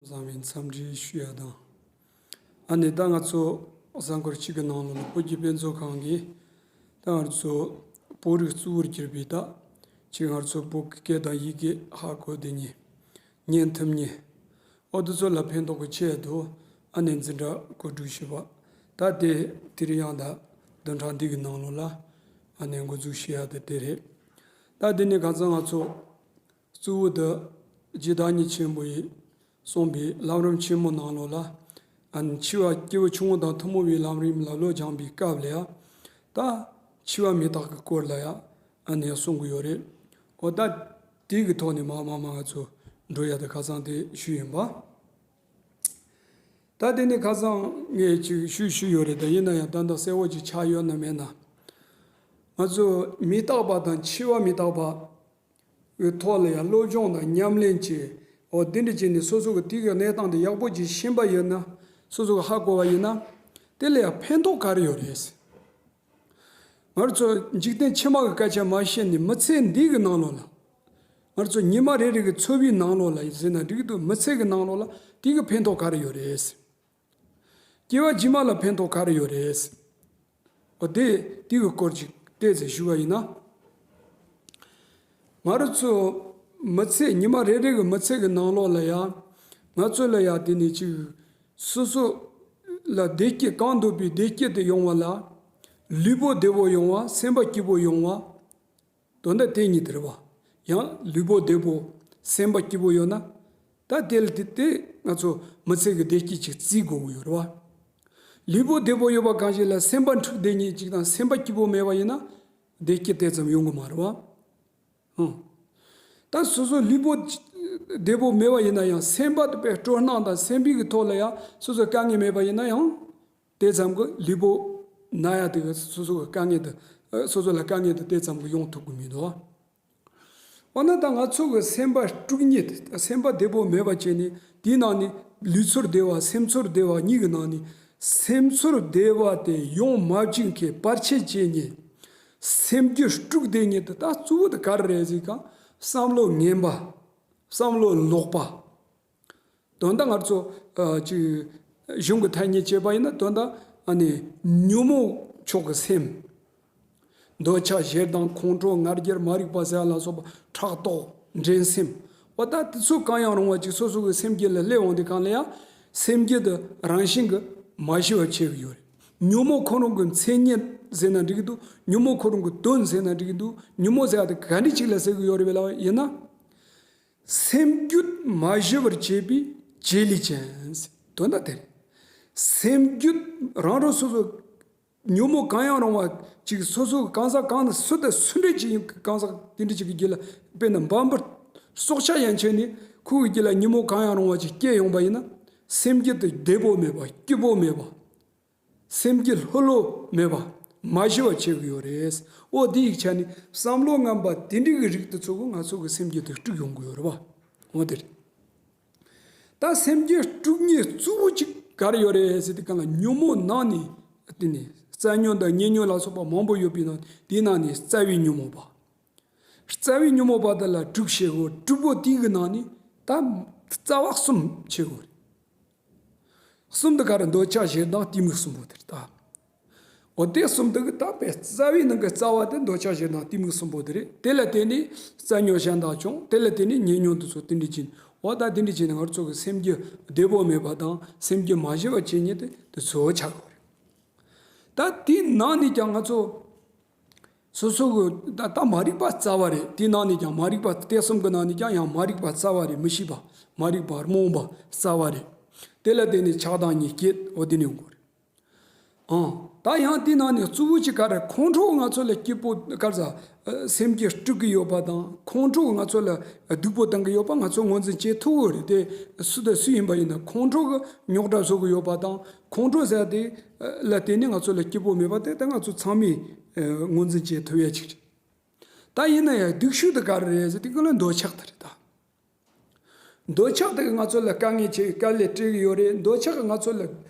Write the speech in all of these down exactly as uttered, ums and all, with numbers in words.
བཟང་བའི་འཚམས་འདྲི་ཞུ་ཡ་དང་། ཨ་ནི་ད་ང་ཚོ་གཟའ་འཁོར་གཅིག་གི་ནང་ལོགས་ལ་བོད་ཀྱི་དཔེ་མཛོད་ཁང་གིས་ད་ང་ཚོ་བོད་རིགས་གཙོ་བོར་གྱུར་པའི་ད་ཅིག་ང་ཚོ་བོད་ཀྱི་སྐད་དང་ཡི་གེ་ཧ་གོ་བདེ་ཉེ་ཉན་ཐུབ་ཉེ་འོ་དེ་ཚོ་ལ་ཕན་ཐོགས་ཀྱི་ཆེད་དུ་ཨ་ནི་འཛིན་གྲྭ་གོ་སྒྲིག་ཞུས་པ་ད་དེ་དེ་རིང་ཡང་ད་བདུན་ཕྲག་འདི་གི་ནང་ལོགས་ལ་ཨ་ནི་འགོ་འཛུགས་ཞུ་ཡ་དེ་དེ་རེད། ད་དེ་ནི་ཁ་སང་ང་ཚོ་གཙོ་བོ་དེ་རྗེ་བདག་ཉིད་ཆེན་པོ་ཡིས་གསུངས་པའི་ལམ་རིམ་ཆེན་མོ་ནང་ལོགས་ལ་ཨ་ནི་འཆི་བ་སྐྱེ་བོ་ཆུང་ངུ་དང་ཐུན་མོང་བའི་ལམ་རིམ་ལ་བློ་སྦྱངས་པའི་སྐབས་ལ་ཡང་ད་འཆི་བ་མི་རྟག་གི་སྐོར་ལ་ཡང་ཨ་ནི་གསུང་གི་ཡོད་རེད། འོ་ད་དེ་གི་ཐོག་ནས་མ་མ་མ་ང་ཚོ་འགྲོ་ཡ་དེ་ཁ་སང་དེ་ཞུས་ཡིན་པ། ད་དེ་ནི་ཁ་སང་ངས་ཅིག་ཞུས་ཞུས་ཡོད་རེད། ད་ཡིན་ན་ཡང་ད་ལྟ་གསལ་བོ་ཅིག་ཆགས་ཡོད་ན་མེད་ན། ང་ཚོ་མི་རྟག་པ་དང་འཆི་བ་མི་རྟག་པ་གི་ཐོག་ལ་ཡང་སློབ་སྦྱོང་དང་ཉམས་ལེན་བྱས། འོ་དེ་འདྲ་བྱས་ནས་སོ་སོ་གི་དེ་གི་གནས་སྟངས་དེ་ཡག་པོ་ཅིག་ཤེས་པ་ཡིན་ན། སོ་སོ་གི་ཧ་གོ་བ་ཡིན་ན། དེ་ལ་ཡང་ཕན་ཐོགས་ག་རེ་ཡོད་རེད། ང་ཚོ་འཇིག་རྟེན་ཕྱི་མ་གི་སྐད་ཆ་མ་བཤད་ནས་མི་ཚེ་འདི་གི་ནང་ལོགས་ལ། ང་ཚོ་ཉི་མ་རེ་རེ་གི་འཚོ་བའི་ནང་ལོགས་ལ་ཟེར་ན་འགྲིག་འདུག་མི་ཚེ་གི་ནང་ལོགས་ལ་དེ་གི་ཕན་ཐོགས་ག་རེ་ཡོད་རེད། སྐྱེ་བ་རྗེས་མ་ལ་ཕན་ཐོགས་ག་རེ་ཡོད་རེད། འོ་དེ་དེ་གི་སྐོར་ཅིག་ཏོག་ཙམ་ཞུ་བ་ཡིན་ན། ང་རང་ཚོ་མི་ཚེ་ཉི་མ་རེ་རེ་གི་མི་ཚེ་གི་ནང་ལོགས་ལ་ཡང་ང་ཚོ་ལ་ཡང་དེ་ནས་ཅིག་སོ་སོ་ལ་བདེ་སྐྱིད་གང་འདོད་པའི་བདེ་སྐྱིད་དེ་ཡོང་བ་ལ་ལུས་པོ་བདེ་པོ་ཡོང་བ་སེམས་པ་སྐྱིད་པོ་ཡོང་བ། དོན་དག་དེ་གཉིས་དེ་རེད་བ། ཡང་ལུས་པོ་བདེ་པོ་སེམས་པ་སྐྱིད་པོ་ཡོད་ན། ད་དེ་ལ་དེ་དེ་ང་ཚོ་མི་ཚེ་གི་བདེ་སྐྱིད་ཅིག་བརྩི་དགོས་ཀྱི་ཡོད་རེད་བ། ལུས་པོ་བདེ་པོ་ཡོད་པ་གང་ཞིག་ལ་སེམས་པ་འཁྲུག་བསྡད་མཁན་ཅིག་དང་སེམས་པ་སྐྱིད་པོ་མེད་པ་ཡིན་ན། བདེ་སྐྱིད་དེ་ཙམ་ཡོང་གི་མ་རེད་བ། ཧུང་། ད་སོ་སོ་ལུས་པོ་བདེ་པོ་མེད་པ་ཡིན་ན་ཡང་སེམས་པ་དེ་དཔེ་སྤྲོ་སྣང་དང་སེམས་པའི་གི་ཐོག་ལ་ཡང་སོ་སོ་དཀའ་ངལ་མེད་པ་ཡིན་ན་ཡང་། དེ་ཙམ་གྱི་ལུས་པོ་ན་ཡ་དེ་གི་སོ་སོ་གི་དཀའ་ངལ་དེ་སོ་སོ་ལ་དཀའ་ངལ་དེ་དེ་ཙམ་གྱི་ཡོང་ཐུབ་ཀྱི་མི་འདུག་འོ་ན་ད་ང་ཚོ་གི་སེམས་པ་དཀྲུག་ཉེས་དེ་སེམས་པ་བདེ་པོ་མེད་པ་བྱས་ནས་དེའི་ནང་ནས་ལུས་ཚོར་བདེ་བ་སེམས་ཚོར་བདེ་བ་གཉིས་ཀྱི་ནང་ནས་སེམས་ཚོར་བདེ་བ་དེ་ཡོང་མ་བཅུག་མཁན་བར་ཆད་བྱེད་མཁན་སེམས་རྒྱུད་དཀྲུག་བསྡད་མཁན་དེ་ད་གཙོ་བོ་དེ་ག་རེ་རེད་ཟེར་ག་བསམ་བློ་ངན་པ། བསམ་བློ་ལོག་པ། དོན་དག་ང་ཚོ་ཨ་ཅིག་གཞུང་གི་ཐ་སྙད་བྱས་པ་ཡིན་ན་དོན་དག་ཨ་ནི་ཉོན་མོངས་ཕྱོགས་ཀྱི་སེམས། འདོད་ཆགས་ཞེ་སྡང་ཁོང་ཁྲོ་ང་རྒྱལ་མ་རིག་པ་ཟེར་བ་ལ་སོགས་པ་ཕྲག་དོག་འགྲན་སེམས། འོ་ད་དེ་ཚོ་གང་ཡང་རུང་བ་ཅིག་སོ་སོ་གི་སེམས་རྒྱུད་ལ་སླེབས་འོང་དུས་གང་ལ་ཡང་སེམས་རྒྱུད་དེ་རང་བཞིན་གྱིས་མ་ཞི་བར་བྱེད་ཀྱི་ཡོད་རེད། ཉོན་མོངས་ཁོ་རང་གི་མཚན་ཉིད་ཟེར་ན་འགྲིག་གི་འདུག་ཉོན་མོངས་ཁོ་རང་གི་དོན་ཟེར་ན་འགྲིག་གི་འདུག་ཉོན་མོངས་ཟེར་བ་དེ་ག་འདྲ་ཅིག་ལ་ཟེར་གྱི་ཡོད་རེད་བས་ལབ་པ་ཡིན་ན། སེམས་རྒྱུད་མ་ཞི་བར་བྱེད་པའི་བྱེད་ལས་ཅན། དོན་དག་དེ་རེད། སེམས་རྒྱུད་རང་རང་སོ་སོ་ཉོན་མོངས་གང་ཡང་རུང་བ་ཅིག་སོ་སོ་གང་ཟག་གང་དང་སུ་དང་སུ་འདྲ་ཅིག་ཡིན་གང་ཟག་དེ་འདྲ་ཅིག་གི་རྒྱུད་ལ་དཔེར་ན་འབའ་འབུར་སྲོག་ཆགས་ཡན་ཆད་ནི་ཁོ་གི་རྒྱུད་ལ་ཉོན་མོངས་གང་ཡང་རུང་བ་ཅིག་སྐྱེས་ཡོང་པ་ཡིན་ན་སེམས་རྒྱུད་དེ་བདེ་པོ་མེད་པ་སྐྱིད་པོ་མེད་པ། སེམས་རྒྱུད་ལྷོད་ལྷོད་མེད་པ་མ་ཞི་བ་བྱེད་ཀྱི་ཡོད་རེད། འོ་དེ་ཡི་ཆ་ནས་བསམ་བློ་ངན་པ་དེ་འདྲ་གི་རིགས་དེ་ཚོ་གིས་ང་ཚོ་གི་སེམས་རྒྱུད་དེ་དཀྲུག་ཡོང་གི་ཡོད་རེད་བ། འོ་དེ་རེད། ད་སེམས་རྒྱུད་དཀྲུག་མཁན་གཙོ་བོ་གཅིག་ག་རེ་ཡོད་རེད་ཟེར་དུས་གང་ལ་ཉོན་མོངས་ནང་ནས་དེ་ནས་རྩ་ཉོན་དང་ཉེ་ཉོན་ལ་སོགས་པ་མང་པོ་ཡོད་པའི་ནང་དེའི་ནང་ནས་རྩ་བའི་ཉོན་མོངས་པ། རྩ་བའི་ཉོན་མོངས་པ་དེ་ལ་དཀྲུག་བྱེད་དགོས། དཀྲུག་པོ་དེའི་གི་ནང་ནས་ད་རྩ་བ་གསུམ་བྱེད་དགོས་རེད། གསུམ་དེ་ག་རེ། འདོད་ཆགས་ཞེ་སྡང་གཏི་མུག་གསུམ་པོ་དེ་རེད་ད། འོ་དེ་གསུམ་དེ་གི་ད་དཔེ་རྩ་བའི་ནང་གི་རྩ་བ་དེ་འདོད་ཆགས་ཞེ་སྡང་གཏི་མུག་གསུམ་པོ་དེ་རེད། དེ་ལ་བརྟེན་ནས་རྩ་ཉོན་གཞན་དག་བྱུང་། དེ་ལ་བརྟེན་ནས་ཉེ་ཉོན་དེ་ཚོ་དེ་འདྲ་ཅིག་འོ་ད་དེ་འདྲ་ཅིག་ནས་ང་ཚོ་གི་སེམས་རྒྱུད་བདེ་པོ་མེད་པ་དང་སེམས་རྒྱུད་མ་ཞི་བ་བྱེད་མཁན་དེ་དེ་ཚོ་ཆགས་དགོས་རེད། ད་དེའི་ནང་ནས་ཀྱང་ང་ཚོ་སོ་སོ་གི་ད་ད་མ་རིག་པ་རྩ་བ་རེད། དེའི་ནང་ནས་ཀྱང་མ་རིག་པ་དེ་གསུམ་གི་ནང་ནས་ཀྱང་ཡང་མ་རིག་པ་རྩ་བ་རེད། མི་ཤེས་པ་མ་རིག་པ་རྨོངས་པ་རྩ་བ་རེད། དེ་ལ་བརྟེན་ནས་ཆགས་སྡང་གཉིས་སྐྱེས། འོ་དེ་ནས་ཡོང་གི་རེད། ཨང་། ད་ཡང་དེའི་ནང་ནས་གཙོ་བོ་གཅིག་ག་རེ། ཁོང་ཁྲོ་ང་ཚོ་ལ་སྐྱིད་པོ་ག་རེ་ཟ། སེམས་རྒྱུད་དཀྲུག་གི་ཡོད་པ་དང་ཁོང་ཁྲོ་ང་ཚོ་ལ་སྡུག་པོ་བཏང་གི་ཡོད་པ་ང་ཚོ་ངོས་འཛིན་བྱེད་ཐུབ་ཀྱི་རེད་དེ། སུ་དང་སུ་ཡིན་པ་ཡིན་ན་ཁོང་ཁྲོ་གི་རྙོག་དྲ་བཟོ་གི་ཡོད་པ་དང་ཁོང་ཁྲོ་ཟེར་དེ་ལ་བརྟེན་ནས་ང་ཚོ་ལ་སྐྱིད་པོ་མེད་པ་དེ་ད་ང་ཚོ་ཚང་མས་ངོས་འཛིན་བྱེད་ཐུབ་ཡ་ཅིག་རེད། ད་ཡིན་ན་ཡང་སྡུག་ཤོས་དེ་ག་རེ་རེད་ཟེར་དུས་གང་ལ་འདོད་ཆགས་དེ་རེད་ད། འདོད་ཆགས་དེ་གིས་ང་ཚོ་ལ་དཀའ་ངལ་ཆེ་དཀའ་ལས་སྤྲད་ཀྱི་ཡོད་རེད། འདོད་ཆགས་ཀྱིས་ང་ཚོ་ལ་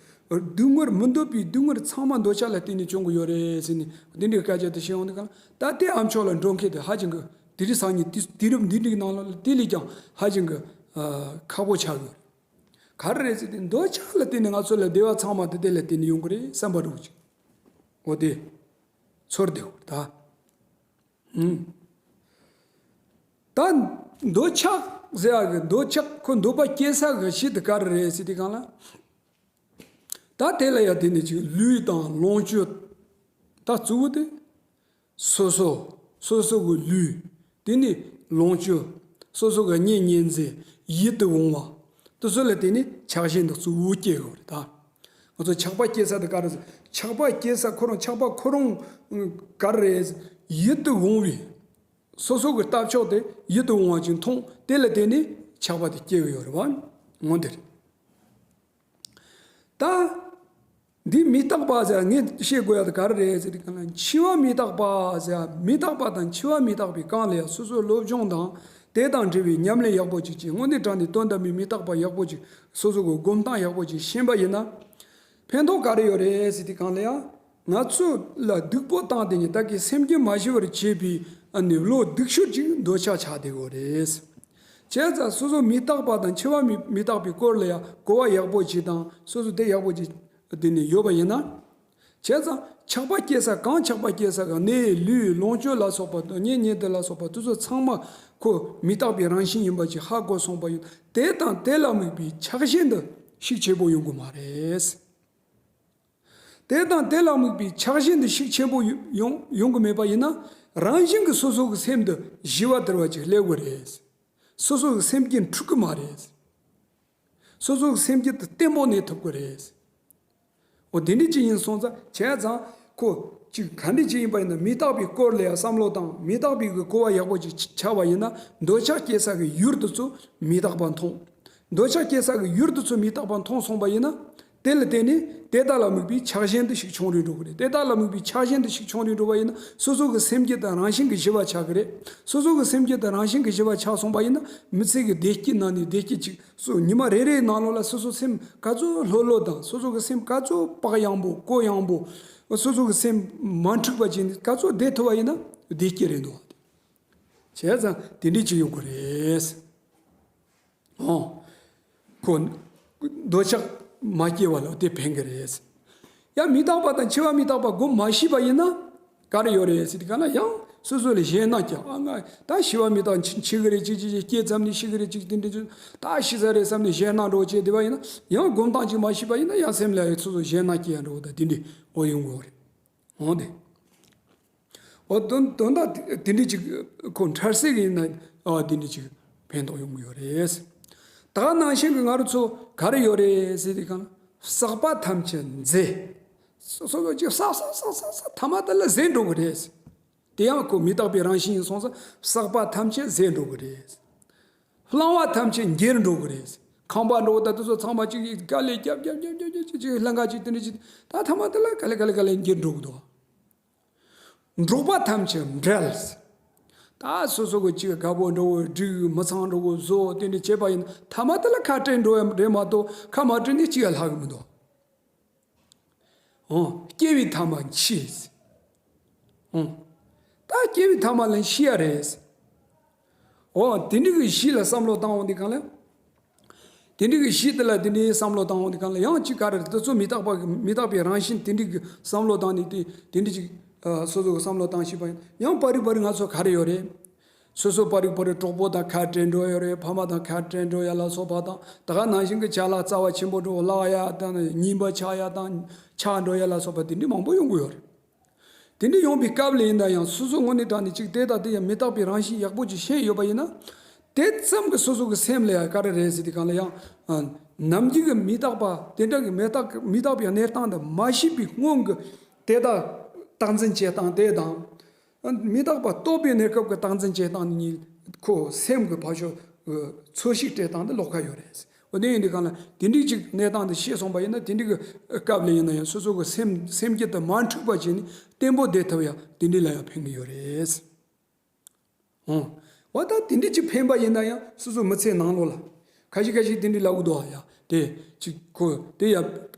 སྡུག་བསྔལ་མི་འདོད་པའི་སྡུག་བསྔལ་ཚང་མ་འདོད་ཆགས་ལ་བརྟེན་ནས་བྱུང་གི་ཡོད་རེད་ཟེར་ནས་འདི་འདྲའི་སྐད་ཆ་དེ་བཤད་ཡོང་དུས་གང་ལ་ད་ལྟའི་ཨ་མཆོག་ལ་འགྲོ་མཁན་དེ་ཧ་ཅང་གི་དེ་རིང་སང་ཉིན་དུས་དུས་རབས་འདི་འདྲའི་ནང་ལ་དེ་ལས་ཀྱང་ཧ་ཅང་གི་ཨ་ཁག་པོ་ཆགས་ཡོད་རེད། ག་རེ་རེད་ཟེར་དུས་འདོད་ཆགས་ལ་བརྟེན་ནས་ང་ཚོ་ལ་བདེ་བ་ཚང་མ་དེ་དེ་ལ་བརྟེན་ནས་ཡོང་གི་རེད་བསམ་པ་འདྲ་བོ་ཅིག་འོ་དེ་ཚོར་བདེ་བོ་རེད་ད། ཨུམ། ད་འདོད་ཆགས་ཟེར་ཡག་གི་འདོད་ཆགས་ཁོ་འདོད་པ་སྐྱེ་ས་གི་གཞི་དེ་ག་རེ་རེད་ཟེར་དུས་སྒང་ལ། ད་དེ་ལ་ཡང་དེ་ནི་ཅིག་ལུས་དང་ལོངས་སྤྱོད། ད་གཙོ་བོ་དེ་སོ་སོ་སོ་སོ་གི་ལུས། དེ་ནི་ལོངས་སྤྱོད། སོ་སོ་གི་གཉེན་ཉེ་ཚན་ཡིད་དུ་འོང་བ། དེ་ཚོ་ལ་དེ་ནི་ཆགས་ཞེན་དང་གཙོ་བོ་སྐྱེ་དགོས་རེད་ད། ང་ཚོ་ཆགས་པ་སྐྱེ་ས་དེ་ག་རེ་ཟེར། ཆགས་པ་སྐྱེ་ས་ཁོ་རང་ཆགས་པ་ཁོ་རང་ག་རེ་རེད། ཡིད་དུ་འོང་བའི་སོ་སོ་གི་ལྟ་ཕྱོགས་དེ་ཡིད་དུ་འོང་བ་ཅིག་མཐོང་དེ་ལ་དེ་ནི་ཆགས་པ་དེ་སྐྱེ་གི་ཡོད་རེད་བ། འོ་དེ་རེད། ད། འདི་མི་རྟག་པ་ཟེར་ངས་བཤད་དགོས་ཡ་དེ་ག་རེ་རེད་ཟེར་དུས་སྒང་ལ། འཆི་བ་མི་རྟག་པ་ཟེར་མི་རྟག་པ་དང་འཆི་བ་མི་རྟག་པའི་སྒང་ལ་ཡང་སོ་སོའི་སློབ་སྦྱོང་དང་དེ་དང་འབྲེལ་བའི་ཉམས་ལེན་ཡག་པོ་ཅིག་བྱེད། དངོས་གནས་དྲང་གནས་དོན་དམ་པའི་མི་རྟག་པ་ཡག་པོ་ཅིག་སོ་སོ་གི་སྒོམ་སྟངས་ཡག་པོ་ཅིག་ཤེས་པ་ཡིན་ན་ཕན་ཐོགས་ག་རེ་ཡོད་རེད་ཟེར་དུས་སྒང་ལ་ཡང་། ང་ཚོ་ལ་སྡུག་པོ་བཏང་སྟེ་ནི་བདག་གི་སེམས་རྒྱུད་མ་ཞི་བར་བྱེད་པའི་ཨ་ནི་བློ་སྡུག་ཤོས་ཅིག་འདོད་ཆགས་ཆགས་བསྡད་ཡོད་རེད། བྱས་ཙང་སོ་སོ་མི་རྟག་པ་དང་འཆི་བ་མི་མི་རྟག་པའི་སྐོར་ལ་ཡང་གོ་བ་ཡག་པོ་ཅིག་དང་སོ་སོ་དེ་ཡག་པོ་ཅིག་དེ་ནི་ཡོད་པ་ཡིན་ན། བྱས་ཙང་ཆགས་པ་སྐྱེ་ས་གང་ཆགས་པ་སྐྱེ་ས་གང་གནས་ལུས་ལོངས་སྤྱོད་ལ་སོགས་པ་དང་གཉེན་ཉེ་དུ་ལ་སོགས་པ་དེ་ཚོ་ཚང་མ་ཁོ་མི་རྟག་པའི་རང་བཞིན་ཡིན་པ་ཅིག་ཧ་གོ་སོང་པ་ཡིན། དེ་དང་དེ་ལ་དམིགས་པའི་ཆགས་ཞེན་དེ་ཤུགས་ཆེ་པོ་ཡོང་གི་མ་རེད། དེ་དང་དེ་ལ་དམིགས་པའི་ཆགས་ཞེན་འདི་ཤུགས་ཆེན་པོ་ཡོང་ཡོང་གི་མེད་པ་ཡིན་ན། རང་བཞིན་གྱིས་སོ་སོ་གི་སེམས་འདི་ཞི་བ་དུལ་བ་ཅིག་སླེབས་དགོས་རེད། སོ་སོ་གི་སེམས་རྒྱུད་འཁྲུག་གི་མ་རེད། སོ་སོ་གི་སེམས་རྒྱུད་དེ་བརྟན་པོ་གནས་ཐུབ་དགོས་རེད། འོ་དེ་འདྲ་ཅིག་ཡིན་སོང་ཙང་བྱས་ཙང་ཁོ་ཅིག་ག་འདྲ་ཅིག་ཡིན་པ་ཡིན་ན། མི་རྟག་པའི་སྐོར་ལ་ཡང་བསམ་བློ་བཏང་། མི་རྟག་པའི་གི་གོ་བ་ཡག་པོ་ཅིག་ཆགས་པ་ཡིན་ན། འདོད་ཆགས་སྐྱེ་ས་གི་ཡུལ་དེ་ཚོ་མི་རྟག་པ་མཐོང་། འདོད་ཆགས་སྐྱེ་ས་གི་ཡུལ་དེ་ཚོ་མི་རྟག་པ་མཐོང་སོང་པ་ཡིན་ན། དེ་ལ་བརྟེན་ནས་དེ་དག་ལ་དམིགས་པའི་ཆགས་ཞེན་དེ་ཞིག་ཆུང་རུ་འགྲོ་གི་རེད། དེ་དག་ལ་དམིགས་པའི་ཆགས་ཞེན་དེ་ཞིག་ཆུང་རུ་འགྲོ་བ་ཡིན་ན། སོ་སོ་གི་སེམས་རྒྱུད་དང་རང་བཞིན་གྱི་ཞི་བ་ཆགས་ཀྱི་རེད། སོ་སོ་གི་སེམས་རྒྱུད་དང་རང་བཞིན་གྱི་ཞི་བ་ཆགས་སོང་པ་ཡིན་ན། མི་ཚེ་གི་བདེ་སྐྱིད་ནང་ནས་བདེ་སྐྱིད་ཅིག་སོ་ཉི་མ་རེ་རེའི་ནང་ལོགས་ལ་སོ་སོ་སེམས་ག་ཚོད་ལྷོད་ལྷོད་དང་། སོ་སོ་གི་སེམས་ག་ཚོད་བག་ཡངས་པོ་གུ་ཡངས་པོ། སོ་སོ་གི་སེམས་མ་འཁྲུགས་པ་ཅིག་ག་ཚོད་བདེ་ཐུབ་པ་ཡིན་ན་བདེ་སྐྱིད་རེད་འདུག་བྱས་ཙང་དེ་འདྲ་ཅིག་ཡོང་གི་རེད། ཨོ། ཁོ། འདོད་ཆགས་མ་སྐྱེ་བ་ལ་དེ་ཕན་གི་རེད། ཡང་མི་རྟག་པ་དང་འཆི་བ་མི་རྟག་པ་སྒོམ་མ་ཤེས་པ་ཡིན་ན། ག་རེ་ཡོད་རེད་ཟེར་དུས་སྒང་ལ་ཡང་སོ་སོ་ལ་ཞེད་སྣང་སྐྱེ། ཨ་ང་ད་ཤི་བ་མི་རྟག་འཆི་འཆི་གི་རེད། ཅིག་ཅིག་ཅིག་སྐྱེས་ཙམ་ནས་ཤི་གི་རེད། ཅིག་དེ་འདྲ་ཅིག་ད་ཤི་ས་རེད་བསམ་ནས་ཞེད་སྣང་འདྲ་བོ་བྱས་བསྡད་པ་ཡིན་ན། ཡང་སྒོམ་སྟངས་ཅིག་མ་ཤེས་པ་ཡིན་ན་ཡང་སེམས་ལ་ཡང་སོ་སོ་ཞེད་སྣང་སྐྱེ་ཡང་འདྲ་བོ་ད་དེ་འདྲ་འོ་ཡོང་གི་ཡོད་རེད། འོ་དེ། འོ་དོན་དོན་དག་དེ་འདྲ་ཅིག་ཁོ་འཕྲལ་སེལ་གྱི་ཡིན་ན། ཨ་དེ་འདྲ་ཅིག་ཕན་ཐོགས་ཡོང་གི་ཡོད་རེད། ད་ནང་བཞིན་གྱི་ང་རང་ཚོ་ག་རེ་ཡོད་རེད་ཟེར་དུས་སྒང་ལ། བསགས་པ་ཐམས་ཅད་འཛད། སོ་སོ་སོ་ཅིག་བསགས་བསགས་བསགས་བསགས་བསགས་ཐ་མ་དེ་ལ་འཛད་འགྲོ་གི་རེད། དེ་ཡང་ཁོ་མི་རྟག་པའི་རང་བཞིན་ཡིན་སོང་ཙང་། བསགས་པ་ཐམས་ཅད་འཛད་འགྲོ་གི་རེད། བླང་བ་ཐམས་ཅད་འགྱུར་འགྲོ་གི་རེད། ཁང་པ་འགྲོ་ད་དེ་ཚོ་ཚང་མ་ཅིག་གིས་དཀའ་ལས་རྒྱབ་རྒྱབ་རྒྱབ་རྒྱབ་རྒྱབ་ཅིག་ཅིག་ལྷང་ག་ཅིག་དེ་འདྲ་ཅིག་ད་ཐ་མ་དེ་ལ་ག་ལེ་ག་ལེ་ག་ལེ་འགྱུར་འགྲོ་གི་འདུག་འགྲོགས་པ་ཐམས་ཅད་འབྲལ། ད་སོ་སོ་གི་ཅིག་དགའ་པོ་འདྲ་བོ་སྒྲིག་མི་ཚང་འདྲ་བོ་བཟོ་དེ་འདྲ་བྱས་པ་ཡིན་ན་ཐ་མ་དེ་ལ་ཁ་བྲལ་འགྲོ་ཡ་རེད་མ་གཏོགས་ཁ་མ་བྲལ་ནས་ཅི་ཡང་ལྷག་གི་མི་འདུག་འོ། སྐྱེ་བའི་ཐ་མ་འཆི། འོ། ད་སྐྱེ་བའི་ཐ་མ་ལ་ཤི་ཡ་རེད། འོ། དེ་འདྲ་གི་གཞི་ལ་བསམ་བློ་བཏང་འོང་དུས་སྒང་ལ། དེ་འདྲ་གི་གཞི་དེ་ལ་དེ་འདྲའི་བསམ་བློ་བཏང་འོང་དུས་སྒང་ལ་ཡང་ཅིག་ག་རེ་རེད། དེ་ཚོ་མི་རྟག་པ་གི་མི་རྟག་པའི་རང་བཞིན་དེ་འདྲ་གི་བསམ་བློ་བཏང་ནས་དེ་དེ་འདྲ་ཅིག་ཨ་སོ་སོ་གི་བསམ་བློ་བཏང་ཤེས་པ་ཡིན་ཡང་པར་རིས་པར་རིས་ང་ཚོ་ག་རེ་ཡོད་རེད། སོ་སོ་པར་རིས་པར་རིས་གྲོགས་པོ་དང་ཁ་བྲལ་འགྲོ་ཡོད་རེད། ཕ་མ་དང་ཁ་བྲལ་འགྲོ་ཡ་ལ་སོགས་པ་དང་། ད་ག་ནང་བཞིན་གྱི་བྱ་ལ་རྩ་བ་ཆེན་པོ་འགྲོ་བརླག་ཡ་དང་ཉེས་པ་ཆགས་ཡ་དང་ཆགས་འགྲོ་ཡ་ལ་སོགས་པ་དེ་འདྲ་མང་པོ་ཡོང་གི་ཡོད་རེད། དེ་འདྲ་ཡོང་བའི་སྐབས་ལ་ཡིན་ན་ཡང་སོ་སོ་དངོས་གནས་དྲང་གནས་ཅིག་དེ་དང་དེ་ཡང་མི་རྟག་པའི་རང་བཞིན་ཡག་པོ་ཅིག་ཤེས་ཡོད་པ་ཡིན་ན། དེ་ཙམ་གྱིས་སོ་སོ་གི་སེམས་ལ་ཡང་ག་རེ་རེད་ཟེར་དུས་སྒང་ལ་ཡང་། ནམ་རྒྱུན་གྱི་མི་རྟག་པ་དེ་འདྲ་གི་མི་རྟག་མི་རྟག་པའི་གནས་སྟངས་དེ་མ་ཤེས་པའི་སྔོན་གྱི་དེ་དག་རྟག་འཛིན་བྱེད་སྟངས་དེ་དང་། མི་རྟག་པ་རྟོགས་པའི་གནས་སྐབས་ཀྱི་རྟག་འཛིན་བྱེད་སྟངས་གཉིས་ཁོ་སེམས་ཀྱི་ཕར་ཕྱོགས་ཀྱི་ཚོར་ཤེས་སྤྲད་སྟངས་དེ་ལོགས་ཀ་ཡོད་རེད། འོ་དེ་ཡིན་དུས་སྒང་ལ་དེ་འདྲའི་ཅིག་གནས་སྟངས་དེ་ཤེས་སོང་པ་ཡིན་ན། དེ་འདྲའི་གི་སྐབས་ལ་ཡིན་ན་ཡང་སོ་སོ་གི་སེམས་སེམས་རྒྱུད་དེ་མ་འཁྲུགས་པ་བྱས་ནས་བརྟན་པོ་བསྡད་ཐུབ་ཡ་དེ་འདྲའི་ལ་ཡང་ཕན་གི་ཡོད་རེད། འོ། འོ་ད་དེ་འདྲའི་ཅིག་ཕན་པ་ཡིན་ན་ཡང་སོ་སོ་མི་ཚེ་ནང་ལོགས་ལ། ཁ་ཤས་ཁ་ཤས་དེ་འདྲའི་ལབ་གི་འདུག་ཨ། ཡ་དེ་ཅིག་ཁོ་དེ་ཡ་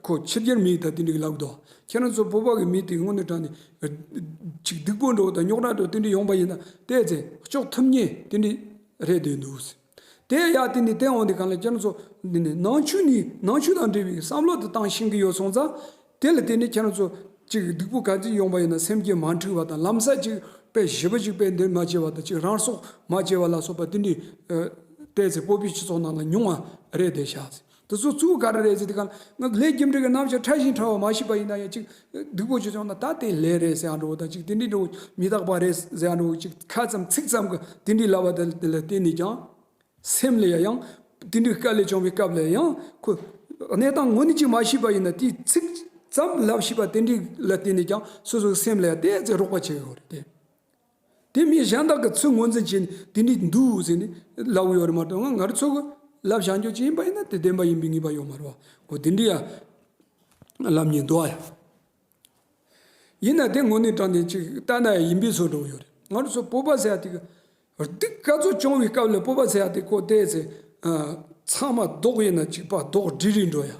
ཁོ་ཕྱི་རྒྱལ་མི་ད་དེ་འདྲའི་ལབ་གི་འདུག་ཁྱེད་རང་ཚོ་བོད་པ་གི་མི་དེ་དངོས་གནས་དྲང་གནས་ཅིག་སྡུག་པོ་འདྲ་བོ་དང་རྙོག་དྲ་འདྲ་བོ་དེ་འདྲའི་ཡོང་པ་ཡིན་ན་དེ་ཚེ་ལྕོགས་ཐུབ་མཁན་དེ་འདྲའི་རེད་བསྡད་འདུག་དེ་ཡ་དེ་ནི་དེ་འོང་དེ་གང་ལ་ཁྱེད་རང་ཚོ་འདི་ནི་ནང་ཆོས་ནི་ནང་ཆོས་དང་འབྲེལ་བའི་བསམ་བློ་དེ་བཏང་ཤེས་ཀྱི་ཡོད་སོང་ཙང་། དེ་ལ་བརྟེན་ནས་ཁྱེད་རང་ཚོ་ཅིག་སྡིག་པོ་ག་ཚོད་ཡོང་པ་ཡིན་ན་སེམས་རྒྱུད་མ་འཁྲུགས་པ་དང་། ལམ་སང་ཅིག་དཔེ་ཞེ་པོ་ཅིག་དཔེ་འདི་མ་བྱས་པ་དང་། ཅིག་རང་སྲོག་མ་བཅད་པ་ལ་སོགས་པ་དེ་འདྲའི་ཨ་བལྟས་ཚེ་བོད་པའི་སྤྱི་ཚོགས་ནང་ལ་ཉུང་བ་རེད་དེ་ཤག་དེ་ཚོ་གཙོ་བོ་ག་རེ་རེད་ཟེར་དུས་གང་ང་ལས་རྒྱུ་འབྲས་ཀྱི་རྣམ་གཞག་ཕྲ་ཞིང་ཕྲ་བ་མ་ཤེས་པ་ཡིན་ན་ཡང་། ཅིག་སྡིག་པོ་ཅིག་བྱུང་ན་ད་དེ་ལས་རེད་ཟེར་ཡ་འགྲོ་བ་དང་། ཅིག་དེ་འདྲའི་འགྲོ་མི་རྟག་པ་རེད་ཟེར་ཡ་འགྲོ། ཅིག་ཁ་ཙམ་ཚིག་ཙམ་གྱི་དེ་འདྲའི་ལབ་པ་དེ་ལ་བརྟེན་ནས་ཀྱང་སེམས་ལ་ཡང་དེ་འདྲའི་དཀའ་ལས་བྱུང་བའི་སྐབས་ལ་ཡང་ཁོ་གནས་སྟངས་དངོས་གནས་ཅིག་མ་ཤེས་པ་ཡིན་ན། དེའི་ཚིག་ཙམ་ལབ་ཤེས་པ་དེ་འདྲའི་ལ་བརྟེན་ནས་ཀྱང་སོ་སོའི་སེམས་ལ་ཡང་དེ་ཚེ་རོགས་པ་བྱེད་ཀྱི་ཡོད་རེད་དེ། དེ་མི་གཞན་དག་གིས་ཚུར་ངོས་འཛིན་བྱས་ནས་དེ་འདྲའི་འདུག་ཟེར་ནས་ལབ་ཡོད་རེད་མ་གཏོགས། ང་ང་རང་ཚོ་གི་ལབ་བྱ་རྒྱུ་ཅིག་ཡིན་པ་ཡིན་ན་དེ་བདེན་པ་ཡིན་པའི་ངེས་པ་ཡོད་མ་རེད་བ། འོ་དེ་འདྲའི་ཡ་ལབ་མཁན་འདུག་ཨ་ཡ། ཡིན་ན་དེ་དངོས་གནས་དྲང་གནས་ཅིག་ལྟ་ན་ཡིན་པའི་བཟོ་འདྲ་བོ་ཡོད་རེད། ང་རང་ཚོ་སྤོབས་པ་ཟེར་ཡ་དེ་གི་སྡིག་ག་ཚོད་བྱུང་བའི་སྐབས་ལ་སྤོབས་པ་ཟེར་ཡ་དེ་ཁོ་དེ་ཚེ་ཨ་ཚང་མ་ལྡོག་ཡིན་ན་གཅིག་པ་ལྡོག་འགྲིལ་རིགས་འགྲོ་ཡ།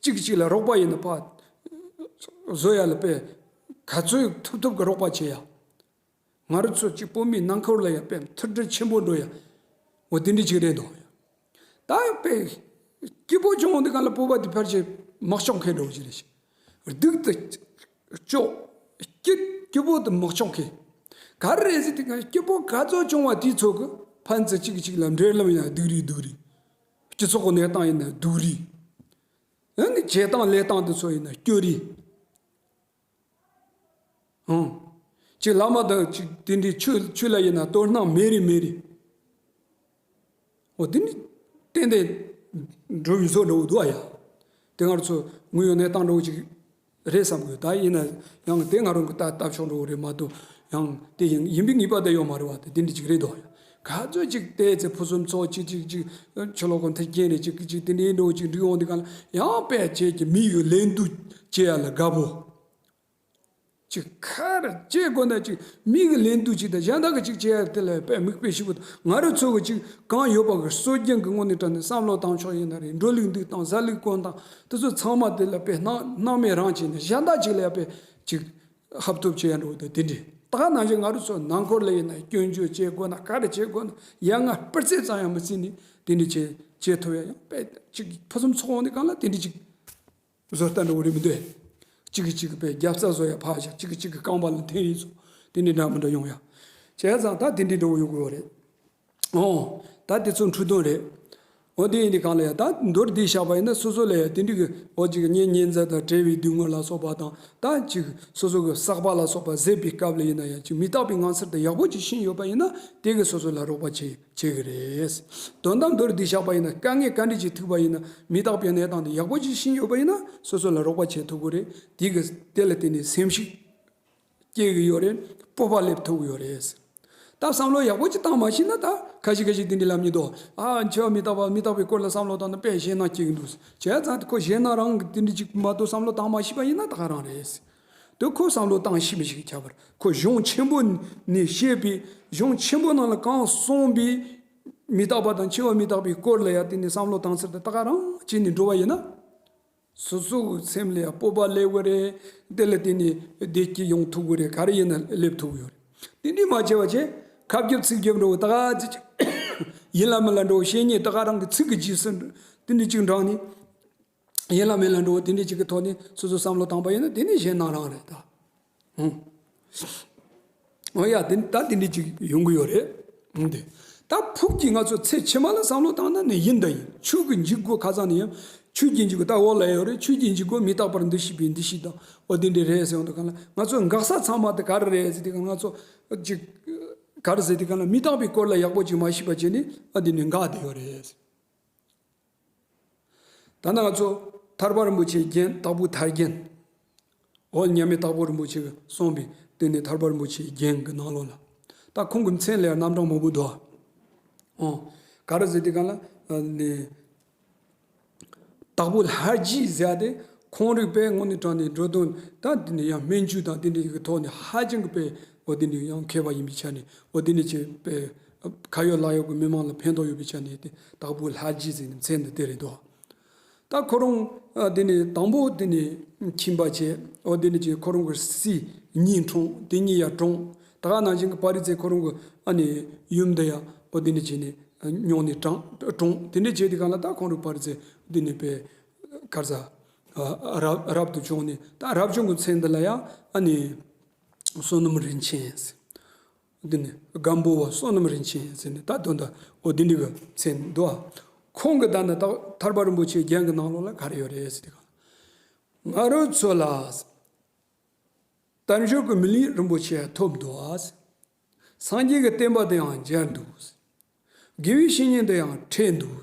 གཅིག་གཅིག་ལ་རོགས་པ་ཡིན་ན་ཕར་བཟོ་ཡ་ལ་དཔེ་ག་ཚོད་ཐུབ་ཐུབ་གི་རོགས་པ་བྱེད་ཡ། ང་རང་ཚོ་གཅིག་བོད་མིའི་ནང་ཁུལ་ལ་ཡང་དཔེ་མཐུན་སྒྲིལ་ཆེན་པོ་འགྲོ་ཡ། འོ་དེ་འདྲ་ཅིག་རེད་འདུག་ད་དཔེ་སྐྱིད་པོ་བྱུང་འོང་དུས་གང་ལ་སྤོབས་པ་དེ་ཕལ་ཆེར་མི་ཆོག་མཁན་འདྲ་བོ་ཅིག་རེད་ཤག་སྡུག་དང་སྐྱིད། སྐྱིད་སྐྱིད་པོ་དེ་མི་ཆོག་མཁན། ག་རེ་རེད་ཟེར་དུས་གང་ལ་སྐྱིད་པོ་ག་ཚོད་བྱུང་བ་དེའི་ཚོད་ཀྱི་ཕན་ཚུན་གཅིག་གིས་གཅིག་ལ་འབྲེལ་ལམ་ཡིན་ན་སྡུག་རུས་སྡུག་རུས། སྤྱི་ཚོགས་ཀྱི་གནས་སྟངས་ཡིན་ན་སྡུག་རུས། ཨ་ནི་བྱེད་སྟངས་ལས་སྟངས་དེ་ཚོ་ཡིན་ན་སྐྱོ་རུས། ཨང་། ཅིག་བླ་མ་དང་ཅིག་དེ་འདྲའི་ཆོས་ཆོས་ལ་ཡིན་ན་དོ་སྣང་མེད་རེ་མེད་རེ། འོ་དེ་ནི་ཏན་ཏན་འགྲོ་བའི་བཟོ་འདྲ་བོ་འདུག་ཨ་ཡ། དེ་ང་ཚོ་དངོས་ཡོད་གནས་སྟངས་འདྲ་བོ་ཅིག་རེད་བསམ་གི། ད་ཡིན་ན་ཡང་དེ་ང་རང་གི་ལྟ་ལྟ་ཕྱོགས་འདྲ་བོ་རེད་མ་གཏོགས། ཡང་དེ་ཡིན་ཡིན་པའི་ངེས་པ་དེ་ཡོད་མ་རེད་བ། དེ་དེ་འདྲ་ཅིག་རེད་འདུག་ཨ་ཡ། ག་ཚོད་ཅིག་བལྟས་ཚེ་ཕུན་སུམ་ཚོགས་ཅིག་ཅིག་ཅིག་ཕྱི་ལོགས་གི་མཐུན་རྐྱེན་རེད་ཅིག་ཅིག་དེ་འདྲའི་འདྲ་བོ་ཅིག་འགྲིག་འོང་དུས་གང་ལ་ཡང་དཔེ་བྱས་ཀྱི་མི་ཡི་ལས་འདུ་བྱེད་ཡ་ལ་དགའ་པོ། ཅིག་ག་རེ་བྱེད་དགོས་ན་ཅིག་མི་གི་ལས་འདུ་ཅིག་དང་གཞན་དག་གི་ཅིག་བྱེད་ཡ་དེ་ལ་དཔེ་མིག་དཔེ་ཞིག་པོ། ང་རང་ཚོ་གི་ཅིག་གང་ཡོད་པ་གི་སྲོལ་རྒྱུན་གི་དངོས་གནས་དྲང་གནས་བསམ་བློ་བཏང་ཕྱོགས་ཡིན་ན་རེད། འགྲོ་ལུགས་འདུག་སྟངས་བཟའ་ལུགས་གོན་སྟངས་དེ་ཚོ་ཚང་མ་དེ་ལ་དཔེ་སྣང་སྣང་མེད་རང་བྱས་ནས་གཞན་དག་ཅིག་ལ་ཡ་དཔེ་ཅིག་ཧབ་ཐོབ་བྱེད་ཡ་འགྲོ་དེ་དེ་འདྲས། ད་ག་ནང་བཞིན་ང་རང་ཚོ་ནང་ཁུལ་ལ་ཡིན་ན་སྐྱོན་བརྗོད་བྱེད་དགོས་ན། ག་རེ་བྱེད་དགོས་ན་ཡ་ང་སྤུ་རྩེ་ཙམ་ཡང་མི་བརྩིས་ནས་དེ་འདྲས་བྱེད་བྱེད་ཐུབ་ཡ། ཡང་དཔེ་ཅིག་ཕུན་སུམ་ཚོགས་འོང་དུས་གང་ལ་དེ་འདྲས་ཅིག་བཟོ་ལྟ་འགྲོ་གི་རེད་མི་འདུག་གཅིག་གིས་གཅིག་གི་དཔེ་རྒྱབ་རྩ་བཟོ་ཡ་ཕར་བཞག་གཅིག་གིས་གཅིག་གི་རྐང་པ་ལ་འཐེན་ཡས་སོགས་དེ་འདྲའི་འདྲ་མི་འདྲ་ཡོང་ཡ། བྱས་ཙང་ད་དེ་འདྲའི་འགྲོ་གི་ཡོང་གི་ཡོད་རེད། ཨོ། ད་དེ་ཚོ་འཁྲུལ་དོན་རེད། འོ་དེ་ཡིན་དུས་གང་ལ་ཡ་ད་མདོར་བསྡུས་བཞག་པ་ཡིན་ན་སོ་སོ་ལ་ཡ་དེ་འདྲའི་གི་འོ་ཅིག་གཉེན་ཉེ་འཛིན་དང་བྲལ་བའི་སྡུག་བསྔལ་ལ་སོགས་པ་དང་། ད་ཅིག་སོ་སོ་གི་བསགས་པ་ལ་སོགས་པ་ཟད་པའི་སྐབས་ལ་ཡིན་ན་ཡང་ཅིག་མི་རྟག་པའི་ངང་ཚུལ་དེ་ཡག་པོ་ཅིག་ཤེས་ཡོད་པ་ཡིན་ན་དེ་གིས་སོ་སོ་ལ་རོགས་པ་བྱེད། བྱེད་ཀྱི་རེད། དོན་དམ་མདོར་བསྡུས་བཞག་པ་ཡིན་ན་དཀའ་ངལ་ག་འདྲ་ཅིག་ཐུག་པ་ཡིན་ན་མི་རྟག་པའི་གནས་སྟངས་དེ་ཡག་པོ་ཅིག་ཤེས་ཡོད་པ་ཡིན་ན་སོ་སོ་ལ་རོགས་པ་བྱེད་ཐུབ་ཀྱི་རེད། དེ་གི་དེ་ལ་བརྟེན་ནས་སེམས་ཤུགས་སྐྱེ་གི་ཡོད་རེད། སྤོབས་པ་སླེབས་ཐུབ་ཀྱི་ཡོད་རེད། ད་བསམ་བློ་ཡག་པོ་ཅིག་བཏང་མ་ཤེས་ན་ད་ཁ་ཤས་ཁ་ཤས་དེ་འདྲ་ལབ་མཁན་འདུག་ཨ་འཆི་བ་མི་རྟག་པ་མི་རྟག་པའི་སྐོར་ལ་བསམ་བློ་བཏང་ན་དཔེ་ཞེད་སྣང་སྐྱེ་གི་འདུག་བྱས་ཙང་ཁོ་ཞེད་སྣང་རང་གི་དེ་འདྲ་ཅིག་མ་གཏོགས་བསམ་བློ་བཏང་མ་ཤེས་པ་ཡིན་ན་ད་ག་རང་རེད། དེ་ཁོ་བསམ་བློ་བཏང་ཤེས་མི་ཤེས་ཀྱི་ཁྱད་པར། ཁོ་གཞུང་ཆེན་པོ་ནས་བཤད་པའི་གཞུང་ཆེན་པོ་ནང་ལ་གང་གསུངས་པའི་མི་རྟག་པ་དང་འཆི་བ་མི་རྟག་པའི་སྐོར་ལ་ཡ་དེ་ནས་བསམ་བློ་བཏང་ཚུལ་དེ་ད་ག་རང་བྱས་ནས་འགྲོ་བ་ཡིན་ན། སོ་སོའི་སེམས་ལ་ཡ་སྤོབས་པ་སླེབས་ཀྱི་རེད། དེ་ལ་བརྟེན་ནས་བདེ་སྐྱིད་ཡོང་ཐུབ་ཀྱི་རེད། ག་རེ་ཡིན་ན་སླེབས་ཐུབ་ཀྱི་རེད། དེ་འདྲས་མ་བྱས་པ་བྱས་ཁ་རྒྱབ་ཚིག་རྒྱབ་འགྲོ་བ་ད་ག་ཚོད་ཅིག་ཡིན་ལ་མིན་ལ་འགྲོ་བ་བཤད་མཁན་ད་ག་རང་གི་ཚིག་གི་རྗེས་སུ་དེ་འདྲས་ཅིག་འབྲངས་ནས། ཡིན་ལ་མིན་ལ་འགྲོ་བ་དེ་འདྲས་ཅིག་གི་ཐོག་ནས་སོ་སོ་བསམ་བློ་བཏང་པ་ཡིན་ན་དེ་ནི་ཞེད་སྣང་རང་རེད་ད། ཧུང་། འོ་ཡ་དེ་ད་དེ་འདྲས་ཅིག་ཡོང་གི་ཡོད་རེད། ཧུང་དེ། ད་ཕུགས་ཀྱི་ང་ཚོ་ཚེ་ཕྱི་མ་ལ་བསམ་བློ་བཏང་ན་ནི་ཡིན་ད་ཡིན། ཆོས་ཀྱི་འཇུག་སྒོ་ཁ་སང་ནས་ཡང་ཆོས་ཀྱི་འཇུག་སྒོ་ད་འོག་ལ་ཡོད་རེད། ཆོས་ཀྱི་འཇུག་སྒོ་མི་རྟག་པར་འདུ་ཤེས་པའི་འདུ་ཤེས་དང་འོ་དེ་འདྲས་རེད་ཟེར་ཡོང་དུས་གང་ལ་ང་ཚོ་འགག་ས་ཚང་མ་དེ་ག་རེ་རེད་ཟེར་དུས་གང་ང་ཚོ་ཅིག་ག་རེ་ཟེར་དུས་གང་ལ་མི་རྟག་པའི་སྐོར་ལ་ཡག་པོ་ཅིག་མ་ཤེས་པ་བྱས་ནས་ཨ་དེ་ནས་འགག་བསྡད་ཡོད་རེད། ད་ནང་ང་ཚོ་ཐར་པ་རིན་པོ་ཆེའི་རྒྱན་དྭགས་པོའི་ཐར་རྒྱན། འོ་མཉམ་མེད་དྭགས་པོ་རིན་པོ་ཆེ་གིས་གསུངས་པའི་དེ་ནི་ཐར་པ་རིན་པོ་ཆེའི་རྒྱན་གྱི་ནང་ལོགས་ལ། ད་ཁོང་གི་མཚན་ལ་ཡང་རྣམ་གྲངས་མང་པོ་འདུག་ཨོ། ག་རེ་ཟེར་དུས་གང་ལ་ནི། དྭགས་པོ་ལྷ་རྗེ་ཟེར་ཡ་དེ་ཁོང་རིག་པའི་དངོས་གནས་དྲང་གནས་འགྲོ་དོན་ད་དེ་ནི་ཡང་སྨན་བཅོས་དང་དེ་འདྲའི་གི་ཐོག་ནས་ཧ་ཅང་གི་དཔེ་འོ་དེ་ནི་ཡང་མཁས་པ་ཡིན་པའི་ཆ་ནས་འོ་དེ་ནི་ཅིག་དཔེ་ཁ་ཡོད་ལག་ཡོད་ཀྱི་མི་མང་ལ་ཕན་ཐོགས་ཡོད་པའི་ཆ་ནས་དེ་དྭགས་པོ་ལྷ་རྗེ་ཟེར་ནས་མཚན་འདི་དེ་རེད་དོ། ད་ཁོ་རང་ཨ་དེ་ནི་དང་པོ་དེ་ནི་ཁྱིམ་པ་བྱས། འོ་དེ་ནི་ཅིག་ཁོ་རང་གི་སྲས་གཉིས་འཁྲུངས། དེ་གཉིས་ཡ་གྲོངས། ད་ག་ནང་བཞིན་གྱི་པ་རི་ཙེ་ཁོ་རང་གི་ཨ་ནི་ཡུམ་འདི་ཡ་འོ་དེ་ནི་བྱས་ནས་ སྨྱུང་གནས་དྲངས་དྲངས། དེ་འདྲ་བྱས་དུས་སྒང་ལ་ད་ཁོང་རང་པར་ཙེ་འདི་ནས་པའི་ག་རེ་ཟ། ཨ། རབ་རབ་ཏུ་བྱུང་ནས། ད་རབ་བྱུང་གི་མཚན་འདི་ལ་ཡང་ཨ་ནི་བསོད་ནམས་རིན་ཆེན། འདི་ནི་སྒམ་པོ་བ་བསོད་ནམས་རིན་ཆེན་ཟེར་ནས་ད་དོན་དག་འོ་འདི་འདྲ་གི་མཚན་འདུག་ཨ། ཁོང་གི་ད་ནི་ད་ཐར་པ་རིན་པོ་ཆེའི་རྒྱན་གྱི་ནང་ལོགས་ལ་ག་རེ་ཡོད་རེད་ཟེར་དུས་སྒང་ལ། ང་རང་ཚོ་ལ་དལ་འབྱོར་གྱི་མི་ལུས་རིན་པོ་ཆེ་ཐོབ་འདུག་ཨ། སངས་རྒྱས་ཀྱི་བསྟན་པ་དེའང་མཇལ་འདུག། དགེ་བའི་བཤེས་གཉེན་དེ་ཡང་འཕྲད་འདུག།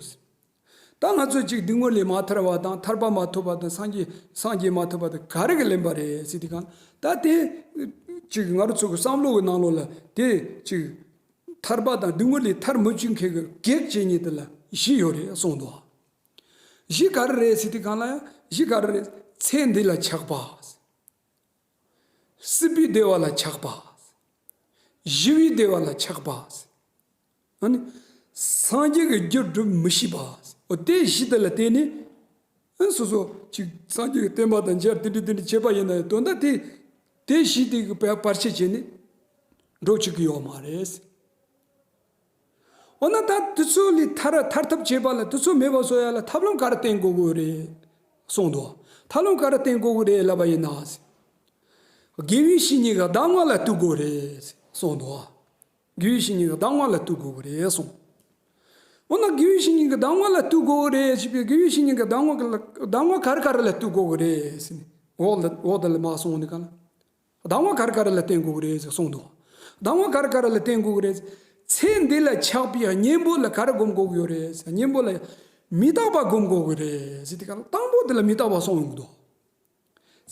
ད་ང་ཚོ་གཅིག་སྡུག་བསྔལ་ལས་མ་ཐར་བ་དང་ཐར་པ་མ་ཐོབ་པ་དང་སངས་རྒྱས་སངས་རྒྱས་མ་ཐོབ་པ་དེ་ག་རེ་གི་ལན་པ་རེད་ཟེར་དུས་སྒང་ད་དེ་གཅིག་ང་རང་ཚོ་གི་བསམ་བློ་གི་ནང་ལོགས་ལ་དེ་གཅིག་ཐར་པ་དང་སྡུག་བསྔལ་ལས་ཐར་མི་བཅུག་མཁན་གི་གེགས་བྱེད་མཁན་དེ་ལ་བཞི་ཡོད་རེད་གསུངས་འདུག། བཞི་ག་རེ་རེད་ཟེར་དུས་སྒང་ལ་ཡང་བཞི་ག་རེ་རེད། ཚེ་འདི་ལ་ཆགས་པ། སྲིད་པའི་བདེ་བ་ལ་ཆགས་པ། ཞི་བའི་བདེ་བ་ལ་ཆགས་པ། ཨ་ནི། སངས་རྒྱས་ཀྱི་རྒྱུ་སྒྲུབ་མི་ཤེས་པ། འོ་དེ་བཞི་དེ་ལ་བརྟེན་ནས། ཨ། སོ་སོ་གཅིག་སངས་རྒྱས་ཀྱི་བསྟན་པ་དང་མཇལ་དེ་འདྲ་དེ་འདྲ་བྱས་པ་ཡིན་ན་ཡང་དོན་དག་དེ། དེ་བཞི་དེ་གི་བར་བར་ཆད་བྱས་ནས་འགྲོ་བཅུག་གི་ཡོད་མ་རེད། འོ་ན་ད་དེ་ཚོ་ལས་ཐར་ཐར་ཐབས་བྱེད་པ་ལ་དེ་ཚོ་མེད་པ་བཟོ་ཡ་ལ་ཐབས་ལམ་ག་རེ་བསྟེན་དགོས་ཀྱི་རེད་གསུངས་འདུག། ཐབས་ལམ་ག་རེ་བསྟེན་དགོས་ཀྱི་རེད་ལབ་པ་ཡིན་ན། དགེ་བའི་བཤེས་གཉེན་གྱི་གདམས་ངག་ལ་ལྟོས་དགོས་རེད་གསུངས་འདུག། དགེ་བའི་བཤེས་གཉེན་གྱི་གདམས་ངག་ལ་ལྟོས་དགོས་ཀྱི་རེད་གསུངས། འོ་ན་དགེ་བའི་བཤེས་གཉེན་གྱི་གདམས་ངག་ལ་ལྟོས་དགོས་ཀྱི་རེད་ཅེས་པའི་དགེ་བའི་བཤེས་གཉེན་གྱི་གདམས་ངག་གི་གདམས་ངག་ག་རེ་ག་རེ་ལ་ལྟོས་དགོས་ཀྱི་རེད་ཟེར་ནས་འོག་ལ་འོག་དེ་ལ་མར་གསུངས་ནས་གང་ལ། གདམས་ངག་ག་རེ་ག་རེ་ལ་བརྟེན་དགོས་ཀྱི་རེད་ཟེར་གསུངས་འདུག། གདམས་ངག་ག་རེ་ག་རེ་ལ་བརྟེན་དགོས་ཀྱི་རེད། ཚེ་འདི་ལ་ཆགས་པའི་གཉེན་པོ་ལ་ག་རེ་སྒོམ་དགོས་ཀྱི་ཡོད་རེད་ཟེར། གཉེན་པོ་ལ་མི་རྟག་པ་སྒོམ་དགོས་ཀྱི་རེད་ཟེར་དུས་སྒང་ལ་དང་པོ་དེ་ལ་མི་རྟག་པ་གསུངས་ཡོང་གི་འདུག།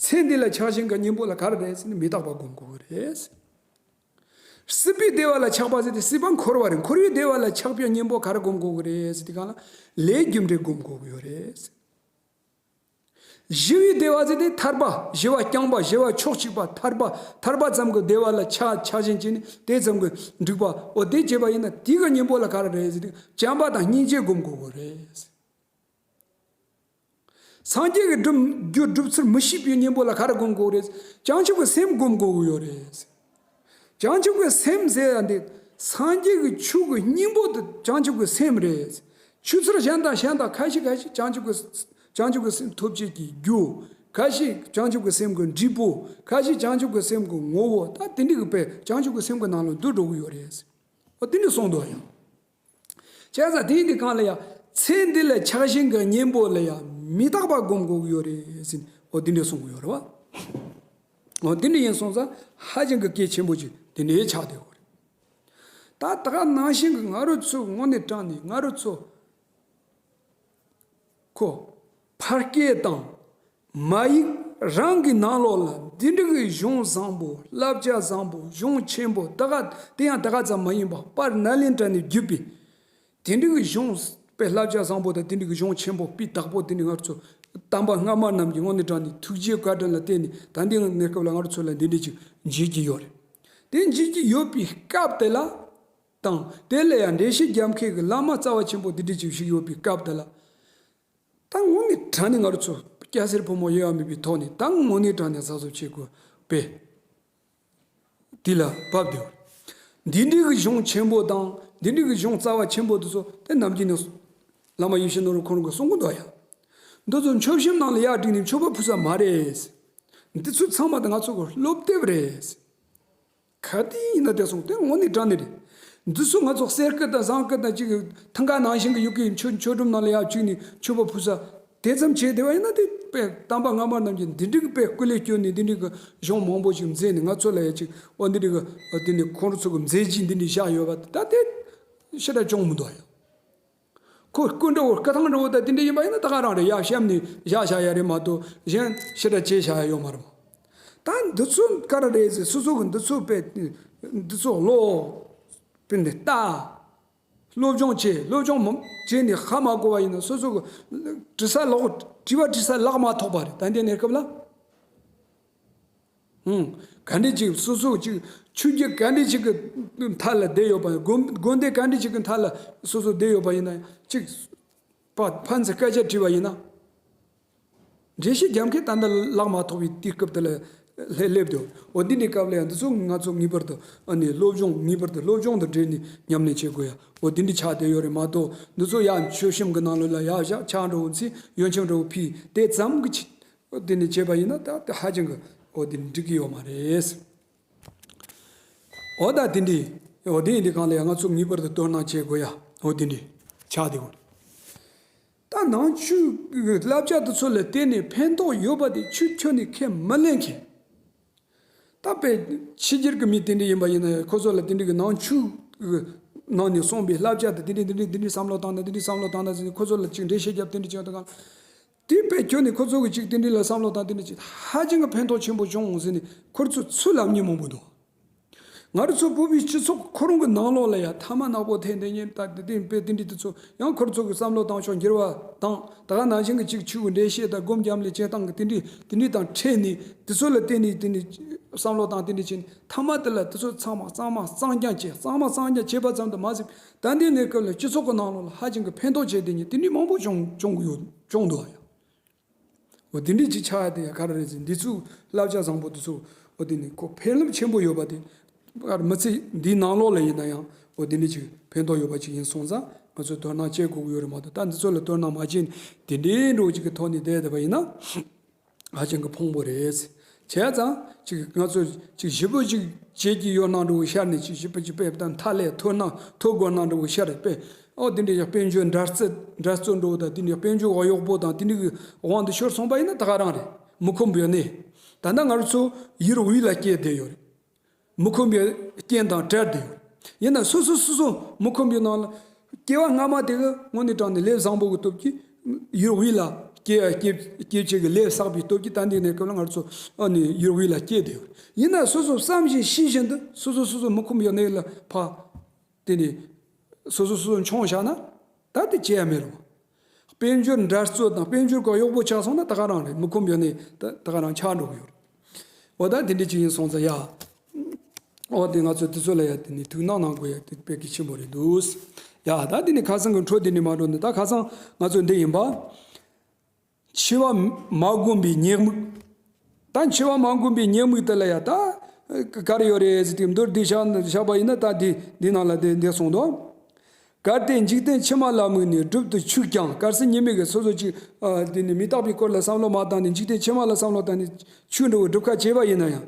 ཚེ་འདི་ལ་ཆགས་ཞེན་གྱི་གཉེན་པོ་ལ་ག་རེ་རེད་ཟེར་ན་མི་རྟག་པ་སྒོམ་དགོས་ཀྱི་རེད། སྲིད་པའི་བདེ་བ་ལ་ཆགས་པ་ཟེར་དུས་སྲིད་པ་འཁོར་བ་རེད། འཁོར་བའི་བདེ་བ་ལ་ཆགས་པའི་གཉེན་པོ་ག་རེ་སྒོམ་དགོས་ཀྱི་རེད་ཟེར་དུས་སྒང་ལ་ལས་རྒྱུ་འབྲས་སྒོམ་དགོས་ཀྱི་ཡོད་རེད། ཞི་བའི་བདེ་བ་ཟེར་དུས་ཐར་པ། ཞི་བ་རྐྱང་པ། ཞི་བ་ཕྱོགས་གཅིག་པ། ཐར་པ་ཐར་པ་ཙམ་གྱི་བདེ་བ་ལ་ཆགས་ཆགས་ཞེན་བྱས་ནས་དེ་ཙམ་གྱི་འགྲིག་པ། འོ་དེ་བྱས་པ་ཡིན་ན་དེ་གི་གཉེན་པོ་ལ་ག་རེ་རེད་ཟེར་དུས་བྱམས་པ་དང་སྙིང་རྗེ་སྒོམ་དགོས་ཀྱི་རེད། སངས་རྒྱས་ཀྱི་སྒྲུབ་རྒྱུ་སྒྲུབ་ཚུལ་མི་ཤེས་པའི་གཉེན་པོ་ལ་ག་རེ་སྒོམ་དགོས་རེད། བྱང་ཆུབ་ཀྱི་སེམས་སྒོམ་དགོས་ཀྱི་ཡོད་རེད། བྱང་ཆུབ་ཀྱི་སེམས་ཟེར་ཡ་འདི་སངས་རྒྱས་ཀྱི་ཆོས་ཀྱི་སྙིང་པོ་དེ་བྱང་ཆུབ་ཀྱི་སེམས་རེད། ཆོས་ཚུལ་གཞན་དང་གཞན་དང་ཁ་ཤས་ཁ་ཤས་བྱང་ཆུབ་ཀྱི་བྱང་ཆུབ་ཀྱི་སེམས་ཐོབ་བྱེད་ཀྱི་རྒྱུ། ཁ་ཤས་བྱང་ཆུབ་ཀྱི་སེམས་ཀྱི་འབྲས་བུ། ཁ་ཤས་བྱང་ཆུབ་ཀྱི་སེམས་ཀྱི་ངོ་བོ། ད་དེ་འདྲ་གི་དཔེ་བྱང་ཆུབ་ཀྱི་སེམས་ཀྱི་ནང་ལ་འདུ་འགྲོ་གི་ཡོད་རེད། འོ་དེ་འདྲ་གསུངས་འདུག་ཡང་། བྱས་ཙང་དེ་ཡིན་དུས་སྒང་ལ་ཡང་ཚེ་འདི་ལ་ཆགས་ཞེན་གྱི་གཉེན་པོ་ལ་ཡང་མི་རྟག་པ་སྒོམ་དགོས་ཀྱི་ཡོད་རེད་ཟེར་ནས་འོ་དེ་འདྲ་གསུང་གི་ཡོད་རེད་བ། འོ་དེ་འདྲ་ཡིན་སོང་ཙང་ཧ་ཅང་གི་གལ་ཆེན་པོ་ཅིག་དེ་འདྲ་ཆགས་བསྡད་ཡོད་རེད། ད་ད་ག་ནང་བཞིན་གྱི་ང་རང་ཚོ་དངོས་གནས་དྲང་གནས་ང་རང་ཚོ་ཁོ་ཕ་སྐད་དང་མ་ཡིག་རང་གི་ནང་ལོགས་ལ་འདི་འདྲ་གི་གཞུང་བཟང་པོ། བསླབ་བྱ་བཟང་པོ། གཞུང་ཆེན་པོ། ད་ག་དེ་ཡང་ད་ག་ཙམ་མ་ཡིན་པ་དཔལ་ནཱ་ལེནྡྲ་ནས་བརྒྱུད་པའི་དེ་འདྲ་གི་གཞུང་དཔེ་བསླབ་བྱ་བཟང་པོ་དང་དེ་འདྲ་གི་གཞུང་ཆེན་པོ་སྤུས་དག་པོ་དེ་འདྲ་ང་ཚོ་དམ་པ་སྔ་མ་རྣམས་ཀྱི་དངོས་གནས་དྲང་གནས་ཐུགས་རྗེའི་བཀའ་དྲིན་ལ་བརྟེན་ནས་ད་ལྟའི་གནས་སྐབས་ལ་ང་ཚོ་ལ་འདི་འདྲ་ཅིག་མཇལ་གྱི་ཡོད་རེད། དེ་མཇལ་གྱི་ཡོད་པའི་སྐབས་དེ་ལ་དང་དེ་ལ་ཡང་འགྲེལ་བཤད་རྒྱབ་མཁན་གྱི་བླ་མ་རྩ་བ་ཆེན་པོ་འདི་འདྲ་ཅིག་ཞིག་ཡོད་པའི་སྐབས་དེ་ལ། ད་དངོས་གནས་དྲང་གནས་ང་རང་ཚོ་སྐྱ་སེར་ཕོ་མོ་དབྱེ་བ་མེད་པའི་ཐོག་ནས་ད་དངོས་གནས་དྲང་གནས་གཟབ་གཟབ་བྱེད་དགོས་པས། དེ་ལ་བབ་སྟེ། འདི་འདྲའི་གི་གཞུང་ཆེན་པོ་དང་འདི་འདྲའི་གི་གཞུང་རྩ་བ་ཆེན་པོ་དེ་ཚོ་དེ་ནམ་རྒྱུན་ནས་བླ་མ་ཡིད་བཞིན་ནོར་བུ་ཁོང་རང་གིས་གསུང་གི་འདུག་ཡ། འདི་ཚོ་མཆོད་བཤམས་ནང་ལ་ཡར་བསྒྲིགས་ནས་མཆོད་པ་ཕུལ་ས་མ་རེད། འདི་ཚོ་ཚང་མ་ད་ང་ཚོ་གི་སློབ་དེབ་རེད། ག་དུས་ཡིན་ན་དེ་སོང་དེ་དངོས་གནས་དྲང་གནས་རེད། འདི་ཚོ་ང་ཚོ་གསེར་སྐུ་དང་ཟངས་སྐུ་དང་གཅིག་གི་ཐང་ག་ནང་བཞིན་གི་ཡུལ་གྱི་མཆོད་མཆོད་སྒྲོམ་ནང་ལ་ཡར་བཅུག་ནས་མཆོད་པ་ཕུལ་ས་དེ་ཙམ་བྱས་བསྡད་པ་ཡིན་ན། དེ་དཔེ་དམ་པ་སྔ་མ་རྣམས་ཀྱིས་འདི་འདྲའི་གི་དཔེ་སྐུ་ལས་བསྐྱོན་ནས་འདི་འདྲའི་གི་གཞུང་མང་པོ་ཞིག་མཛད་ནས་ང་ཚོ་ལ་ཡ་གཅིག་འོ་འདི་འདྲའི་གི་འོ་དེ་ནས་ཁོང་ཚོ་གི་མཛད་རྗེས་འདི་འདྲའི་བཞག་ཡོད་པ་ད་དེ་ཞེ་དྲག་བྱུང་མི་འདུག་ཡ། ཁོ་སྐུ་འདྲ་བོ་སྐུ་ཐང་འདྲ་བོ་དང་དེ་འདྲ་ཡིན་པ་ཡིན་ན་ད་ག་རང་རེད། ཡར་བཤམས་ནས་བཞག་བཞག་ཡ་རེད་མ་གཏོགས་གཞན་ཞེ་དྲག་བྱས་བཞག་ཡ་ཡོད་མ་རེད། ད་འདི་ཚོ་ག་རེ་རེད་ཟེར། སོ་སོ་གི་འདི་ཚོ་དཔེ་འདི་ཚོ་ཀློག་དཔེ་འདི་ལྟ། སློབ་སྦྱོང་བྱེད། སློབ་སྦྱོང་མ་བྱས་ནས་ཧ་མ་གོ་བ་ཡིན་ན་སོ་སོ་གི་དྲི་ས་ལོག་དྲི་བ་དྲི་ས་ལག་མ་ཐོགས་པ་རེད། ད་ལྟའི་གནས་སྐབས་ལ། ཧུང་། ག་འདྲ་ཅིག་སོ་སོ་ཅིག་ཆོས་བརྒྱུད་ག་འདྲ་ཅིག་གི་མཐའ་ལ་བསྡད་ཡོད་པ། དགོན་དགོན་སྡེ་ག་འདྲ་ཅིག་གི་མཐའ་ལ་སོ་སོ་བསྡད་ཡོད་པ་ཡིན་ན་ཅིག་ཕ་ཕན་ཚུན་སྐད་ཆ་དྲིས་པ་ཡིན་ན། འགྲེལ་བཤད་རྒྱབ་མཁན་ད་ལྟ་ལག་མ་ཐོགས་པའི་དུས་སྐབས་དེ་ལ་ སླེབས་སླེབས་འདུག་འོ་འདི་འདྲའི་སྐབས་ལ་ཡང་འདི་ཚོ་ང་ཚོ་ངེས་པར་དུ་ཨ་ནི་སློབ་སྦྱོང་ངེས་པར་དུ་སློབ་སྦྱོང་དང་འབྲེལ་ནས་ཉམས་ལེན་བྱེད་དགོས་ཡ། འོ་འདི་འདྲའི་ཆགས་བསྡད་ཡོད་རེད་མ་གཏོགས། འདི་ཚོ་ཡང་མཆོད་བཤམས་ཀྱི་ནང་ལོགས་ལ་ཡར་བཞག་ཕྱག་འདྲ་བོ་འཚལ། ཡོན་ཆབ་འདྲ་བོ་ཕུལ། དེ་ཙམ་གྱི་ཆེད་འོ་དེ་ནས་བྱས་པ་ཡིན་ན་ད་དེ་ཧ་ཅང་གི་འོ་དེ་འགྲིག་གི་ཡོད་མ་རེད། འོ་ད་དེ་འདྲའི་འོ་དེ་ཡིན་དུས་གང་ལ་ཡང་ང་ཚོ་ངེས་པར་དུ་དོ་སྣང་བྱེད་དགོས་ཡ། འོ་དེ་འདྲའི་ཆགས་བསྡད་ཡོད། ད་ནང་ཆོས་ཀྱི་བསླབ་བྱ་དེ་ཚོ་ལ་བརྟེན་ནས་ཕན་ཐོགས་ཡོད་པ་དེ་ཆོས་ཁྱོན་ནས་ཁས་མི་ལེན་མཁན། ད་དཔེ་ཕྱི་རྒྱལ་གྱི་མི་དེ་འདྲ་ཡིན་པ་ཡིན་ན་ཡང་ཁོ་ཚོ་ལ་དེ་འདྲ་གི་ནང་ཆོས་ཀྱི་ནང་ནས་གསུངས་པའི་བསླབ་བྱ་དེ་དེ་འདྲ་དེ་འདྲ་དེ་འདྲ་བསམ་བློ་བཏང་ན་དེ་འདྲ་བསམ་བློ་བཏང་ན་ཟེར་ནས་ཁོ་ཚོ་ལ་ཅིག་འགྲེལ་བཤད་རྒྱབ་དེ་འདྲ་བྱས་དུས་གང་དེ་དཔེ་ཁྱོན་ནས་ཁོ་ཚོ་གི་ཅིག་དེ་འདྲ་ལ་བསམ་བློ་བཏང་དེ་འདྲ་ཅིག་ཧ་ཅང་གི་ཕན་ཐོགས་ཆེན་པོ་བྱུང་ཟེར་ནས་ཁོ་ཚོ་ཚུར་ལབ་མཁན་མང་པོ་འདུག་ང་རང་ཚོ་བོད་པའི་སྤྱི་ཚོགས་ཁོ་རང་གི་ནང་ལོགས་ལ་ཡང་ཐ་མག་ནག་པོ་འཐེན་བསྡད་མཁན་ད་དེ་དེ་དཔེ་དེ་འདྲ་དེ་ཚོ་ཡང་ཁོ་ཚོ་གི་བསམ་བློ་བཏང་ཕྱོགས་འགྱུར་བ་དང་ད་ག་ནང་བཞིན་གྱི་ཅིག་ཆོས་ཀྱི་འགྲེལ་བཤད་དང་སྒོམ་རྒྱབ་ལས་བྱེད་སྟངས་ཀྱི་དེ་འདྲ་དེ་འདྲ་དང་འཕྲད་ནས་དེ་ཚོ་ལ་བརྟེན་ནས་དེ་འདྲ་བསམ་བློ་བཏང་དེ་འདྲ་བྱས་ནས་ཐ་མ་དེ་ལ་དེ་ཚོ་ཚང་མ་གཙང་མ་གཙང་རྐྱང་བྱས་གཙང་མ་གཙང་རྐྱང་བྱས་པ་ཙམ་དུ་མ་ཟད་ད་ལྟའི་གནས་སྐབས་ལ་སྤྱི་ཚོགས་ཀྱི་ནང་ལོགས་ལ་ཧ་ཅང་གི་ཕན་ཐོགས་བྱས་བསྡད་མཁན་དེ་འདྲ་མང་པོ་བྱུང་བྱུང་གི་ཡོད་བྱུང་འདུག་ཨ་ཡ། འོ་དེ་འདྲའི་ཅིག་ཆགས་ཡ་དེ་ཡང་ག་རེ་རེད་ཟེར་འདི་ཚོའི་བསླབ་བྱ་བཟང་པོ་དེ་ཚོ་འོ་དེ་ནི་ཁོ་ཕན་རླབས་ཆེན་པོ་ཡོད་པ་དེ་ཨར་མི་ཚེ་འདིའི་ནང་ལོགས་ལ་ཡིན་ན་ཡང་འོ་དེ་འདྲའི་ཅིག་ཕན་ཐོགས་ཡོད་པ་ཅིག་ཡིན་སོང་ཙང་ང་ཚོས་དོ་སྣང་བྱེད་དགོས་ཀྱི་ཡོད་རེད་མ་གཏོགས་ད་འདི་ཚོ་ལ་དོ་སྣང་མ་བྱས་ནས་དེ་འདྲའི་འགྲོ་ཅིག་གི་ཐོག་ནས་བསྡད་བསྡད་པ་ཡིན་ན་ཧ་ཅང་གི་ཕངས་པོ་རེད། བྱས་ཙང་ཅིག་ང་ཚོ་ཅིག་ཞིབ་པོ་ཅིག་བྱེད་ཀྱི་ཡོད་ན་འགྲོ་ཤར་ནས་ཅིག་ཞིབ་པོ་ཅིག་དཔེ་ད་མཐའ་ལས་ཐོ་ན་ཐོ་དགོས་ན་འགྲོ་ཤར་དཔེ། ཨོ་དེ་འདྲའི་ཡང་དཔལ་འབྱོར་འདྲ་རྩོད་འདྲ་རྩོད་འགྲོ་བ་དང་དེ་འདྲའི་དཔལ་འབྱོར་གཡོག་པོ་དང་དེ་འདྲའི་དབང་དུ་ཤོར་སོང་པ་ཡིན་ན་ད་ག་རང་རེད། མི་ཁོམ་པའི་གནས། ད་ལྟ་ང་རང་ཚོ་ཡུལ་དབུས་ལ་སྐྱེས་བསྡད་ཡོད་རེད། མི་ཁོམ་པའི་རྐྱེན་དང་བྲལ་བསྡད་ཡོད་རེད། ཡིན་ན་སོ་སོ་སོ་སོ་མི་ཁོམ་པའི་ནང་ལ་སྐྱེ་བ་སྔ་མ་དེ་གི་དངོས་གནས་དྲང་ནས་ལས་བཟང་པོ་གི་སྟོབས་ཀྱིས་ཡུལ་དབུས་ལ་སྐྱེ་སྐྱེ་སྐྱེ་བྱེད་ཀྱི་ལས་བསགས་པའི་སྟོབས་ཀྱིས་ད་འདི་གནས་སྐབས་ལ་ང་རང་ཚོ་ཨ་ནི་ཡུལ་དབུས་ལ་སྐྱེས་བསྡད་ཡོད་རེད། ཡིན་ན་སོ་སོ་བསམ་བཞིན་ཤེས་བཞིན་དུ་སོ་སོ་སོ་སོ་མི་ཁོམ་པའི་གནས་ལ་ཕ། དེ་ནི། སོ་སོ་སོ་སོ་མཆོང་བཞག་ན། ད་དེ་བྱེད་ཡ་མེད་རུང་། དཔལ་འབྱོར་འདྲ་རྩོད་དང་དཔལ་འབྱོར་གྱི་གཡོག་པོ་ཆགས་སོང་ན་ད་ག་རང་རེད། མི་ཁོམ་ཡོད་ནས་ད་ད་ག་རང་ཆགས་འགྲོ་གི་ཡོད་རེད། འོ་ད་དེ་འདྲ་ཅིག་ཡིན་སོང་ཙང་ཡ། འོ་དེ་ང་ཚོ་དེ་ཚོ་ལ་ཡ་དེ་ནི་ཐུགས་སྣང་གནང་དགོས་ཡ་དེ་དཔེ་གལ་ཆེན་པོ་རེད་འདུག་ཡ་ད་དེ་ནི་ཁ་སང་གི་འཕྲོ་དེ་ནི་མ་འགྲོ་ནི་ད་ཁ་སང་ང་ཚོ་འདི་ཡིན་པ། འཆི་བ་མ་བསྒོམ་པའི་ཉེས་དམིགས། ད་འཆི་བ་མ་བསྒོམ་པའི་ཉེས་དམིགས་དེ་ལ་ཡ་ད་ག་རེ་ཡོད་རེད་ཟེར་དུས་མདོར་བསྡུས་བཞག་བཞག་པ་ཡིན་ན་ད་འདི་འདི་ནང་ལ་འདི་འདི་གསུངས་འདུག་གལ་ཏེ་འཇིག་རྟེན་ཕྱི་མ་ལ་དམིགས་ནས་སྒྲུབ་ཏུ་ཆུག་ཀྱང་། གལ་སྲིད་ཉེས་དམིགས་ཀྱི་སོ་སོ་ཅིག་ཨ་འདི་ནི་མི་རྟག་པའི་སྐོར་ལ་བསམ་བློ་མ་བཏང་ནས་འཇིག་རྟེན་ཕྱི་མ་ལ་བསམ་བློ་བཏང་ནས་ཆོས་འགྲོ་བའི་སྒྲུབ་ཁ་བྱས་པ་ཡིན་ན་ཡང་།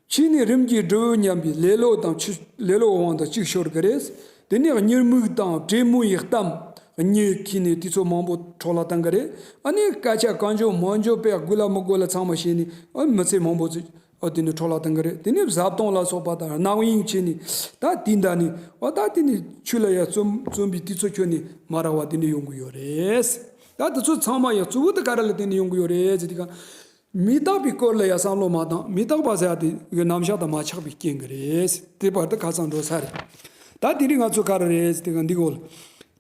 ཕྱིས་ནས་རིམ་གྱིས་སྒྲུབ་སྙམ་པའི་ལེ་ལོ་དང་ཆུ་ལེ་ལོའི་དབང་དུ་གཅིག་ཤོར་གི་རེད། དེ་ནས་གཉིད་མིག་དང་བྲེ་མོ་ཡི་གཏམ། གཉིད་ཁུག་ནས་དུས་ཚོད་མང་པོ་འཕྲོ་བརླག་བཏང་གི་རེད། ཨ་ནི་སྐད་ཆ་གང་བྱུང་མང་བྱུང་དཔེ་དགོས་ལ་མི་དགོས་ལ་ཚང་མ་བཤད་ནས་ཨ་མི་ཚེ་མང་པོ་ཅིག་ཨ་དེ་ནས་འཕྲོ་བརླག་བཏང་གི་རེད། དེ་ནས་བཟའ་བཏུང་ལ་སོགས་པ་དང་རྣམ་གཡེང་བྱས་ནས་ད་དེ་འདྲ་ནས་ཨ་ད་དེ་ནས་ཆོས་ལ་ཡ་བརྩོན་བརྩོན་པའི་དུས་ཚོད་ཁྱོན་ནས་མ་རག་པ་དེ་འདྲ་ཡོང་གི་ཡོད་རེད། ད་དེ་ཚོ་ཚང་མ་ཡ་གཙོ་བོ་དེ་ག་རེ་ལ་བརྟེན་ནས་ཡོང་གི་ཡོད་རེད་ཟེར་དུས་ག་མི་རྟག་པའི་སྐོར་ལ་ཡང་བསམ་བློ་མ་བཏང་། མི་རྟག་པ་ཟེར་ཡ་དེ་གི་རྣམ་གཞག་དང་མ་ཆགས་པའི་རྐྱེན་གྱིས་རེད། དེ་བར་དུ་ཁ་སང་འགྲོ་ས་རེད། ད་དེ་རིང་ང་ཚོ་ག་རེ་རེད་ཟེར་དེ་ག་འདི་གོ་ལ།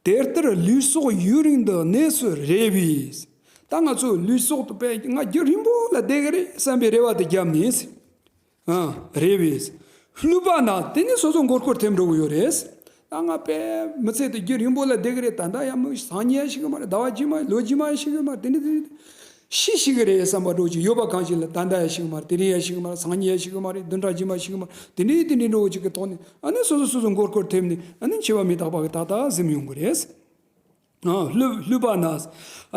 དེ་ལྟར་ལུས་སྲོག་ཡུན་རིང་དུ་གནས་སུ་རེ་བས། ད་ང་ཚོ་ལུས་སྲོག་དེ་དཔེ་ང་རྒྱུན་རིང་པོ་ལ་བསྡད་གི་རེད་བསམ་པའི་རེ་བ་དེ་བརྒྱབ་ནས། ཨ། རེ་བས། ལྷོད་པ་ན་དེ་ནི་སོ་སོ་མགོ་སྐོར་ཐེབས་འགྲོ་གི་ཡོད་རེད། ད་ང་དཔེ་མི་ཚེ་དེ་རྒྱུན་རིང་པོ་ལ་བསྡད་གི་རེད། ད་ལྟ་ཡང་མི་སང་ཉིན་ཡང་ཤི་གི་མ་རེད། ཟླ་བ་རྗེས་མ་ལོ་རྗེས་མ་ཡང་ཤི་གི་མ་རེད། དེ་ནི་དེ་ནི་ཤི་ཤི་གི་རེད་བསམ་པ་འགྲོ་ཅིག་ཡོད་པ་གང་ཞིག་ལ་ད་ལྟ་ཡང་ཤི་གི་མ་རེད། དེ་རིང་ཡང་ཤི་གི་མ་རེད། སང་ཉིན་ཡང་ཤི་གི་མ་རེད། བདུན་ཕྲག་རྗེས་མ་ཤི་གི་མ་རེད། དེ་འདྲའི་དེ་འདྲའི་འགྲོ་ཅིག་གི་ཐོག་ནས་ཨ་ནི་སོ་སོ་སོ་སོ་མགོ་སྐོར་ཐེབས་ནས་ཨ་ནི་འཆི་བ་མི་རྟག་པ་གི་ཏག་ཏག་གཟིམ་ཡོང་གི་རེད། ལྷོད་ལྷོད་པ་ན།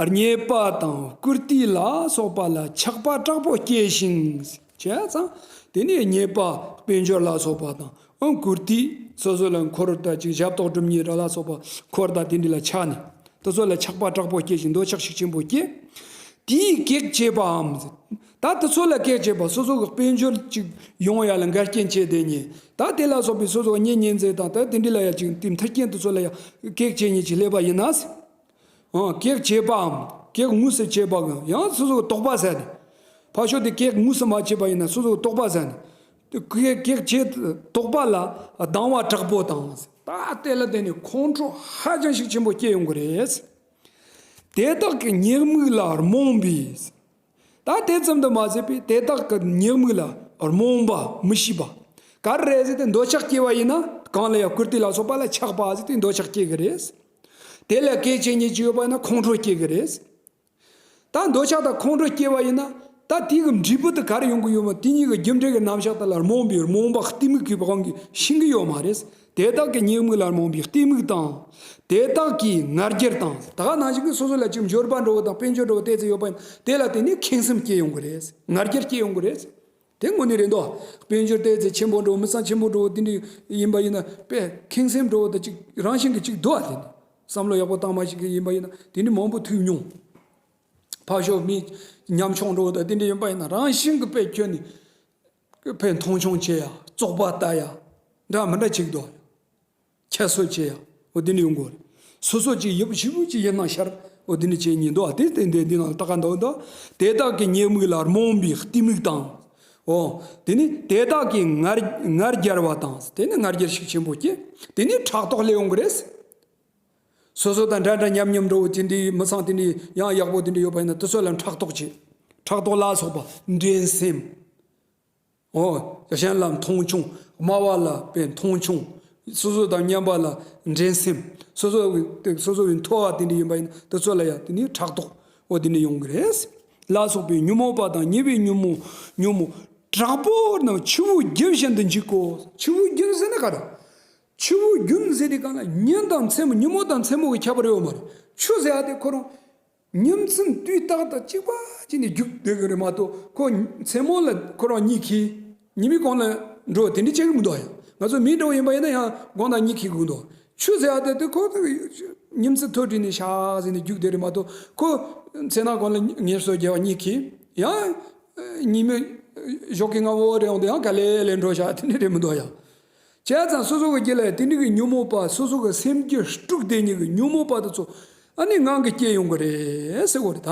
རྙེད་པ་དང་བཀུར་སྟི་ལ་སོགས་པ་ལ་ཆགས་པ་དྲག་པོ་སྐྱེ་ཞིང་། བྱས་ཙང་། དེ་ནས་རྙེད་པ་དཔལ་འབྱོར་ལ་སོགས་པ་དང་། ཨང་བཀུར་སྟི་སོ་སོ་ལ་འཁོར་དང་ཅིག་ཞབས་ཏོག་སྒྲུབ་མཁན་ར་ལ་སོགས་པ་འཁོར་དང་དེ་འདྲ་ལ་ཆགས་ནས། དེ་ཚོ་ལ་ཆགས་པ་དྲག་པོ་སྐྱེ་ཞིང་འདོད་ཆགས་ཤུགས་ཆེན་པོ་སྐྱེ། དེས་གེགས་བྱེད་པའམ། ད་དེ་ཚོ་ལ་གེགས་བྱེད་པ་སོ་སོ་གི་དཔལ་འབྱོར་ཅིག་ཡོང་ཡ་ལ་འགལ་རྐྱེན་བྱེད་དེ་ཉིད་ད་དེ་ལ་སོགས་པའི་སོ་སོ་གཉེན་ཉེ་ཚན་དང་ད་དེ་འདྲ་ལ་ཡ་ཅིག་དེ་མཐུན་རྐྱེན་དེ་ཚོ་ལ་ཡ་གེགས་བྱེད་ཉིད་ཅིག་སླེབས་པ་ཡིན་ན། ཨང་གེགས་བྱེད་པའམ་གེགས་དངོས་སུ་བྱེད་པའམ་ཡང་སོ་སོ་གི་དོགས་པ་ཟད་དེ། ཕར་ཕྱོགས་དེ་གེགས་དངོས་སུ་མ་བྱེད་པ་ཡིན་ན་སོ་སོ་གི་དོགས་པ་ཟད་ནས། དེ་གེགས་གེགས་བྱེད་དོགས་པ་ལ་སྡང་བ་དྲག་པོ་དང་། ད་དེ་ལ་བརྟེན་ནས་ཁོང་ཁྲོ་ཧ་ཅང་ཤུགས་ཆེན་པོ་སྐྱེ་ཡོང་གི་རེད། དེ་དག་གི་ཉེས་དམིགས་ལ་རྨོངས་པས། ད་དེ་ཙམ་དུ་མ་ཟད་པས་དེ་དག་གི་ཉེས་དམིགས་ལ་རྨོངས་པ་མི་ཤེས་པ། ག་རེ་རེད་ཟེར་ཏེ་འདོད་ཆགས་སྐྱེ་བ་ཡིན་ན་གང་ལ་ཡང་བཀུར་སྟི་ལ་སོགས་པ་ལ་ཆགས་པ་ཟེར་ཏེ་འདོད་ཆགས་སྐྱེ་གི་རེད། དེ་ལ་གེགས་བྱེད་ཉིད་ཅིག་ཡོད་པ་ཡིན་ན་ཁོང་ཁྲོ་སྐྱེ་གི་རེད། ད་འདོད་ཆགས་དང་ཁོང་ཁྲོ་སྐྱེ་བ་ཡིན་ན། ད་དེ་གི་འབྲས་བུ་དེ་ག་རེ་ཡོང་གི་ཡོད་མ། དེ་གཉིས་ཀྱི་རྒྱུ་འབྲས་ཀྱི་རྣམ་གཞག་དེ་ལ་རྨོངས་པའི་རྨོངས་པ་གཏི་མུག་གི་དབང་གིས་ཤེས་ཀྱི་ཡོད་མ་རེད། དེ་དག་གི་ཉེས་དམིགས་ལ་རྨོངས་པའི་གཏི་མུག་དང་། དེ་དག་གི་ང་རྒྱལ་དང་། ད་ག་ནང་བཞིན་གྱི་སོ་སོ་ལ་ཅིག་འབྱོར་པ་འགྲོ་བ་དང་དཔལ་འབྱོར་འགྲོ་བ་ཏོག་ཙམ་ཡོད་པ་ཡིན་ན། དེ་ལ་བརྟེན་ནས་ཁེངས་སེམས་སྐྱེ་ཡོང་གི་རེད། ང་རྒྱལ་སྐྱེ་ཡོང་གི་རེད། དེ་དངོས་གནས་རེད་འདུག་དཔལ་འབྱོར་ཏོག་ཙམ་ཆེན་པོ་འགྲོ་བ། མི་ཚང་ཆེན་པོ་འགྲོ་བ་དེ་འདྲ་ཡིན་པ་ཡིན་ན། དཔེ་ཁེངས་སེམས་འགྲོ་བ་དང་ཅིག་རང་བཞིན་གྱིས་ཅིག་འདུག་ཨ། དེ་འདྲ་བསམ་བློ་ཡག་པོ་བཏང་མ་ཞིག་གི་ཡིན་པ་ཡིན་ན། དེ་འདྲ་མང་པོ་ཐུག་མྱོང་། ཕར་ཕྱོགས་མི་ཉམ་ཆུང་འགྲོ་བ་དང་དེ་འདྲ་ཡིན་པ་ཡིན་ན། རང་བཞིན་གྱིས་དཔེ་ཁྱོད་ནི་དཔེ་མཐོང་ཆུང་བྱེད་ཡ། བཙོག་པ་ལྟ་ཡ། འདྲ་མི་འདྲ་ཅིག་འདུག་ཁྱད་གསོད་བྱེད་ཡ། འོ་དེ་འདྲ་ཡོང་གི་ཡོད་རེད། སོ་སོ་ཅིག་ཡག་པོ་ཞེ་པོ་ཅིག་ཡིན་ན་ཤར། འོ་དེ་འདྲ་བྱེད་ཉེན་འདུག་ཨ། དེ་དེ་འདི་འདི་ནང་ལ་ད་ག་འདུག་འདུག་དེ་དག་གི་ཉེས་དམིགས་ལ་རྨོངས་པའི་གཏི་མུག་དང་། འོ། དེ་ནི་དེ་དག་གི་ང་ང་རྒྱལ་བ་དང་། དེ་ནི་ང་རྒྱལ་ཤུགས་ཆེན་པོ་སྐྱེ། དེ་ནི་ཕྲག་དོག་སླེབས་ཡོང་གི་རེད། སོ་སོ་དང་འདྲ་འདྲ་མཉམ་མཉམ་འགྲོ་བ་དེ་འདྲའི། མི་ཚང་དེ་འདྲའི་ཡང་ཡག་པོ་དེ་འདྲ་ཡོད་པ་ཡིན་ན། དེ་ཚོ་ལ་ཕྲག་དོག་བྱེད། ཕྲག་དོག་ལ་སོགས་པ། འགྲན་སེམས། འོ། གཞན་ལ་མཐོང་ཆུང་། དམའ་བ་ལ་དཔེ་མཐོང་ཆུང་། སོ་སོ་དང་མཉམ་པ་ལ་འགྲན་སེམས། སོ་སོ་སོ་སོའི་མཐོ་བ་དེ་འདྲ་ཡིན་པ་ཡིན་ན། དེ་ཚོ་ལ་ཡང་དེ་ནི་ཕྲག་དོག་འོ་དེ་འདྲ་ཡོང་གི་རེད། ལ་སོགས་པའི་ཉོན་མོངས་པ་དང་། ཉེས་པའི་ཉོན་མོངས་ཉོན་མོངས་དྲག་པོ་རྣམས་ཆུ་བོ་རྒྱུན་བཞིན་དུ་འཇིག་གོ། ཆུ་བོ་རྒྱུན་ཟེར་ན་ག་རེ། ཆུ་བོ་རྒྱུན་ཟེར་དུས་སྒང་ལ་ཉིན་དང་མཚན་མོ། ཉིན་མོ་དང་མཚན་མོ་གི་ཁྱད་པར་ཡོད་མ་རེད། ཆུ་ཟེར་ཡ་དེ་ཁོ་རང་ཉིན་མཚན་དུས་རྟག་ཏུ་གཅིག་པ་གཅིག་ནས་རྒྱུག་བསྡད་གི་རེད་མ་གཏོགས། ཁོ་མཚན་མོ་ལ་ཁོ་རང་གཉིད་ཁུག་ཉི་མའི་གུང་ལ་འགྲོ་དེ་འདྲ་བྱེད་གི་མི་འདུག་ཡ། ང་ཚོ་མི་འདྲ་བོ་ཡིན་པ་ཡིན་ན་ཡང་དགོང་དག་གཉིད་ཁུག་གི་འདུག་ཆུ་ཟེར་ཡ་དེ་དེ་ཁོ་ཉིན་མཚན་ཐོ་བྲིས་ནས་ཤག་ཟེར་ནས་རྒྱུག་བསྡད་རེད་མ་གཏོགས། ཁོ་མཚན་ནག་གུང་ལ་ངལ་གསོ་རྒྱག་པ་གཉིད་ཁུག་ཡང་ཉི་མ་ཞོགས་ཀྱི་སྔ་པོ་རེད་འོང་དུས་ཡང་ག་ལེ་ལེ་འགྲོ་ཤག་དེ་འདྲ་རེད་མི་འདུག་ཡ། བྱས་ཙང་སོ་སོ་གི་རྒྱུད་ལ་དེ་འདྲ་གི་ཉོན་མོངས་པ། སོ་སོ་གི་སེམས་རྒྱུད་དཀྲུགས་བསྡད་མཁན་གྱི་ཉོན་མོངས་པ་དེ་ཚོ་ཨ་ནི་ངང་གིས་སྐྱེ་ཡོང་གི་རེད་ཟེར་གོ་རེད་ད།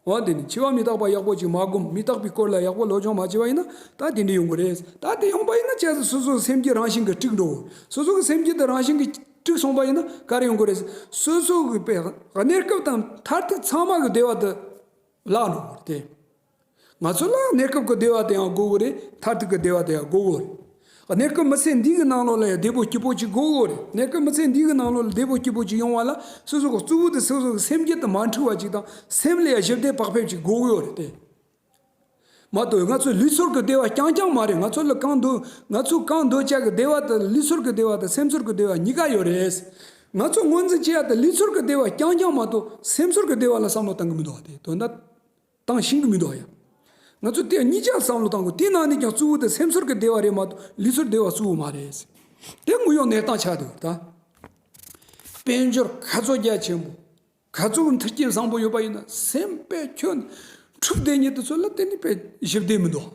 འོ་དེ་ནི་འཆི་བ་མི་རྟག་པ་ཡག་པོ་ཅིག་མ་བསྒོམས། མི་རྟག་པའི་སྐོར་ལ་ཡག་པོ་སློབ་སྦྱོང་མ་བྱས་པ་ཡིན་ན། ད་དེ་འདྲ་ཡོང་གི་རེད། ད་དེ་ཡོང་པ་ཡིན་ན་བྱས་ཙང་སོ་སོའི་སེམས་རྒྱུད་རང་བཞིན་གྱིས་དཀྲུགས་འགྲོ། སོ་སོ་གི་སེམས་རྒྱུད་དེ་རང་བཞིན་གྱིས་དཀྲུགས་སོང་པ་ཡིན་ན་ག་རེ་ཡོང་གི་རེད། སོ་སོ་གི་དཔེ་གནས་སྐབས་དང་མཐར་ཐུག་ཚང་མ་གི་བདེ་བ་དེ་བརླག་འགྲོ་གི་རེད་དེ། ང་ཚོ་ལ་གནས་སྐབས་ཀྱི་བདེ་བ་དེ་ཡང་དགོས་ཀྱི་རེད། མཐར་ཐུག་གི་བདེ་བ་དེ་ཡང་དགོས་ཀྱི་རེད། གནས་སྐབས་མི་ཚེ་འདི་གི་ནང་ལོགས་ལ་ཡང་བདེ་པོ་སྐྱིད་པོ་ཅིག་དགོས་ཀྱི་རེད། གནས་སྐབས་མི་ཚེ་འདི་གི་ནང་ལོགས་ལ་བདེ་པོ་སྐྱིད་པོ་ཅིག་ཡོང་བ་ལ་སོ་སོ་གི་གཙོ་བོ་དེ་སོ་སོ་གི་སེམས་རྒྱུད་དེ་མ་འཁྲུགས་པ་ཅིག་དང་། སེམས་ལ་ཡང་ཞི་བདེ་བག་ཕེབས་ཅིག་དགོས་ཀྱི་ཡོད་རེད་དེ། མ་གཏོགས་ང་ཚོའི་ལུས་ཚོར་གྱི་བདེ་བ་རྐྱང་རྐྱང་མ་རེད། ང་ཚོ་ལ་གང་འདོད། ང་ཚོ་གང་འདོད་ཆགས་ཀྱི་བདེ་བ་དེ། ལུས་ཚོར་གྱི་བདེ་བ་དང་སེམས་ཚོར་གྱི་བདེ་བ་གཉིས་ཀ་ཡོད་རེད། ང་ཚོ་ངོས་འཛིན་བྱེད་ཡ་དེ་ལུས་ཚོར་གྱི་བདེ་བ་རྐྱང་རྐྱང་མ་གཏོགས་སེམས་ཚོར་གྱི་བདེ་བ་ལ་བསམ་བློ་གཏང་གི་མི་འདུག་བ། དེ་དོན་དག་བཏང་ཤེས་ཀྱི་མི་འདུག་ཡ། ང་ཚོ་དེ་གཉིས་ཆར་བསམ་བློ་གཏང་དགོས། དེ་ནང་ནས་ཀྱང་གཙོ་བོ་དེ་སེམས་ཚོར་གྱི་བདེ་བ་རེད་མ་གཏོགས་ལུས་ཚོར་བདེ་བ་གཙོ་བོ་མ་རེད། དེ་དངོས་ཡོད་གནས་སྟངས་ཆགས་འདུག་ད། དཔལ་འབྱོར་ག་ཚོད་རྒྱ་ཆེན་པོ། ག་ཚོད་མཐུན་རྐྱེན་བཟང་པོ་ཡོད་པ་ཡིན་ན། སེམས་དཔེ་ཁྱོད་འཁྲུག་བསྡད་མཁན་དེ་ཚོ་ལ་དེ་ནི་དཔེ་ཞི་བདེ་མི་འདུག་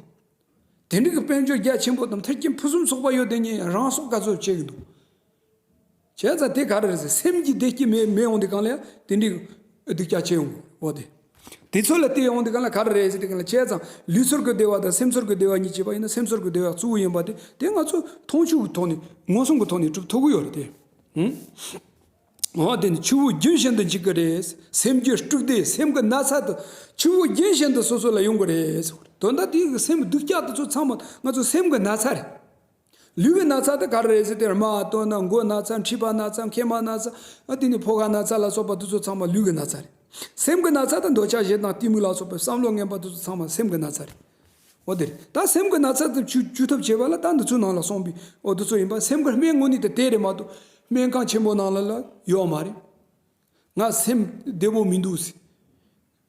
དེ་འདྲ་གི་དཔལ་འབྱོར་རྒྱ་ཆེན་པོ་དང་མཐུན་རྐྱེན་ཕུན་སུམ་ཚོགས་པ་ཡོད་དེ་ནི་རང་སྲོག་ག་ཚོད་བྱེད་ཀྱི་འདུག་བྱས་ཙང་དེ་ག་རེ་རེད་ཟེར། སེམས་ཀྱི་བདེ་སྐྱིད་མེད་མེད་འོང་དུས་སྒང་ལ་ཡང་དེ་འདྲའི་སྡུག་ཅག་ཆེ་ཡོང་གི་འོ་དེ། དེ་ཚོ་ལ་བལྟས་ཡོང་དུས་སྒང་ལ་ག་རེ་རེད་ཟེར་དུས་སྒང་ལ། བྱས་ཙང་ལུས་ཚོར་གྱི་བདེ་བ་དང་སེམས་ཚོར་གྱི་བདེ་བ་གཉིས་བྱས་པ་ཡིན་ན། སེམས་ཚོར་གྱི་བདེ་བ་གཙོ་བོ་ཡིན་པ་དེ་དེ་ང་ཚོ་མཐོང་ཆོས་ཀྱི་ཐོག་ནས་མངོན་སུམ་གྱི་ཐོག་ནས་སྒྲུབ་ཐུབ་ཀྱི་ཡོད་རེད་དེ། ཧུམ། འོ་དེ་ནི་ཆུ་བོ་རྒྱུན་བཞིན་དུ་འཇིག་གི་རེད། སེམས་རྒྱུད་དཀྲུགས་ཏེ་སེམས་ཀྱི་ན་ཚ་དེ་ཆུ་བོ་རྒྱུན་བཞིན་དུ་སོ་སོ་ལ་ཡོང་གི་རེད། དོན་དག་དེ་གི་སེམས་སྡུག་ཅག་དེ་ཚོ་ཚང་མ་ང་ཚོ་སེམས་ཀྱི་ན་ཚ་རེད། ལུས་ཀྱི་ན་ཚ་དེ་ག་རེ་རེད་ཟེར་དུས། རྨ་བཏོན་ན་མགོ་ན་ཚ། མཁྲིས་པ་ན་ཚ། མཁལ་མ་ན་ཚ། ཨ་དེ་ནི་ཕོ་ཁ་ན་ཚ་ལ་སོགས་པ་དེ་ཚོ་ཚང་མ་ལུས་ཀྱི་ན་ཚ་རེད། སེམས་ཀྱི་ན་ཚ་དེ་འདོད་ཆགས་ཞེ་སྡང་གཏི་མུག་ལ་སོགས་པའི་བསམ་བློ་ངན་པ་དེ་ཚོ་ཚང་མ་སེམས་ཀྱི་ན་ཚ་རེད། འོ་དེ་རེད། ད་སེམས་ཀྱི་ན་ཚ་དེ་བཅོས་བཅོས་ཐབས་བྱེད་པ་ལ་ད་འདི་ཚོའི་ནང་ལ་གསུངས་པའི་འོ་དེ་ཚོ་ཡིན་པ། སེམས་ཀྱི་སྨན་དངོས་གནས་དེ་དེ་རེད་མ་གཏོགས་སྨན་ཁང་ཆེན་པོ་ནང་ལ་ལ་ཡོད་མ་རེད། ང་སེམས་བདེ་པོ་མི་འདུག་ཟེར།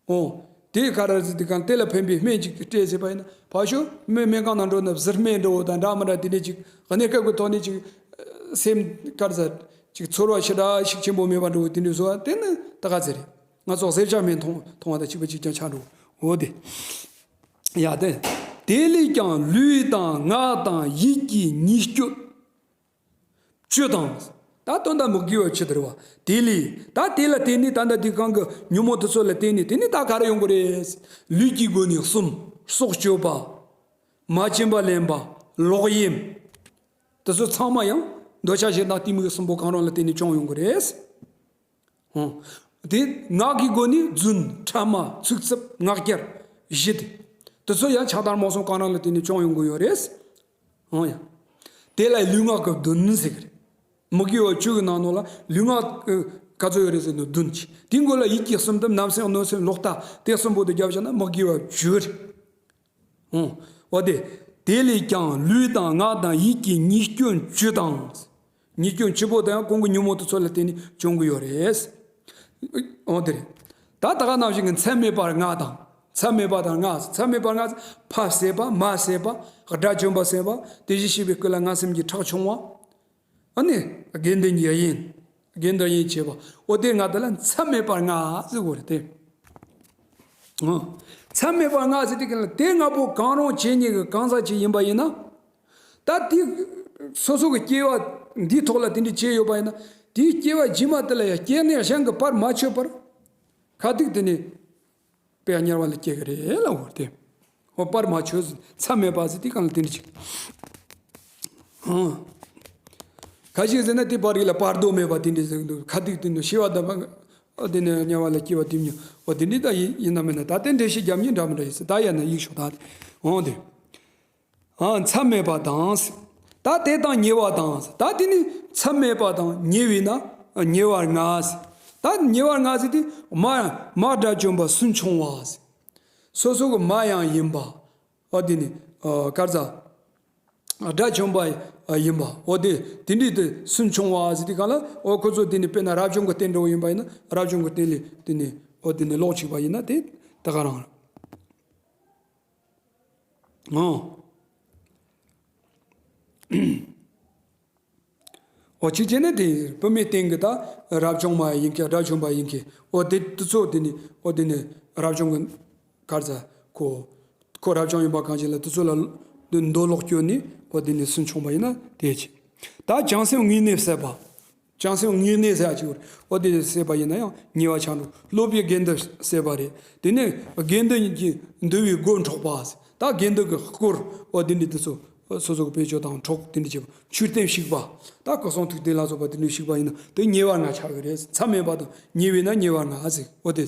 འོ། དེ་ག་རེ་ཟེར་དུས་སྒང་དེ་ལ་ཕན་པའི་སྨན་ཅིག་སྤྲད་ཟེར་བ་ཡིན་ན། ཕར་ཞོག་སྨན་སྨན་ཁང་ནང་འགྲོ་ན་གཟིར་སྨན་འདྲ་བོ་དང་འདྲ་མི་འདྲ་དེ་འདྲས་ཅིག་གནས་སྐབས་ཀྱི་ཐོག་ནས་ཅིག་སེམས་ག་རེ་ཟེར། ཅིག་ཚོར་བ་ཞེ་དྲག་ཞིག་ཆེན་པོ་མེད་པ་འདྲ་བོ་དེ་འདྲས་བཟོ་བ་དེ་ནི་ད་ག་ཚོད་རེད། ང་ཚོ་གཟེར་ཆག་སྨན་འཐུང་འཐུང་བ་དང་གཅིག་པ་གཅིག་རྐྱང་ཆགས་འགྲོ། འོ་དེ། ཡ་དེ། དེ་ལས་ཀྱང་ལུས་དང་ངག་དང་ཡིད་ཀྱི་ཉེས་སྤྱོད་བཅུ་དང་། ད་དོན་དག་མི་དགེ་བ་བཅུ་དེ་རེད་བ། དེ་ལས་ད་དེ་ལ་བརྟེན་ནས་ད་ལྟ་དེ་གང་གི་ཉོན་མོངས་དེ་ཚོ་ལ་བརྟེན་ནས་དེ་ནི་ད་ག་རེ་ཡོང་གི་རེད། ལུས་ཀྱི་སྒོ་ནས་གསུམ། སྲོག་གཅོད་པ། མ་བྱིན་པ་ལེན་པ། ལོག་གཡེམ། དེ་ཚོ་ཚང་མ་ཡང་འདོད་ཆགས་ཞེ་སྡང་གཏི་མུག་གི་གསུམ་པོ་གང་རུང་ལ་བརྟེན་ནས་བྱུང་ཡོང་གི་རེད། ཧུང་། དེ་ངག་གི་སྒོ་ནས་རྫུན། ཕྲ་མ། ཚིག་རྩུབ། ངག་འཁྱལ། བཞི་དེ། དེ་ཚོ་ཡང་ཆགས་སྡང་རྨོངས་གསུམ་གང་རུང་ལ་བརྟེན་ནས་བྱུང་ཡོང་གི་ཡོད་རེད། ཧུང་ཡ། དེ་ལ་ལུས་ངག་གི་བདུན་ཟེར་གི་རེད། མི་དགེ་བ་བཅུ་གི་ནང་ནང་ལ་ལུས་ངག་གི་ ག་ཚོད་ཡོད་རེད་ཟེར་ན་བདུན་གྱིས། དེའི་མགོ་ལ་ཡིད་ཀྱི་གསུམ་དང་རྣམ་སེམས་གནོད་སེམས་ལོག་ལྟ་དེ་གསུམ་པོ་དེ་བརྒྱབ་བཞག་ན་མི་དགེ་བ་བཅུ་རེད། ཨོ། འོ་དེ། དེ་ལས་ཀྱང་ལུས་དང་ངག་དང་ཡིད་ཀྱི་ཉེས་སྐྱོན་བཅུ་དང་། ཉེས་སྐྱོན་བཅུ་པོ་དེ་ཡང་གོང་གི་ཉོན་མོངས་དེ་ཚོ་ལ་བརྟེན་ནས་བྱུང་གི་ཡོད་རེད། འོ་དེ་རེད། ད་ད་ག་ནང་བཞིན་གྱི་མཚམས་མེད་པར་ལྔ་དང་། མཚམས་མེད་པ་དང་ལྔ། མཚམས་མེད་པར་ལྔ། ཕ་བསད་པ། མ་བསད་པ། དགྲ་བཅོམ་པ་བསད་པ། དེ་བཞིན་གཤེགས་པའི་སྐུ་ལ་ངན་སེམས་ཀྱི་ཁྲག་ཕྱུང་བ། ཨ་ནི། དགེ་འདུན་གྱི་དབྱེན། དགེ་འདུན་དབྱེན་བྱེད་པ། འོ་དེ་ལྔ་དེ་ལ་མཚམས་མེད་པར་ལྔ་ཟེར་གོ་རེད་དེ། ཨ། མཚམས་མེད་པར་ལྔ་ཟེར་དུས་ཀྱི་ལ་དེ་ལྔ་པོ་གང་རུང་བྱེད་ཉེས་ཀྱི་གང་ཟག་ཅིག་ཡིན་པ་ཡིན་ན། ད་དེ་སོ་སོ་གི་སྐྱེ་བ་འདིའི་ཐོག་ལ་དེ་འདྲ་བྱས་ཡོད་པ་ཡིན་ན། དེའི་སྐྱེ་བ་རྗེས་མ་དེ་ལ་ཡང་སྐྱེ་གནས་གཞན་གྱིས་བར་མ་ཆོད་པར། ཁ་ཐུག་དེ་ནས་དཔེ་དམྱལ་བ་ལ་སྐྱེ་གི་རེད་ལབ་དགོས་ཏེ། འོ་བར་མ་ཆོད་ཟེར། མཚམས་མེད་པ་ཟེར་དེ་གང་ལ་དེ་འདྲ་ཅིག་ཧང་། ཁ་ཅིག་ཟེར་ན་དེ་བར་རིགས་ལ་བར་དོ་མེད་པ་དེ་འདྲ་ཟེར་གི་འདུག་ཁ་ཐུག་དེ་ནི་ཤི་བ་དང་། འོ་དེ་ནས་དམྱལ་བ་ལ་སྐྱེ་བ་དེ་མྱོང་། འོ་དེ་འདྲ་ད་ཡིན་ཡིན་ན་མིན་ན་ད་དེ་འགྲེལ་བཤད་རྒྱབ་མིན་འདྲ་མི་འདྲ་ཡིན་ཟེར། ད་ཡང་ན་ཡིག་ཤོག་ད་དེ། འོང་དེ། ཨ། མཚམས་མེད་པ་དང་། ད་དེ་དང་ཉེ་བ་དང་། ད་དེ་ནི་མཚམས་མེད་པ་དང་ཉེ་བས་ན་ཉེ་བར་ལྔ། ད་ཉེ་བར་ལྔ་ཟེར་དུས་མ་མ་དགྲ་བཅོམ་པ་སུན་ཕྱུང་བ། སོ་སོ་གི་མ་ཡང་ཡིན་པ། འོ་དེ་ནི་ཨ་གར་ཟ། དགྲ་བཅོམ་པ་ཡིན་པ། འོ་དེ་དེ་འདྲའི་དེ་སུན་ཕྱུང་བ་ཟེར་དུས་གང་ལ་འོ་ཁོ་ཚོ་དེ་ནི་དཔེར་ན་རབ་བྱུང་གི་རྟེན་འདྲ་བོ་ཡིན་པ་ཡིན་ན་རབ་བྱུང་གི་རྟེན་ལས་དེ་ནི་འོ་དེ་ནི་ལོག་ཅིག་པ་ཡིན་ན་དེ་ད་ག་རང་རེད། ཨོ། འོ་གཅིག་བྱས་ན་དེ་བུད་མེད་སྟེང་གི་ད་རབ་བྱུང་མ་ཡིན་གྱི་དགྲ་བཅོམ་པ་ཡིན་གྱི་འོ་དེ་དེ་ཚོ་དེ་ནི་འོ་དེ་ནི་རབ་བྱུང་གི་གར་ཟ་ཁོ་ཁོ་རབ་བྱུང་ཡིན་པ་གང་ཞིག་ལ་དེ་ཚོ་ལ་འདོད་ལོག་སྐྱོན་ནི་འོ་དེ་ནི་སུན་ཕྱུང་པ་ཡིན་ན་དེ་ཅི། ད་བྱང་སེམས་དངོས་གནས་ཟད་པ། བྱང་སེམས་དངོས་གནས་ཟེར་ཡ་ཅིག་ཡོད་རེད། འོ་དེ་ཟེར་བ་ཡིན་ན་ཡང་ཉེ་བ་ཆགས་འགྲོ། སློབ་པའི་དགེ་འདུན་ཟེར་བ་རེད། དེ་ནས་དགེ་འདུན་གྱི་འདུལ་བའི་སྒོ་འཕྲོག་པ་ཟེར། ད་དགེ་འདུན་གྱི་སྐོར་འོ་དེ་འདྲ་དེ་ཚོ་སོ་སོ་གི་བེད་སྤྱོད་དང་འཕྲོག་དེ་འདྲ་བྱེད་པ། མཆོད་རྟེན་བཤིག་པ། ད་སྐུ་གསུང་ཐུགས་རྟེན་ལ་སོགས་པ་དེ་འདྲ་བཤིག་པ་ཡིན་ན་དེ་ཉེ་བར་ལྔ་ཆགས་ཀྱི་རེད། མཚམས་མེད་པ་དང་ཉེ་བས་ན་ཉེ་བར་ལྔ་ཟེར། འོ་དེ་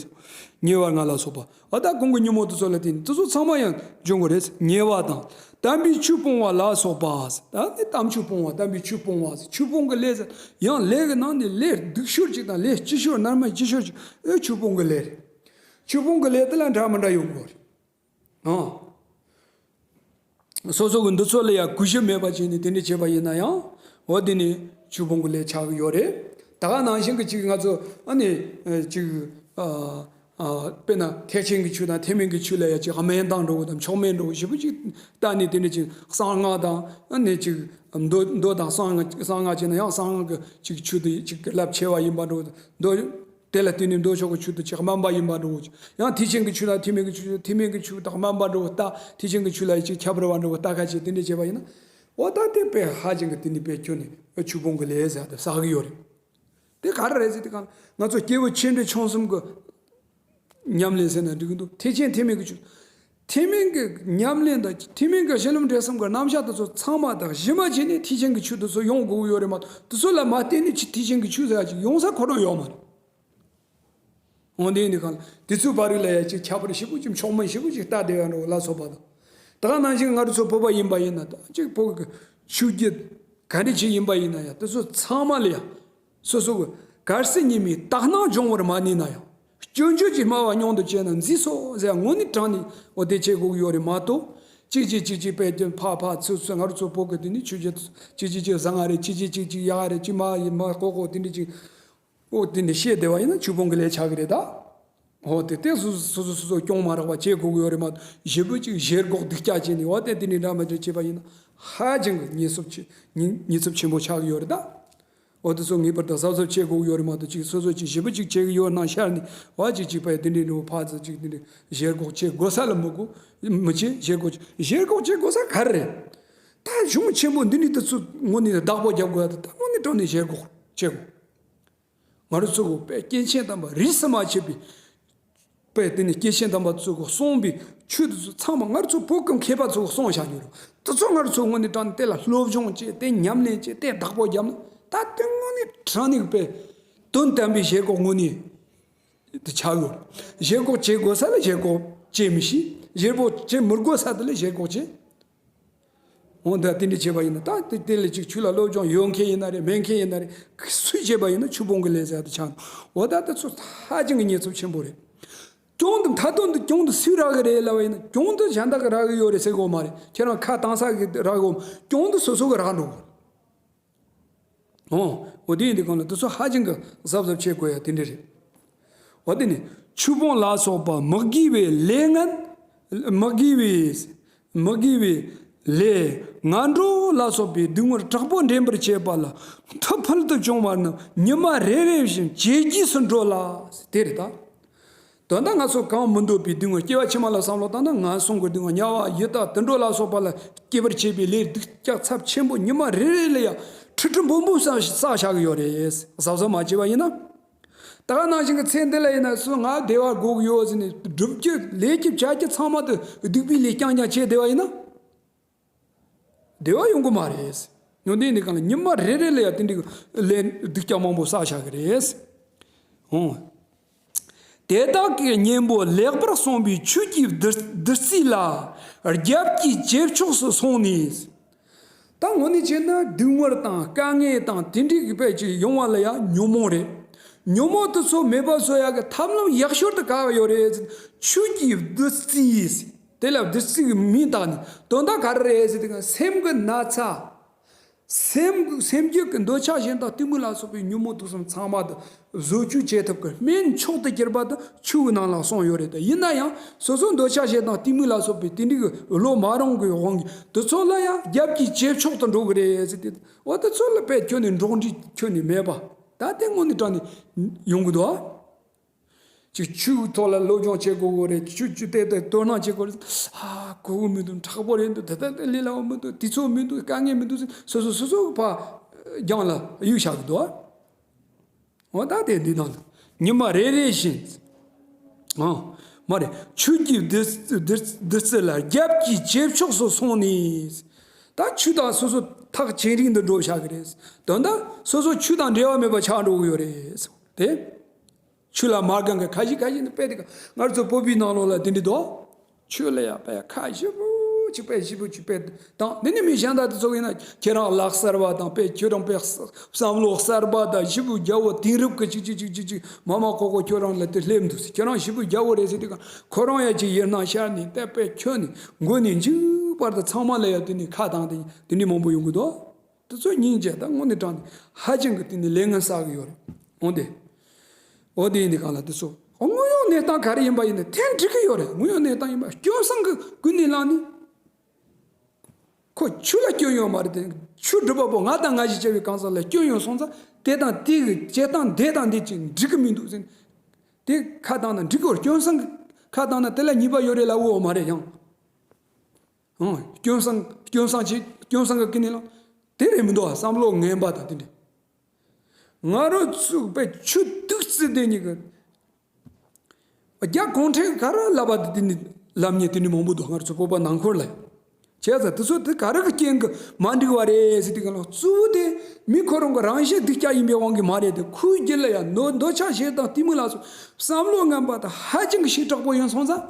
ཉེ་བར་ལྔ་ལ་སོགས་པ། འོ་ད་གོང་གི་ཉོན་མོངས་དེ་ཚོ་ལ་བརྟེན་དེ་ཚོ་ཚང་མ་ཡང་འབྱུང་གི་རེད། ཉེ་བ་དང་། དམ་པའི་ཆོས་སྤོང་བ་ལ་སོགས་པ། ད་ནི་དམ་ཆོས་སྤོང་བ། དམ་པའི་ཆོས་སྤོང་བ་ཟེར། ཆོས་སྤོང་གི་ལས་ཟེར། ཡང་ལས་ཀྱི་ནང་ནས་ལས་སྡུག་ཤོས་ཅིག་དང་ལས་ལྕི་ཤོས་རྣལ་མ་ལྕི་ཤོས་ཅིག་ཨེ་ཆོས་སྤོང་གི་ལས་རེད། ཆོས་སྤོང་གི་ལས་དེ་ལ་འདྲ་མི་འདྲ་ཡོང་གི་རེད། ཨང་། སོ་སོ་གི་འདི་ཚོ་ལ་ཡང་གུས་ཞབས་མེད་པ་བྱས་ནས་དེ་འདྲ་བྱས་པ་ཡིན་ན་ཡང་འོ་དེ་ནི་ཆོས་སྤོང་གི་ལས་ཆགས་ཀྱི་ཡོད་རེད། ད་ག་ནང་བཞིན་གྱི་ཅིག་ང་ཚོ་ཨ་ནི་ཅིག་ཨ། ཨ། དཔེར་ན་ཐེག་ཆེན་གྱི་ཆོས་དང་ཐེག་དམན་གྱི་ཆོས་ལ་ཡང་ཅིག་དམན་དང་འགྲོ་བ་དང་མཆོག་དམན་འགྲོ་བ་ཞེ་པོ་ཅིག་བལྟས་ནས་དེ་འདྲ་ཅིག་གསང་སྔགས་དང་ཨ་ནི་ཅིག་མདོ་མདོ་དང་གསང་སྔགས་གསང་སྔགས་བྱས་ན་ཡང་གསང་སྔགས་ཀྱི་ཅིག་ཆོས་དེ་ཅིག་རླབས་ཆེ་བ་ཡིན་པ་འགྲོ་བ་དང་མདོ་དེ་ལ་བརྟེན་ནས་མདོ་ཕྱོགས་ཀྱི་ཆོས་དེ་ཅིག་དམན་པ་ཡིན་པ་འགྲོ་བ་ཅིག་ཡང་ཐེག་ཆེན་གྱི་ཆོས་དང་ཐེག་དམན་གྱི་ཆོས་ཐེག་དམན་གྱི་ཆོས་དང་དམན་པ་འགྲོ་བ་ལྟ། ཐེག་ཆེན་གྱི་ཆོས་ལ་ཡང་ཅིག་ཁྱད་པར་བ་འགྲོ་བ་ལྟ་ཁ་ཅིག་དེ་འདྲ་བྱས་པ་ཡིན་ན། འོ་ད་དེ་དཔེ་ཧ་ཅང་གི་དེ་ནི་དཔེ་ཁྱོན་ནས་ཆོས་སྤོང་གི་ལས་ཟེར་དེ་བསགས་ཀྱི་ཡོད་རེད། དེ་ག་རེ་རེད་ཟེར་དུས་གང་ང་ཚོ་སྐྱེས་བུ་ཆེ་འབྲིང་ཆུང་གསུམ་གྱི་ཉམས་ལེན་ཟེར་ན་འགྲིག་གི་འདུག་ཐེག་ཆེན་ཐེག་དམན་གྱི་ཆོས། ཐེག་དམན་གྱི་ཉམས་ལེན་དང་ཐེག་དམན་གྱི་གཞི་ལམ་འབྲས་གསུམ་གྱི་རྣམ་གཞག་དེ་ཚོ་ཚང་མ་དང་གཞི་མ་བྱས་ནས་ཐེག་ཆེན་གྱི་ཆོས་དེ་ཚོ་ཡོང་དགོས་ཀྱི་ཡོད་རེད་མ་གཏོགས་དེ་ཚོ་ལ་མ་བརྟེན་ནས་ཅི་ཐེག་ཆེན་གྱི་ཆོས་ཟེར་ཡ་ཅིག་ཡོང་ས་ཁོ་ན་ཡོད་མ་རེད། འོན་ཏེ་འདི་གང་དེ་ཚོའི་བར་རིགས་ལ་ཡ་ཅིག་ཁྱད་པར་ཞེ་པོ་ཅིག་མཆོག་དམན་ཞེ་པོ་ཅིག་ལྟ་བསྡད་ཡ་འགྲོ་ལ་སོགས་པ་དང་། ད་ག་ནང་བཞིན་ང་རང་ཚོ་བོད་པ་ཡིན་པ་ཡིན་ན་ད་ཅིག་བོད་ཀྱི་ཆོས་བརྒྱུད་ག་འདྲ་ཅིག་ཡིན་པ་ཡིན་ན་ཡང་དེ་ཚོ་ཚང་མ་ལ་ཡང་སོ་སོ་གི་གལ་སྲིད་ཉིད་མིན་དག་སྣང་སྦྱོང་བར་མ་ནུས་ན་ཡང་སྐྱོན་བརྗོད་ཀྱི་སྨྲ་བ་སྙོམས་དུ་བྱས་ན་མཛེས་སོ་ཟེར་དངོས་གནས་དྲང་ནས་འོ་དེ་བྱེད་དགོས་ཀྱི་ཡོད་རེད་མ་གཏོགས་གཅིག་གཅིག་གཅིག་གཅིག་དཔེ་དེ་ཕ་ཕ་ཚུ་ཚུ་ང་རང་ཚོ་བོད་ཀྱི་དེ་ནི་ཆོས་བརྒྱུད་གཅིག་གཅིག་གཅིག་བཟང་ང་རེད། གཅིག་གཅིག་གཅིག་གཅིག་ཡག་རེད། གཅིག་མ་ཡིན་མ་ལྐོག་ལྐོག་དེ་འདྲ་ཅིག་འོ་དེ་འདྲ་བཤད་བསྡད་པ་ཡིན་ན་ཆོས་སྤོང་གི་ལས་ཆགས་ཀྱི་རེད་ད། འོ་དེ་དེ་སོ་སོ་སོ་སོ་སོ་སྐྱོན་མ་རག་པ་བྱེད་དགོས་ཀྱི་ཡོད་རེད་མ་གཏོགས་ཞེ་པོ་ཅིག་ཞེ་སྒོག་སྡུག་ཅག་བྱས་ནས་འོ་དེ་དེ་འདྲ་འདྲ་མ་འདྲ་བྱས་པ་ཡིན་ན་ཧ་ཅང་གི་ཉེས་ཚབས་ཆེ་ཉེས་ཉེས་ཚབས་ཆེན་པོ་ཆགས་ཀྱི་ཡོད་རེད་ད། འོ་དེ་ཚོ་ངེས་པར་དུ་གཟབ་གཟབ་བྱེད་དགོས་ཀྱི་ཡོད་རེད་མ་གཏོགས་ཅིག་སོ་སོ་ཅིག་ཞེ་པོ་ཅིག་བྱེད་ཀྱི་ཡོད་ན་ཤར་ནས་འོ་ཅིག་ཅིག་པ་དེ་འདྲ་འདྲ་བོ་ཕར་ཚུར་ཅིག་དེ་འདྲ་ཞེ་སྒོག་བྱེད་དགོས་ས་ལ་མི་དགོས་མི་བྱེད། ཞེ་སྒོག་ཞེ་སྒོག་བྱེད་དགོས་ས་ག་རེ་རེད། ད་གཞུང་ཆེན་པོ་འདི་འདྲ་དེ་ཚོ་དངོས་གནས་བདག་པོ་རྒྱབ་དགོས་ཡ་ད་ད་དངོས་གནས་དྲང་གནས་ཞེ་སྒོག་བྱེད་དགོས། ང་རང་ཚོ་གི་དཔེ་སྐྱེས་ཆེན་དམ་པ་རིས་སུ་མ་ཆད་པའི་དཔེ་དེ་ནི་སྐྱེས་ཆེན་དམ་པ་ཚོ་གི་གསུངས་པའི་ཆོས་དེ་ཚོ་ཚང་མ་ང་རང་ཚོ་བོད་ཀྱི་མཁས་པ་ཚོ་གི་གསུངས་བཞག་ཡོད་རེད། དེ་ཚོ་ང་རང་ཚོ་དངོས་གནས་དྲང་གནས་དེ་ལ་སློབ་སྦྱོང་བྱས་དེ་ཉམས་ལེན་བྱས་དེ་བདག་པོ་བརྒྱབ་ན་ད་དེ་དངོས་གནས་དྲང་གནས་དཔེ་དོན་དམ་པའི་ཞེ་སྒོག་དངོས་གནས་དེ་ཆགས་ཡོད་རེད། ཞེ་སྒོག་བྱེད་དགོས་ས་ལ་ཞེ་སྒོག་བྱེད་མི་ཤེས། ཞེ་སྒོག་བྱེད་མི་དགོས་ས་དེ་ལ་ཞེ་སྒོག་བྱེད། འོ་ད་དེ་འདྲ་བྱས་པ་ཡིན་ན། ད་དེ་དེ་ལས་ཅིག་ཆོས་ལ་སློབ་སྦྱོང་ཡོད་མཁན་ཡིན་ན་རེད། མེད་མཁན་ཡིན་ན་རེད། སུས་བྱས་པ་ཡིན་ན་ཆོས་སྤོང་གི་ལས་ཟེར་ཡ་དེ་ཆགས་འདུག་འོ་ད་དེ་ཚོ་ཧ་ཅང་གི་ཉེན་ཚབས་ཆེན་པོ་རེད། གྱོང་དེ་མཐའ་དོན་དུ་གྱོང་དེ་སུས་རག་གི་རེད་ལབ་པ་ཡིན་ན། གྱོང་དེ་གཞན་དག་གིས་རག་གི་ཡོད་རེད་ཟེར་གི་ཡོད་མ་རེད། ཁྱེད་རང་ཁ་གཏང་ས་གིས་རག་གི་ཡོད་མ། གྱོང་དེ་སོ་སོ་གིས་རག་འགྲོ་གི་རེད། འོ། འོ་དེ་ཡིན་དུས་གང་ལ་དེ་ཚོ་ཧ་ཅང་གི་གཟབ་གཟབ་བྱེད་དགོས་ཡ་དེ་འདྲ་རེད། འོ་དེ་ནི་ཆོས་སྤོང་ལ་སོགས་པ་མི་དགེ་བའི་ལས་ངན། མི་དགེ་བའི། མི་དགེ་བའི་ལས་ངན་འགྲོ་ལ་སོགས་པའི་སྡིག་དམོད་དྲག་པོ་འདྲེན་པར་བྱེད་པ་ལ་མཐུ་ཕུལ་དུ་བྱུང་བ་རྣམས་ཉི་མ་རེ་རེ་བཞིན་ཇེ་རྒྱས་སུ་འགྲོ་ལ། དེ་རེད་ད། དོན་དག་ང་ཚོ་གང་མི་འདོད་པའི་སྡིག་དམོད། སྐྱེ་བ་ཕྱི་མ་ལ་བསམ་བློ་བཏང་ན་ངན་སོང་གི་སྡིག་དམོད། དམྱལ་བ་ཡི་དྭགས་དུད་འགྲོ་ལ་སོགས་པ་ལ་སྐྱེ་བར་བྱེད་པའི་ལས་སྡུག་ཅག་ཚབས་ཆེན་པོ་ཉི་མ་རེ་རེ་ལ་ཡང་ཁྲི་ཁྲི་འབུམ་འབུམ་བསགས་བསགས་བཞག་གི་ཡོད་རེད། གཟབ་གཟབ་མ་བྱས་པ་ཡིན་ན། ད་ག་ནང་བཞིན་གྱི་ཚེ་འདི་ལ་ཡིན་ན་སུ་ང་བདེ་བ་དགོས་ཀྱི་ཡོད་ཟེར་ནས་སྒྲུབ་རྒྱུ་ལས་རྒྱུ་བྱ་རྒྱུ་ཚང་མ་དེ་སྡིག་པའི་ལས་རྐྱང་རྐྱང་བྱས་བསྡད་པ་ཡིན་ན། བདེ་བ་ཡོང་གི་མ་རེད། ཡོང་དུས་འདི་གང་ལ་ཉི་མ་རེ་རེ་ལ་ཡང་དེ་འདྲའི་ལས་སྡུག་ཅག་མང་པོ་བསགས་བཞག་གི་རེད། འོང་། དེ་དག་གི་གཉེན་པོ་ལེགས་པར་གསུངས་པའི་ཆོས་ཀྱི་བདུད་བདུད་རྩི་ལ་རྒྱབ་ཀྱི་ཇེ་ཕྱོགས་སུ་སོང་ནས། ད་དངོས་གནས་བྱས་ན་སྡུག་བསྔལ་དང་དཀའ་ངལ་དང་དེ་འདྲའི་གི་དཔེ་ཅིག་ཡོང་བ་ལ་ཡང་ཉོན་མོངས་རེད། ཉོན་མོངས་དེ་ཚོ་མེད་པ་བཟོ་ཡག་གི་ཐབས་ལམ་ཡག་ཤོས་དེ་ག་བ་ཡོད་རེད། ཆོས་ཀྱི་བདུད་རྩི། དེ་ལ་བདུད་རྩི་གི་མིང་བཏགས་ནས། དོན་དག་ག་རེ་རེད་ཟེར་དུས་སེམས་ཀྱི་ན་ཚ། སེམས་སེམས་རྒྱུད་ཀྱི་འདོད་ཆགས་ཞེ་སྡང་གཏི་མུག་ལ་སོགས་པའི་ཉོན་མོངས་དུག་གསུམ་ཚང་མ་དེ་བཟོ་བཅོས་བྱེད་ཐབས་ཀྱི་སྨན་མཆོག་ཏུ་གྱུར་པ་དེ་ཆོས་ཀྱི་ནང་ལ་གསུངས་ཡོད་རེད་དེ། ཡིན་ན་ཡང་སོ་སོ་འདོད་ཆགས་ཞེ་སྡང་གཏི་མུག་ལ་སོགས་པའི་དེ་འདྲའི་གི་བློ་མ་རུངས་ཀྱི་དབང་གིས་དེ་ཚོ་ལ་ཡང་རྒྱབ་ཀྱི་ཇེ་ཕྱོགས་སུ་འགྲོ་གི་རེད་ཟེར་དུས། འོ་དེ་ཚོ་ལ་དཔེ་ཁྱོན་ནས་འགྲོགས་འདྲིས་ཁྱོན་ནས་མེད་པ། ད་དེ་དངོས་གནས་དྲང་ནས་ཡོང་གི་འདུག་ཨ། ཅིག་ཆོས་ཐོག་ལ་སློབ་སྦྱོང་བྱེད་དགོས་གོ་རེད། ཆོས་ཆོས་དེ་དེ་དོ་སྣང་བྱེད་དགོས་རེད། ཨ་གོ་གི་མི་འདུག་འཁྲུག་པོ་རེད་འདུག་དེ་ལྟ་དེ་ལས་སླ་བོ་མི་འདུག་དེ་ཚོ་མི་འདུག་དཀའ་ངལ་མི་འདུག་ཟེར་སོ་སོ་སོ་སོ་གི་ཕར་རྒྱང་ལ་གཡུག་བཞག་གི་འདུག་འོ་ད་དེ་འདི་དང་ཉི་མ་རེ་རེ་བཞིན། ཨ་མ་རེད། ཆོས་ཀྱི་བདུད་བདུད་བདུད་རྩི་ལ་རྒྱབ་ཀྱི་ཇེ་ཕྱོགས་སུ་སོང་ནས། ད་ཆོས་དང་སོ་སོ་ཐག་ཇེ་རིང་དུ་འགྲོ་བཞག་གི་རེད། དོན་དག་སོ་སོ་ཆོས་དང་འབྲེལ་བ་མེད་པ་ཆགས་འགྲོ་གི་ཡོད་རེད། དེ། ཆོས་ལ་མ་དགའ་མཁན་ཁ་ཤས་ཁ་ཤས་ནི་དཔེ་དེ་ག་ང་ཚོ་བོད་པའི་ནང་ལོགས་ལ་དེ་འདྲ་འདུག་ཆོས་ལ་ཡང་དཔེ་ཁ་ཞེ་པོ་ཅིག་དཔེ་ཞེ་པོ་ཅིག་དཔེ་དང་། འདི་ནི་མི་གཞན་དག་དེ་ཚོ་ཡིན་ན་ཁྱེད་རང་ལག་གསར་པ་དང་དཔེ་ཁྱོད་རང་དཔེ་བསམ་བློ་གསར་པ་དང་ཞེ་པོ་རྒྱལ་པོ་དེང་རབས་ཀྱི་ཅིག་ཅིག་ཅིག་ཅིག་ཅིག་མ་མ་ཁོ་ཁོ་ཁྱོད་རང་ལ་དེ་སླེབས་འདུག་ཁྱོད་རང་ཞེ་པོ་རྒྱལ་པོ་རེད་ཟེར་དུས་ག་ཁོ་རང་ཡང་ཅིག་ཡིད་སྣང་ཤར་ནས་དེ་དཔེ་ཁྱོད་ནི་མགོ་ནས་མཇུག་བར་དུ་ཚང་མ་ལ་ཡང་དེ་ནི་ཁ་བཏང་དེ་དེ་འདྲ་མང་པོ་ཡོང་གི་འདུག་དེ་ཚོ་སྙིང་རྗེ་དང་དངོས་གནས་དྲང་ནས་ཧ་ཅང་གི་དེ་ནི་ལས་ངན་བསགས་གི་ཡོད་རེད། འོང་དེ། འོ་དེ་ཡིན་དུས་གང་ལ་དེ་ཚོ་དངོས་ཡོད་གནས་སྟངས་ག་རེ་ཡིན་པ་ཡིན་ན་དེ་འགྲིག་གི་ཡོད་རེད། དངོས་ཡོད་གནས་སྟངས་ཡིན་པ་སྐྱོན་སང་གི་ཀུན་ནས་བསླངས་ནས། ཁོ་ཆོས་ལ་སྐྱོན་ཡོད་མ་རེད་དེ། ཆོས་སྒྲུབ་པ་པོ་ང་དང་ང་ཞིག་བྱ་བའི་གང་ཟག་ལ་སྐྱོན་ཡོད་སོང་ཙང་དེ་དང་དེ་གི་བྱེད་སྟངས་དེ་དང་དེ་ཅིག་འགྲིག་གི་མི་འདུག་ཟེར་ནས། དེ་ཁ་བཏང་ན་འགྲིག་གི་ཡོད་རེད། སྐྱོན་སང་གི་ཁ་བཏང་ན་དེ་ལ་ཉེས་པ་ཡོད་རེད་ལབ་ཡོད་མ་རེད་ཡང་། ཨང་། སྐྱོན་སང་སྐྱོན་སང་ཆེ་སྐྱོན་སང་གི་ཀི་ནི་ལ། དེ་རེད་མི་འདུག་བསམ་བློ་ངན་པ་དང་དེ་འདྲ། ང་རང་ཚོ་དཔེ་ཆུ་དུག་རྩི་དེ་གཉིས་ཀྱི། རྒྱ་གུང་ཁྲན་ག་རེ་ལབ་པ་དེ་ནི་ལབ་མཁན་དེ་འདྲ་མང་པོ་འདུག་ང་ཚོ་བོད་པ་ནང་ཁུལ་ལ། བྱས་ཙང་དེ་ཚོ་དེ་ག་རེ་གི་རྐྱེན་གྱིས་མ་འགྲིག་པ་རེད་ཟེར་དུས་ག་ལ་གཙོ་བོ་དེ་མི་ཁོ་རང་གི་རང་གཞན་སྡུག་ཅག་ཡིན་པའི་དབང་གིས་མ་རེད་དེ། ཁོའི་རྒྱུད་ལ་ཡང་འདོད་འདོད་ཆགས་ཞེ་སྡང་གཏི་མུག་ལ་སོགས་བསམ་བློ་ངན་པ་དང་ཧ་ཅང་གི་ཞེ་དྲག་པོ་ཡིན་སོང་ཙང་།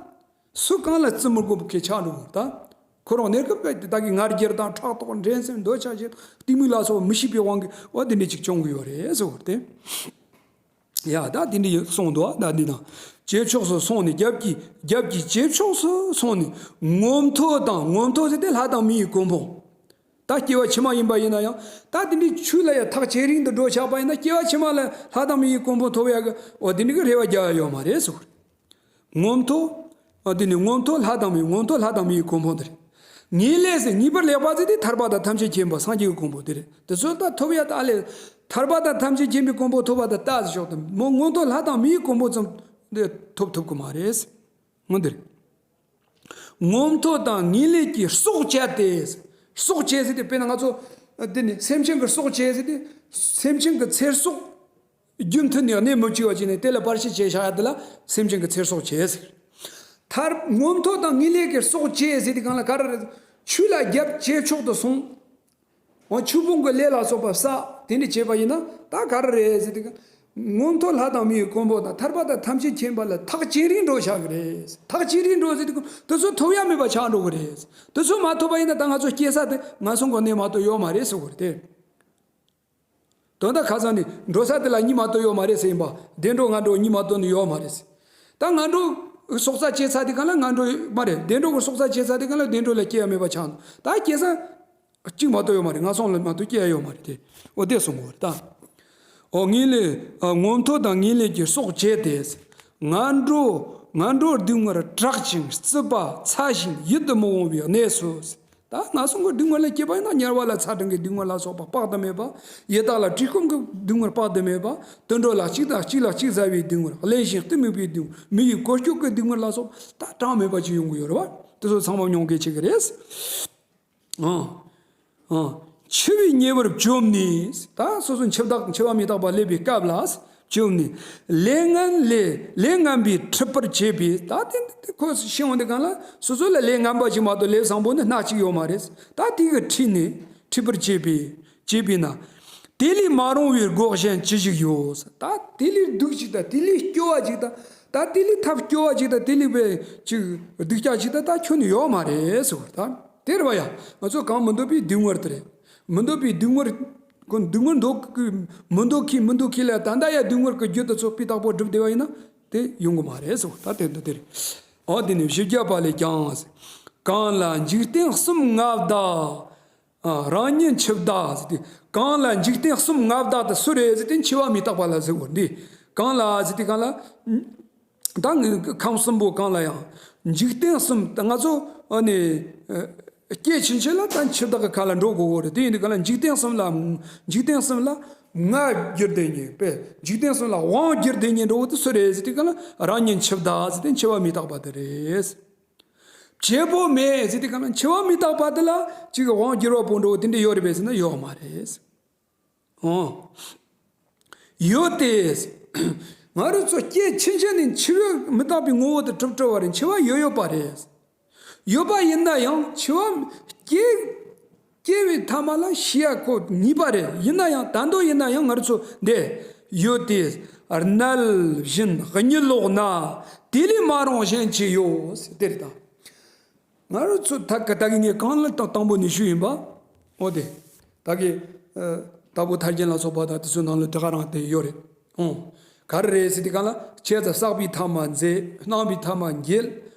སུ་གང་ལ་བརྩི་མི་དགོས་པ་གི་ཆགས་འགྲོ་གི་ད། ཁོ་རང་གནས་སྐབས་དཔེ་དེ་དག་གི་ང་རྒྱལ་དང་ཕྲག་དོག་འགྲན་སེམས་འདོད་ཆགས་ཞེ་སྡང་གཏི་མུག་ལ་སོགས་མི་ཤེས་པའི་དབང་གིས་འོ་དེ་འདྲ་ཅིག་བྱུང་གི་ཡོད་རེད་ཟེར་བ་དེ། ཡ་ད་དེ་འདྲ་གསུངས་འདུག་ད་འདི་དང་། ཇེ་ཕྱོགས་སུ་སོང་ནས་རྒྱབ་ཀྱི་རྒྱབ་ཀྱི་ཇེ་ཕྱོགས་སུ་སོང་ནས་ངོ་མཐོ་དང་། ངོ་མཐོ་ཟེར་དེ་ལྷ་དང་མི་ཡི་གོ་འཕང་། ད་སྐྱེ་བ་ཕྱི་མ་ཡིན་པ་ཡིན་ན་ཡང་ད་དེ་འདྲའི་ཆོས་ལ་ཡང་ཐག་ཇེ་རིང་དུ་འགྲོ་ཆགས་པ་ཡིན་ན་སྐྱེ་བ་ཕྱི་མ་ལ་ལྷ་དང་མི་ཡི་གོ་འཕང་ཐོབ་ཡག་གི་འོ་དེ་འདྲ་གི་རེ་བ་རྒྱག་ཡ་ཡོད་མ་རེད་ཟེར་བ་རེད། ངོ་མཐོ། ཨ་དེ་ནི་ངོ་མཐོ་ལྷ་དང་མི། ངོ་མཐོ་ལྷ་དང་མི་ཡི་གོ་འཕང་དེ་རེད། ངེས་ལེགས་ཟེར་ངེས་པར་ལེགས་པ་ཟེར་དེ་ཐར་པ་དང་ཐམས་ཅད་མཁྱེན་པ་སངས་རྒྱས་ཀྱི་གོ་འཕང་དེ་རེད། དེ་ཚོ་ད་ཐོབ་ཡ་ད་ལས་ཐར་པ་དང་ཐམས་ཅད་མཁྱེན་པའི་གོ་འཕང་ཐོབ་པ་དང་ལྟ་ཟེར་ཆོག་དེ་མོ་ངོ་མཐོ་ལྷ་དང་མི་ཡི་གོ་འཕང་ཙམ་དེ་ཐོབ་ཐུབ་ཀྱི་མ་རེད། ངོ་འདིར། ངོ་མཐོ་དང་ངེས་ལེགས་ཀྱི་སྲོག་བཅད་དེ། སྲོག་བཅད་ཟེར་དེ་དཔེར་ན་ང་ཚོ་འདི་ནི་སེམས་ཅན་གྱི་སྲོག་བཅད་ཟེར་དེ་སེམས་ཅན་གྱི་ཚེ་སྲོག་རྒྱུན་མཐུད་ནས་གནས་མི་བཅུག་པ་བྱས་ནས་དེ་ལ་བར་ཆད་བྱས་བཞག་ཡ་དེ་ལ་སེམས་ཅན་གྱི་ཚེ་སྲོག་བཅད་ཟེར། མཐར་ངོ་མཐོ་དང་ངེས་ལེགས་ཀྱི་སྲོག་བཅད་ཟེར་དེ་གང་ལ་ག་རེ་རེད། ཆོས་ལ་རྒྱབ་ཇེ་ཕྱོགས་སུ་སོང་། འོ་ཆོས་སྤོང་གི་ལས་ལ་སོགས་པ་བསགས་དེ་འདྲ་བྱས་པ་ཡིན་ན་ད་ག་རེ་རེད་ཟེར་དེ་ག་མངོན་མཐོ་ལྷ་དང་མིའི་མགོན་པོ་དང་ཐར་པ་དང་ཐམས་ཅད་མཁྱེན་པ་ལ་ཐག་ཇེ་རིང་འགྲོ་བཞག་གི་རེད། ཐག་ཇེ་རིང་འགྲོ་ཟེར་དུས་དེ་ཚོ་ཐོབ་ཡ་མེད་པ་ཆགས་འགྲོ་གི་རེད། དེ་ཚོ་མ་ཐོབ་པ་ཡིན་ན་ད་ང་ཚོ་སྐྱེ་ས་དེ་ངན་སོང་གི་གནས་མ་གཏོགས་ཡོད་མ་རེད་ཟེར་གི་རེད་དེ། དོན་དག་ཁ་སང་ནི་འགྲོ་ས་དེ་ལ་གཉིད་མ་གཏོགས་ཡོད་མ་རེད་ཟེར་ཡིན་པ། བདེ་འགྲོ་ངན་འགྲོ་གཉིད་མ་གཏོགས་ནི་ཡོད་མ་རེད་ཟེར། ད་ངན་འགྲོ་སྲོག་རྩ་བཅད་ཚར་དེ་ག་ལ་ངན་འགྲོ་མ་རེད། བདེ་འགྲོ་གི་སྲོག་རྩ་བཅད་ཚར་དེ་ག་ལ་བདེ་འགྲོ་ལ་སྐྱེ་ཡ་མེད་པ་ཆགས་འདུག་ད་སྐྱེ་ས་གཅིག་མ་གཏོགས་ཡོད་མ་རེད། ངན་སོང་ལ་མ་གཏོགས་སྐྱེ་ཡ་ཡོད་མ་རེད་དེ། འོ་དེ་གསུང་གི་ཡོད་རེད་ད། འོ་ངེས་ལེགས་མངོན་མཐོ་དང་ངེས་ལེགས་ཀྱི་སྲོག་བཅད་དེ། ངན་འགྲོ་ངན་འགྲོ་སྡུག་བསྔལ་དྲག་ཅིང་རྩུབ་པ་ཚ་ཞིང་ཡིད་དུ་མི་འོང་བའི་གནས་སུ། ད་ངན་སོང་གི་སྡུག་བསྔལ་ལ་སྐྱེས་པ་ཡིན་ན་དམྱལ་བ་ལ་ཚ་གྲང་གི་སྡུག་བསྔལ་ལ་སོགས་པ་དཔག་ཏུ་མེད་པ། ཡི་དྭགས་ལ་བཀྲེས་སྐོམ་གྱི་སྡུག་བསྔལ་དཔག་ཏུ་མེད་པ། དུད་འགྲོ་ལ་གཅིག་དང་གཅིག་ལ་གཅིག་ཟ་བའི་སྡུག་བསྔལ། གླེན་ཞིང་གཏི་མུག་པའི་སྡུག་བསྔལ། མི་ཡི་གོ་སྐྱོགས་ཀྱི་སྡུག་བསྔལ་ལ་སོགས་པ་ད་གྲངས་མེད་པ་ཅིག་ཡོང་གི་ཡོད་རེད་བ། དེ་ཚོ་ཚང་མ་མྱོང་གལ་ཆེ་གི་རེད། ཨང་། ཨང་། འཆི་བའི་ཉེ་བར་བཅོམ་ནས། ད་སོ་སོ་འཆི་བདག་འཆི་བ་མི་རྟག་པ་སླེབས་པའི་སྐབས་ལ་བཅོམ་ནས། ལས་ངན་ལས་ལས་ངན་པས་འཁྲིད་པར་བྱེད་པས། ད་དེ་དེ་ཁོས་ཤེས་འོང་དེ་གང་ལ་སོ་སོ་ལ་ལས་ངན་པ་ཅིག་མ་གཏོགས་ལས་བཟང་པོ་ནི་སྣ་གཅིག་ཡོད་མ་རེད། ད་དེ་གི་ཁྲིད་ནས་འཁྲིད་པར་བྱེད་པས་བྱེད་པས་ན། དེ་ལས་མ་རུང་བའི་སྒོ་གཞན་ཅི་ཞིག་ཡོད། ད་དེ་ལས་སྡུག་ཅིག་དང་དེ་ལས་སྐྱོ་བ་ཅིག་དང་། ད་དེ་ལས་ཐབས་སྐྱོ་བ་ཅིག་དང་དེ་ལས་པའི་ཅིག་སྡུག་ཅག་ཅིག་དང་ད་ཁྱོན་ནས་ཡོད་མ་རེད་ཟེར་བ་ད། དེ་རེད་བ་ཡ། ང་ཚོ་གང་མི་འདོད་པའི་སྡུག་བསྔལ་དེ་རེད། མི་འདོད་པའི་སྡུག་བསྔལ། ཁོ་སྡུག་བསྔལ་འདོད་ཀི་མི་འདོད་ཀི་མི་འདོད་ཀི་ལ་ད་ལྟ་ཡ་སྡུག་བསྔལ་གི་རྒྱུ་དེ་ཚོ་སྤུས་དག་པོ་སྒྲུབ་བསྡད་པ་ཡིན་ན་དེ་ཡོང་གི་མ་རེད་ཟེར་བ་ད། དེ་འདི་དེ་རེད། འོ་དེ་ནི་བཞི་བརྒྱ་པ་ལས་ཀྱང་། གང་ལ་འཇིག་རྟེན་གསུམ་མངའ་བདག་ཨ། རང་ཉིད་འཆི་བདག་ཟེར་ཏེ། གང་ལ་འཇིག་རྟེན་གསུམ་མངའ་བདག་དེ་སུ་རེད་ཟེར་ཏེ་འཆི་བ་མི་རྟག་པ་ལ་ཟེར་བ་འདི། གང་ལ་ཟེར་ཏེ་གང་ལ། ད་ངས་ཁམས་གསུམ་པོ་གང་ལ་ཡང་། འཇིག་རྟེན་གསུམ་ད་ང་ཚོ་ཨ་ནི་ཨ་སྐྱེ་ཕྱིན་ཆད་ལ་ད་འཆི་བདག་གི་ཁ་ལ་འགྲོ་དགོས་གོ་རེད། དེ་ཡིན་དུས་གང་ལ་འཇིག་རྟེན་གསུམ་ལ་འཇིག་རྟེན་གསུམ་ལ་མངའ་གྱུར་དེ་ཉིད་པས། འཇིག་རྟེན་གསུམ་ལ་དབང་བསྒྱུར་དེ་ཉིད་འགྲོ་བོ་དེ་སུ་རེད་ཟེར་ཏེ་གང་ལ་རང་ཉིད་འཆི་བདག་ཟེར་ཏེ་འཆི་བ་མི་རྟག་པ་དེ་རེད། བྱེད་པོ་མེད་ཟེར་ཏེ་གང་ལ་འཆི་བ་མི་རྟག་པ་དེ་ལ་ཅིག་དབང་བསྒྱུར་བ་པོ་འགྲོ་བོ་དེ་འདྲ་ཡོད་རེད་པས་ཟེར་ན་ཡོད་མ་རེད། ཨོ། ཡོད་དེ། ང་རང་ཚོ་སྐྱེ་ཕྱིན་ཆད་ནས་འཆི་བ་མི་རྟག་པའི་ངོ་བོ་དེ་གྲུབ་གྲུབ་པ་རེད། འཆི་བ་ཡོད་ཡོད་པ་རེད། ཡོད་པ་ཡིན་ན་ཡང་འཆི་བ་སྐྱེ་སྐྱེ་བའི་མཐའ་མ་ལ་ཤི་ཡ་ཁོ་ངེས་པ་རེད། ཡིན་ན་ཡང་ད་དུང་ཡིན་ན་ཡང་ང་རང་ཚོ་འདི་ཡོད་དེ། རྣལ་བཞིན་གཉིད་ལོག་ན། དེ་ལས་མ་རུང་གཞན་ཅི་ཡོད་ཟེར་དེ་རེད་ད། ང་རང་ཚོ་ད་ག་ད་གི་ངས་གང་ལ་དང་དང་པོ་ནས་ཞུས་ཡིན་པ། འོ་དེ། ད་གི་ཨ་དྭགས་པོ་ཐར་རྒྱན་ལ་སོགས་པ་དང་དེ་ཚོའི་ནང་ལ་དེ་ག་རང་དེ་ཡོད་རེད། ཨོ། ག་རེ་རེད་ཟེར་དུས་གང་ལ་བྱས་ཙང་བསགས་པའི་ཐ་མ་མཛད། གནང་བའི་ཐ་མ་འགྱེད།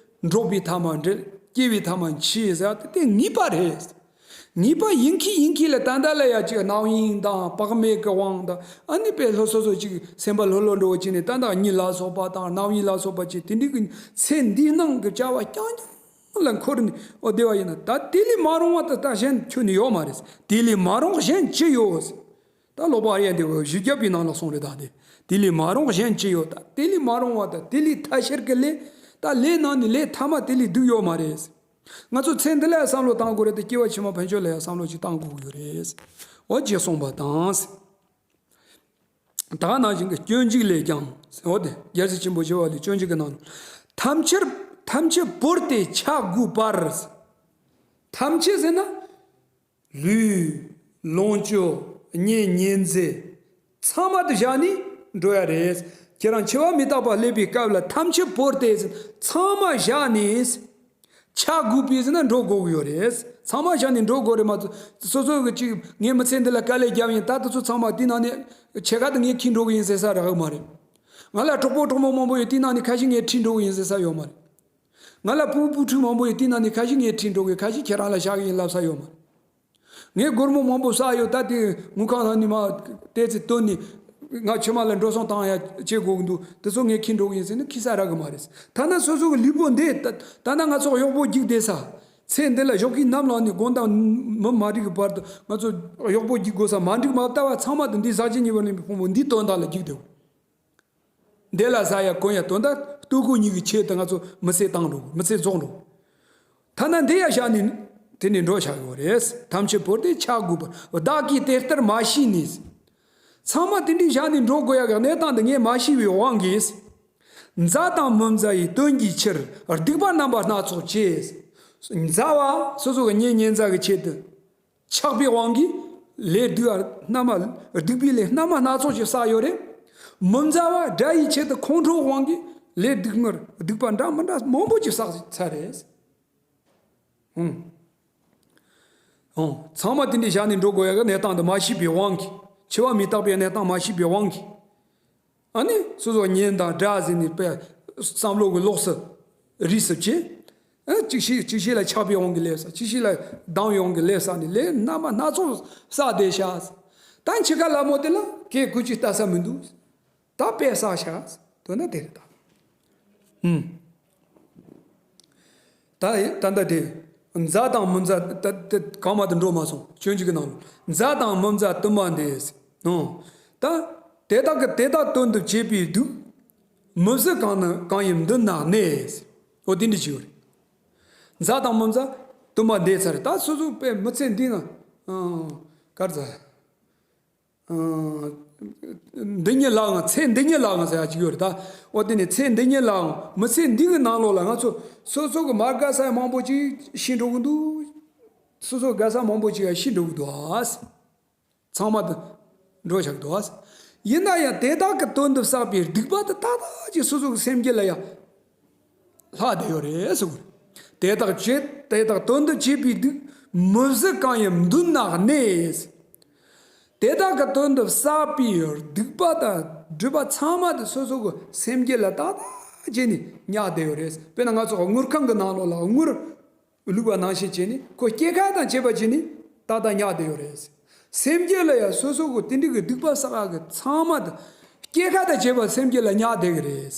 འགྲོགས་པའི་ཐ་མ་འབྲལ། སྐྱེ་བའི་ཐ་མ་འཆི་ཟེར་དེ་དེ་ངེས་པ་རེད། ངེས་པ་ཡིན་གྱི་ཡིན་གྱི་ལ་ད་ལྟ་ལ་ཡ་ཅིག་རྣམ་གཡེང་དང་བག་མེད་ཀྱི་དབང་དང་ཨ་ནི་དཔེ་ལྷོད་སོ་སོ་ཅིག་སེམས་པ་ལྷོད་ལྷོད་འགྲོ་བ་ཅིག་ནས་ད་ལྟ་གཉིད་ལ་སོགས་པ་དང་རྣམ་གཡེང་ལ་སོགས་པ་ཅིག་དེ་འདྲའི་གི་ཚེ་འདིའི་ནང་གི་བྱ་བ་རྐྱང་རྐྱང་ལ་འཁོར་ནས་འོ་བསྡད་པ་ཡིན་ན་ད་དེ་ལས་མ་རུང་བ་ད་ད་གཞན་ཁྱོན་ནས་ཡོད་མ་རེད། དེ་ལས་མ་རུང་གཞན་ཅི་ཡོད། ད་ཀློག་པ་ཨ་རི་ཡ་འདི་བཞི་བརྒྱ་པའི་ནང་ལ་གསུངས་རེད། ད་དེ་དེ་ལས་མ་རུང་གཞན་ཅི་ཡོད། ད་དེ་ལས་མ་རུང་བ་ད་དེ་ལས་ཐ་ཤལ་གྱི་ལས། ད་ལས་ནང་ནས་ལས་ཐ་མ་དེ་ལས་སྡུག་ཡོད་མ་རེད། ང་ཚོ་ཚེ་འདི་ལ་ཡང་བསམ་བློ་བཏང་དགོས་རེད་དེ་སྐྱེ་བ་ཕྱི་མ་ཕན་ཆོད་ལ་ཡང་བསམ་བློ་ཅིག་བཏང་དགོས་ཀྱི་ཡོད་རེད། འོ་ཅེས་གསུངས་པ་དང་། ད་ག་ནང་བཞིན་གྱི་སྤྱོད་འཇུག་ལས་ཀྱང་། འོ་དེ་རྒྱལ་སྲས་ཆེན་པོ་ཞི་བ་ལྷས་སྤྱོད་འཇུག་གི་ནང་ཐམས་ཅད་ཐམས་ཅད་བོར་ཏེ་ཆ་དགུ་པར། ཐམས་ཅད་ཟེར་ན། ལུས། ལོངས་སྤྱོད། གཉེན་ཉེ་ཚན། ཚང་མ་དེ་བཞག་ནས་འགྲོ་ཡ་རེད། ཁྱེད་རང་འཆི་བ་མི་རྟག་པ་སླེབས་པའི་སྐབས་ལ་ཐམས་ཅད་བོར་ཏེ་ཚང་མ་བཞག་ནས་ཆ་དགུ་པའི་ཟེར་ན་འགྲོ་དགོས་ཀྱི་ཡོད་རེད། ཚང་མ་བཞག་ནས་འགྲོ་དགོས་རེད་མ་གཏོགས་སོ་སོ་གི་ཅིག་ངས་མི་ཚེ་འདི་ལ་དཀའ་ལས་བརྒྱབ་ཡིན། ད་དེ་ཚོ་ཚང་མ་དེ་ནང་ནས་ཕྱེད་ཀ་དེ་ངས་ཁྱེར་འགྲོ་གི་ཡིན་ཟེར་ས་རག་གི་མ་རེད། ང་ལ་གྲོགས་པོ་གྲོགས་མོ་མང་པོ་ཡོད། དེ་ནང་ནས་ཁ་ཤས་ངས་ཁྲིད་འགྲོ་གི་ཡིན་ཟེར་ས་ཡོད་མ་རེད། ང་ལ་བུ་བུ་ཕྲུག་མང་པོ་ཡོད། དེ་ནང་ནས་ཁ་ཤས་ངས་ཁྲིད་འགྲོ་གི། ཁ་ཤས་ཁྱེད་རང་ལ་བཞག་གི་ཡིན་ལབ་ས་ཡོད་མ་རེད། ངས་སྒོར་མོ་མང་པོ་བསགས་ཡོད། ད་དེ་དངུལ་ཁང་ནང་ནས་མར་ཏོག་ཙམ་བཏོན་ནས་ང་ཕྱི་མ་ལ་འགྲོ་སོང་བཏང་ཡ་བྱེད་དགོས་ཀྱི་འདུག་དེ་ཚོ་ངས་ཁྱེར་འགྲོ་གི་ཡིན་ཟེར་ན་ཁྱེར་ས་རག་གི་མ་རེད། ཐ་ན་སོ་སོ་གི་ལུས་པོ་འདི་ད་ད་ནི་ང་ཚོ་གཡོག་པོ་རྒྱུགས་བསྡད་ས། ཚེ་འདི་ལ་ཞོགས་ཀས་ནམ་ལངས་ནས་དགོང་དག་མུ་མ་འགྲིག་གི་བར་དུ་ང་ཚོ་གཡོག་པོ་རྒྱུགས་དགོས་ས་མ་འགྲིག་མ་ལྟ་བ་ཚང་མ་དེ་འདི་ཟག་བཅས་ཉེ་བར་ལེན་པའི་ཕུང་པོ་འདིའི་དོན་དག་ལ་རྒྱུགས་བསྡད། འདི་ལ་ཟ་ཡ་གོན་ཡ་དོན་དག་ལྟོ་གོས་གཉིས་ཀྱི་ཆེད་དུ་ང་ཚོ་མི་ཚེ་བཏང་འགྲོ། མི་ཚེ་རྫོགས་འགྲོ། ཐ་ན་འདི་ཡ་བཞག་ནས་དེ་ནས་འགྲོ་བྱ་ཡོད་རེད། ཐམས་ཅད་བོར་ཏེ་ཆ་དགུ་པར། བདག་གིས་དེ་ལྟར་མ་ཤེས་ནས། ཚང་མ་དེ་འདྲའི་བཞག་ནས་འགྲོ་དགོས་ཡ་གི་གནས་སྟངས་འདི་ངས་མ་ཤེས་པའི་དབང་གིས། མཛའ་དང་མི་མཛའ་ཡི་དོན་གྱི་ཕྱིར། སྡིག་པ་རྣམ་པ་སྣ་ཚོགས་བྱས། མཛའ་བ་སོ་སོ་གི་གཉེན་ཉེ་ཚན་གྱི་ཆེད་དུ། ཆགས་པའི་དབང་གིས་ལས་སྡིག་པ་རྣམ་པ་སྡིག་པའི་ལས་རྣམ་པ་སྣ་ཚོགས་ཤིག་བསགས་ཡོད་རེད། མི་མཛའ་བ་དགྲ་ཡི་ཆེད་དུ་ཁོང་ཁྲོའི་དབང་གིས་ལས་སྡུག་བསྔལ་སྡིག་པ་འདྲ་མི་འདྲ་མང་པོ་ཅིག་བསགས་ཚར་རེད། ཨང་། ཨང་། ཚང་མ་དེ་འདྲ་བཞག་ནས་འགྲོ་དགོས་ཡ་གི་གནས་སྟངས་འདི་མ་ཤེས་པའི་དབང་གིས། འཆི་བ་མི་རྟག་པའི་གནས་སྟངས་མ་ཤེས་པའི་དབང་གིས། ཨ་ནི་སོ་སོ་གཉེན་དང་དགྲ་ཟེར་ནས་པའི་བསམ་བློ་གི་ལོགས་སུ་རིས་སུ་བྱས། ཨ། གཅིག་ཤེས་གཅིག་ཤེས་ལ་ཆགས་པའི་དབང་གིས་ལས་བསགས། གཅིག་ཤེས་ལ་སྡང་བའི་དབང་གིས་ལས་བསགས་ནས་ལས་རྣམ་པ་སྣ་ཚོགས་བསགས་བསྡད་ཤག། ད་འཆི་ཁ་སླ་མོ་དེ་ལ་ཁོས་ཁོ་ཅིག་ལྟ་ས་མི་འདུག། ད་དཔེ་བསགས་ཤག་དོན་ན་དེ་རེད་ད། ཨུམ། ད་ད་ལྟ་དེ་མཛའ་དང་མི་མཛའ། ད་ད་གང་མ་དུ་འགྲོ་མ་སོང་། སྤྱོད་འཇུག་གི་ནང་ལ། མཛའ་དང་མི་མཛའ་དུ་མ་འདས། ཨོ། ད་དེ་དག་གིས་དེ་དག་དོན་དུ་བྱེད་པའི་སྡུག། མི་བཟོད་གང་ན་གང་ཡིན་མདུན་ན་གནས། འོ་དེ་འདྲ་ཅིག་ཡོད་རེད། མཛའ་དང་མི་མཛའ་དུ་མ་འདས་ཚར་རེད། ད་སོ་སོ་པའི་མི་ཚེ་འདི་ན། ཨང་། གར་ཚ། འདི་ཉིད་ལའང་། ཚེ་འདི་ཉིད་ལའང་ཟེར་ཡ་ཅིག་ཡོད་རེད་ད། འོ་དེ་ནི་ཚེ་འདི་ཉིད་ལའང་མི་ཚེ་འདི་གི་ནང་ལོགས་ལ་ང་ཚོ་སོ་སོ་གི་མ་དགའ་ས་མང་པོ་ཅིག་ཤི་འགྲོ་གི་འདུག། སོ་སོ་དགའ་ས་མང་པོ་ཅིག་ཡང་ཤི་འགྲོ་གི་འདུག་ཨ། ཚང་མ་དུ་འགྲོ་བཞག་འདུག་ཨ། ཡིན་ན་ཡང་དེ་དག་གི་དོན་དུ་བསགས་པའི་སྡིག་པ་དེ་ཏག་ཏག་ཅིག་སོ་སོ་གི་སེམས་རྒྱུད་ལ་ཡང་ལྷག་བསྡད་ཡོད་རེད་ཟེར་གོ། དེ་དག་བྱེད། དེ་དག་དོན་དུ་བྱེད་པའི་སྡིག། མི་བཟོད་གང་ཡིན་མདུན་ན་གནས། དེ་དག་གི་དོན་དུ་བསགས་པའི་སྡིག་པ་དང་སྒྲིབ་པ་ཚང་མ་དེ་སོ་སོ་གི་སེམས་རྒྱུད་ལ་ཏག་ཏག་བྱས་ནས་ཉར་བསྡད་ཡོད་རེད། དཔེར་ན་ང་ཚོ་དངུལ་ཁང་གི་ནང་ལོགས་ལ་དངུལ་བླུགས་པ་ནང་བཞིན་བྱས་ནས་ཁོ་སྐྱེད་ཀ་དང་བཅས་པ་བྱས་ནས་ཏག་ཏག་ཉར་བསྡད་ཡོད་རེད། སེམས་རྒྱུད་ལ་ཡང་སོ་སོ་གི་དེ་འདྲ་གི་སྡིག་པ་བསགས་ཡ་གི་ཚང་མ་དེ་སྐྱེད་ཀ་དང་བཅས་པ་སེམས་རྒྱུད་ལ་ཉར་བསྡད་གི་རེད།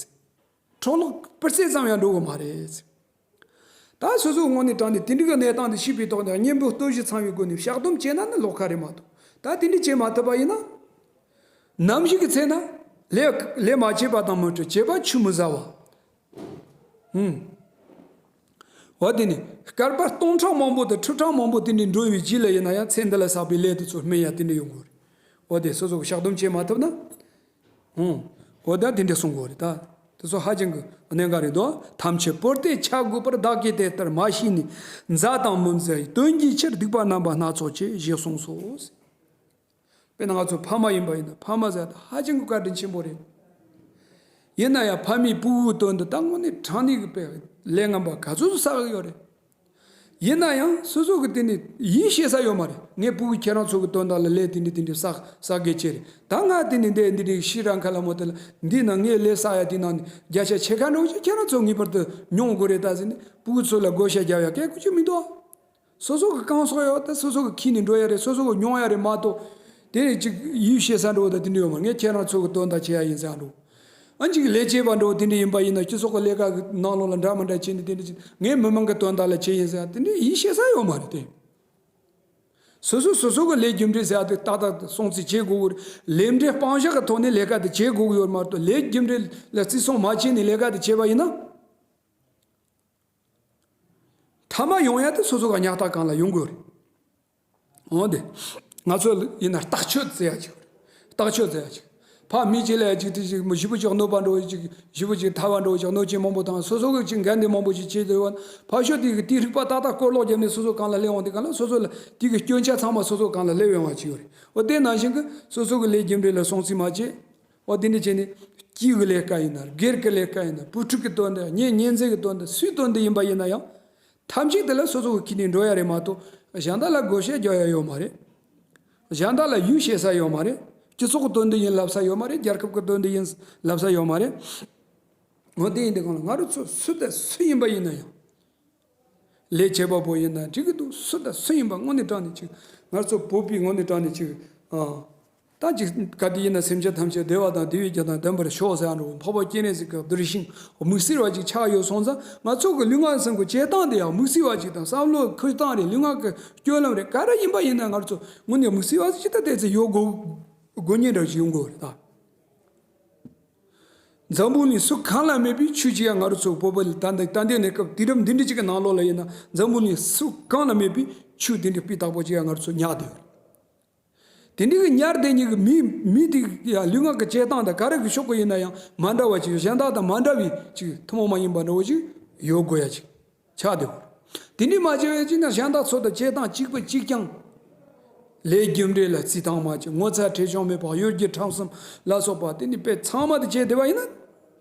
འཕྲོ་བརླག་སྤུ་རྩེ་ཙམ་ཡང་འགྲོ་གི་མ་རེད། ད་སོ་སོའི་ངོས་ནས་དྲངས་ནས་དེ་འདྲ་གི་གནས་སྟངས་འདི་ཤེས་པའི་ཐོག་ནས་གཉེན་པོ་སྟོབས་བཞི་ཚང་བའི་སྒོ་ནས་བཤགས་སྡོམ་བྱས་ན་ནི་ལོགས་ཀ་རེད་མ་གཏོགས། ད་དེ་འདྲ་བྱེད་མ་ཐུབ་པ་ཡིན་ན། ནམ་ཞིག་གི་ཚེ་ན་ལས་ལས་མ་བྱས་པ་དང་མི་འཕྲད། བྱས་པ་ཆུད་མི་ཟ་བ། ཧུམ། འོ་དེ་ནི་བསྐལ་པ་སྟོང་ཕྲག་མང་པོ་དང་ཁྲི་ཕྲག་མང་པོ་དེ་འདྲ་འགྲོ་བའི་རྗེས་ལ་ཡིན་ན་ཡང་ཚེ་འདི་ལ་བསགས་པའི་ལས་དེ་ཚོ་སྨིན་ཡ་དེ་འདྲ་ཡོང་གི་རེད། འོ་དེ་སོ་སོ་གི་བཤགས་སྡོམ་བྱེད་མ་ཐུབ་ན། ཧུང་། འོ་ད་དེ་འདྲ་གསུང་དགོས་རེད་ད། དེ་ཚོ་ཧ་ཅང་གི་གནད་འགག་རེད་དོ། ཐམས་ཅད་བོར་ཏེ་ཆ་བགོས་པར་བདག་གིས་དེ་ལྟར་མ་ཤེས་ནས། མཛའ་དང་མི་མཛའི་དོན་གྱི་ཕྱིར། སྡིག་པ་རྣམ་པ་སྣ་ཚོགས་བྱས། ཞེས་གསུངས་སོ། དཔེར་ན་ང་ཚོ་ཕ་མ་ཡིན་པ་ཡིན་ན། ཕ་མ་ཟེར་ད་ཧ་ཅང་གི་བཀའ་དྲིན་ཆེན་པོ་རེད། ཡིན་ན་ཡང་ཕ་མས་ཕྲུ་གུའི་དོན་དུ་ད་དངོས་གནས་དྲང་གནས་ཀྱི་དཔེ་ལས་ངན་པ་ག་ཚོད་ཚོད་བསགས་ཀྱི་ཡོད་རེད། ཡིན་ན་ཡང་སོ་སོ་གི་དེ་ནི་ཡིད་ཆེས་ས་ཡོད་མ་རེད། ངའི་ཕྲུ་གུ་ཁྱེད་རང་ཚོ་གི་དོན་དག་ལ་ལས་དེ་འདྲ་དེ་འདྲ་བསགས་བསགས་དགོས་ཀྱི་རེད། ད་ང་དེ་ནི་འདི་འདི་འདྲ་ཤི་རང་ཁ་ལ་མོ་དེ་ལ་འདི་ན་ངས་ལས་བསགས་ཡ་དེ་ནང་ནས་བརྒྱ་ཆ་ཕྱེད་ཀ་འགྲོ་ཅིག་ཁྱེད་རང་ཚོ་ངེས་པར་དུ་མྱོང་དགོས་རེད་ད་ཟེར་ནས་ཕྲུ་གུ་ཚོ་ལ་བགོ་བཤའ་རྒྱབ་ཡ་སྐད་ཀོ་ཅིག་མི་འདུག། སོ་སོ་གི་རྐང་སོག་ཡོད་ད་སོ་སོ་གི་ཁྱིམ་ནས་འགྲོ་ཡ་རེད། སོ་སོ་གི་མྱོང་ཡ་རེད་མ་གཏོགས། དེ་ནས་ཅིག་ཡིད་ཆེས་ས་འགྲོ་ད་དེ་འདྲ་ཡོད་མ་རེད། ངས་ཁྱེད་རང་ཚོ་གི་དོན་དག་བྱེད་ཡ་ཡིན་ཟེར་ཡ་འགྲོ། ཨ་ཅིག་ལས་བྱེད་པ་འགྲོ་དེ་འདྲ་ཡིན་པ་ཡིན་ན་སྤྱི་ཚོགས་ཀྱི་ལས་ཀ་གི་ནང་ལོགས་ལ་འདྲ་མི་འདྲ་བྱེད་ནས་དེ་འདྲ་བྱེད། ངས་མི་མང་གི་དོན་དག་ལ་བྱེད་ཡིན་ཟེར་ཡ་དེ་འདྲ་ཡིད་ཆེས་ས་ཡོད་མ་རེད་དེ། སོ་སོ་སོ་སོ་གི་ལས་རྒྱུ་འབྲས་ཟེར་ཡ་དེ་ཏག་ཏག་སྲུང་བརྩི་བྱེད་དགོས་གི་རེད། ལས་འབྲས་དཔང་བཞག་གི་ཐོག་ནས་ལས་ཀ་དེ་བྱེད་དགོས་གི་ཡོད་མ་གཏོགས་ལས་རྒྱུ་འབྲས་ལ་བརྩི་སྲུང་མ་བྱས་ནས་ལས་ཀ་དེ་བྱས་པ་ཡིན་ན། མཐའ་མ་ཡོང་ཡ་དེ་སོ་སོ་ག་ཉག་ཐག་གང་ལ་ཡོང་དགོས་རེད། འོ་དེ། ང་ཚོ་ཡིན་ན་རྟག་སྤྱོད་ཟེར་ཡ་ཅིག་རེད། རྟག་སྤྱོད་ཟེར་ཡ་ཅིག། ཕ་མི་གཅིག་ལ་ཡ་ཅིག་དེ་ཅིག་མི་བཞི་པོ་ཅིག་གནོད་པ་འགྲོ་ཡ་ཅིག། བཞི་པོ་ཅིག་ཐར་བ་འགྲོ་ཡ་ཅིག། གནོད་སྐྱོན་མང་པོ་དང་སོ་སོ་གི་ཅིག་འགན་དེ་མང་པོ་ཅིག་བྱེད་དུ་ཡོད། ཕ་ཤོད་དེ་གི་དེའི་རིག་པ་ཏག་ཏག་བསྐོར་ལོག་བརྒྱབ་ནས་སོ་སོ་གང་ལ་སླེབས་འོང་དེ་གང་ལ་སོ་སོ་ལ་དེ་གི་སྐྱོན་ཆ་ཚང་མ་སོ་སོ་གང་ལ་སླེབས་ཡོང་བ་ཅིག་ཡོད་རེད། འོ་དེ་ནང་བཞིན་གི་སོ་སོ་གི་ལས་རྒྱུ་འབྲས་ལ་སྲུང་བརྩི་མ་བྱེད། འོ་དེ་འདྲ་བྱས་ནས་སྐྱིད་གི་ལས་ཀ་ཡིན་ན་སྒེར་གི་ལས་ཀ་ཡིན་ན་བུ་ཕྲུག་གི་དོན་དུ་གཉེན་ཉེ་ཚན་གི་དོན་དུ་སུའི་དོན་དུ་ཡིན་པ་ཡིན་ན་ཡང་། ཐམས་ཅད་དེ་ལ་སོ་སོ་གི་ཁྱིམ་ནས་འགྲོ་ཡ་རེད་མ་གཏོགས་གཞན་དག་ལ་བགོ་བཤའ་རྒྱག་ཡ་ཡོད་མ་རེད། གཞན་དག་ལ་ཡིད་ཆེས་ས་ཡོད་མ་རེད། སྤྱི་ཚོགས་ཀྱི་དོན་དུ་ཡིན་ལབ་ས་ཡོད་མ་རེད། རྒྱལ་ཁབ་ཀྱི་དོན་དུ་ཡིན་ལབ་ས་ཡོད་མ་རེད། འོ་དེ་ཡིན་དུས་གང་ལ་ང་རང་ཚོ་སུ་དང་སུ་ཡིན་པ་ཡིན་ན་ཡང་། ལས་བྱེད་པ་པོ་ཡིན་ན་འགྲིག་གི་འདུག། སུ་དང་སུ་ཡིན་པ་དངོས་གནས་དྲང་གནས་ཅིག་ང་ཚོ་བོད་པའི་དངོས་གནས་དྲང་གནས་ཅིག་ཨ། ད་ཅིག་ག་དེ་ཡིན་ན་སེམས་ཅན་ཐམས་ཅད་བདེ་བ་དང་བདེ་བའི་རྒྱུ་དང་ལྡན་པར་ཤོག་ཟེར་ཡ་འགྲོ། འཕགས་པ་སྤྱན་རས་གཟིགས་ཀྱི་གདུལ་ཞིང་དམིགས་བསལ་བ་ཅིག་ཆགས་ཡོད་སོང་ཙང་ང་ཚོ་གི་ལུས་ངག་ཡིད་གསུམ་གྱི་བྱེད་སྟངས་དེ་ཡང་དམིགས་བསལ་བ་ཅིག་དང་བསམ་བློ་འཁྱེར་སྟངས་རེད། ལུས་ངག་གི་སྤྱོད་ལམ་རེད། ག་རེ་ཡིན་པ་ཡིན་ན་ང་ཚོ་དངོས་གནས་དམིགས་བསལ་བ་ཅིག་ད་བལྟས་ཚེ་ཡོད་དགོས་དགོས་ངེས་འདྲ་ཅིག་ཡོང་དགོས་རེད་ད། འཛམ་བུ་གླིང་སུ་གང་ལ་མེད་པའི་ཆོས་ཅིག་ཡང་ང་རང་ཚོ་བོད་པ་ལ་ད་ལྟ་ད་ལྟའི་གནས་སྐབས་དུས་རབས་འདི་འདྲ་ཅིག་གི་ནང་ལོགས་ལ་ཡིན་ན་འཛམ་བུ་གླིང་སུ་གང་ལ་མེད་པའི་ཆོས་དེ་འདྲ་སྤུས་དག་པོ་ཅིག་ཡང་ང་རང་ཚོ་ཉར་བསྡད་ཡོད་རེད། དེ་འདྲ་གི་ཉར་བསྡད་མཁན་གྱི་མི་མི་དེ་ཡང་ལུས་ངག་གི་བྱེད་སྟངས་དང་ག་རེ་གི་ཕྱོགས་གི་ཡིན་ན་ཡང་མ་འདྲ་བ་ཅིག་གཞན་དག་དང་མ་འདྲ་བའི་ཅིག་ཐུན་མོང་མ་ཡིན་པ་འདྲ་བོ་ཅིག་ཡོད་དགོས་ཡ་ཅིག་ཆགས་བསྡད་ཡོད་རེད། དེ་འདྲ་མ་བྱས་པའི་ཅིག་ན་གཞན་དག་ཚོ་དང་བྱེད་སྟངས་གཅིག་པ་གཅིག་རྐྱང་། ལས་རྒྱུ་འབྲས་ལ་རྩིས་ཐང་མ་བྱེད། ངོ་ཚ་ཁྲེལ་གཞུང་མེད་པ། གཡོ་སྒྱུ་ཁྲམ་གསུམ་ལ་སོགས་པ་དེ་ནི་དཔེ་ཚང་མ་དེ་བྱས་བསྡད་པ་ཡིན་ན།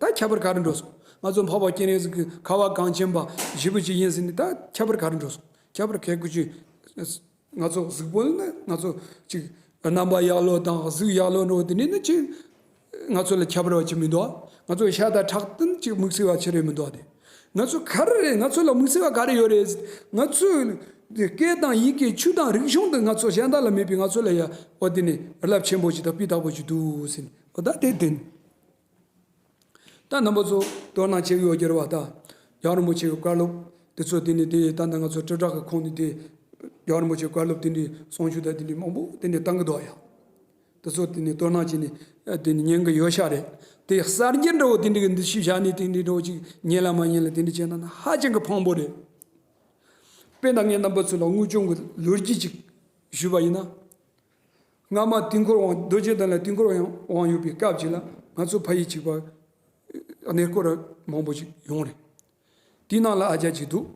ད་ཁྱད་པར་ག་རེ་འགྲོ་སོང་། ང་ཚོ་འཕགས་པ་སྤྱན་རས་གཟིགས་ཀྱི་ཁ་བ་གངས་ཅན་པ་ཞེ་པོ་ཅིག་ཡིན་ཟེར་ནས། ད་ཁྱད་པར་ག་རེ་འགྲོ་སོང་། ཁྱད་པར་གལ་དགོས་ཅིག་ང་ཚོ་གཟུགས་པོ་ནི་ང་ཚོ་ཅིག་རྣམ་པ་ཡག་ལོ་དང་གཟུགས་ཡག་ལོ་འགྲོ་དེ་ནི་ནི་ཅིག་ང་ཚོ་ལ་ཁྱད་པར་བ་ཅིག་མི་འདུག་ང་ཚོ་ཤ་དང་ཁྲག་དེ་ནི་ཅིག་དམིགས་བསལ་བ་ཅིག་རེད་མི་འདུག་དེ། ང་ཚོ་ག་རེ་རེད། ང་ཚོ་ལ་དམིགས་བསལ་བ་ག་རེ་ཡོད་རེད། ང་ཚོའི་སྐད་དང་ཡི་གེ། ཆོས་དང་རིག་གཞུང་དེ་ང་ཚོ་གཞན་དག་ལ་མེད་པའི། ང་ཚོ་ལ་ཡ་འོ་དེ་ནི་རླབས་ཆེན་པོ་ཅིག་དང་སྤུས་དག་པོ་ཅིག་འདུག་ཟེར་ནས། འོ་ད་དེ་བདེན། ད་རྣམ་པ་ཚོ་དོ་སྣང་བྱེད་ཀྱི་ཡོད་རྒྱུ་རེད་བ། ད་རྒྱལ་བ་རིན་པོ་ཆེ་གི་བཀའ་སློབ་དེ་ཚོ་དེ་ནི་དེ། ད་ལྟ་ང་ཚོ་དྲིལ་བསྒྲགས་ཀྱི་ཁོངས་ནས་དེ་རྒྱལ་བ་རིན་པོ་ཆེའི་བཀའ་སློབ་དེ་འདྲའི་གསུང་ཆོས་དང་དེ་འདྲའི་མང་པོ་དེ་འདྲའི་བཏང་གི་འདུག་ཡ། དེ་ཚོ་དེ་ནི་དོ་སྣང་བྱས་ནས་དེ་ནི་ཉན་གྱི་ཡོད་ཤག་རེད། དེ་གསར་འགྱུར་འདྲ་བོ་དེ་འདྲའི་གི་འདི་ཞིབ་བཞག་ནས་དེ་འདྲའི་འདྲ་བོ་ཅིག་ཉན་ལ་མ་ཉན་ལ་དེ་འདྲ་བྱས་ན་ན་ཧ་ཅང་གི་ཕངས་པོ་རེད། དཔེར་ན་ངས་རྣམ་པ་ཚོ་ལ་དངོས་བྱུང་གི་ལོ་རྒྱུས་ཅིག་ཞུས་པ་ཡིན་ན། སྔ་མ་དུས་འཁོར་དབང་། རྡོ་རྗེ་གདན་ལ་དུས་འཁོར་དབང་དབང་ཡོད་པའི་སྐབས་ཅིག་ལ། ང་ཚོ་ཕ་ཡུལ་གཅིག་པ་གནས་སྐོར་མང་པོ་ཅིག་ཡོང་རེད། དེའི་ནང་ལ་ཨ་ཅག་ཅིག་འདུག་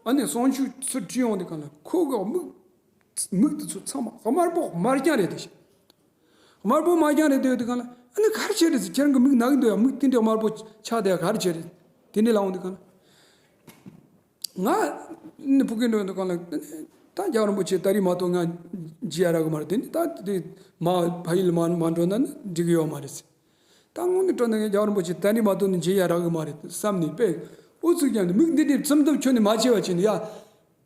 ཨ་ནི་གསུང་ཆོས་ཚུར་ཁྲིད་ཡོང་དུས་སྒང་ལ་ཁོ་གི་མིག་མིག་དེ་ཚོ་ཚང་མ་དམར་པོ་དམར་རྐྱང་རེད་དེ། དམར་པོ་དམར་རྐྱང་རེད་དེ། དུས་སྒང་ལ་ཨ་ནི་ག་རེ་བྱས་རེད་ཟེར། ཁྱེད་རང་གི་མིག་ན་གི་འདུག་ཡ། མིག་དེ་འདྲའི་དམར་པོ་ཆགས་བསྡད་ཡ་ག་རེ་བྱས་རེད། དེ་འདྲའི་ལབ་ཡོང་དུས་སྒང་ལ། ང་ནི་ཕ་གིར་འགྲོ་དུས་སྒང་ལ། ད་རྒྱལ་བ་རིན་པོ་ཆེ་ད་རེས་མ་གཏོགས་ང་མཇལ་ཡ་རག་གི་མ་རེད། དེ་ནི་ད་དེ་མ་ཕ་ཡུལ་ལ་མ་མ་འགྲོ་ན་ནི་འགྲིག་གི་ཡོད་མ་རེད་ཟེར། ད་དངོས་གནས་དྲང་གནས་ངས་རྒྱལ་བ་རིན་པོ་ཆེ་ད་རེས་མ་གཏོགས་ནི་མཇལ་ཡ་རག་གི་མ་རེད་བསམ་ནས། དཔེ་ཨུ་ཚུགས་བརྒྱབ་ནས། མིག་འདི་འདྲའི་བཙུམ་ཐབས་ཁྱོན་ནས་མ་བྱས་པ་བྱས་ནས་ཡ།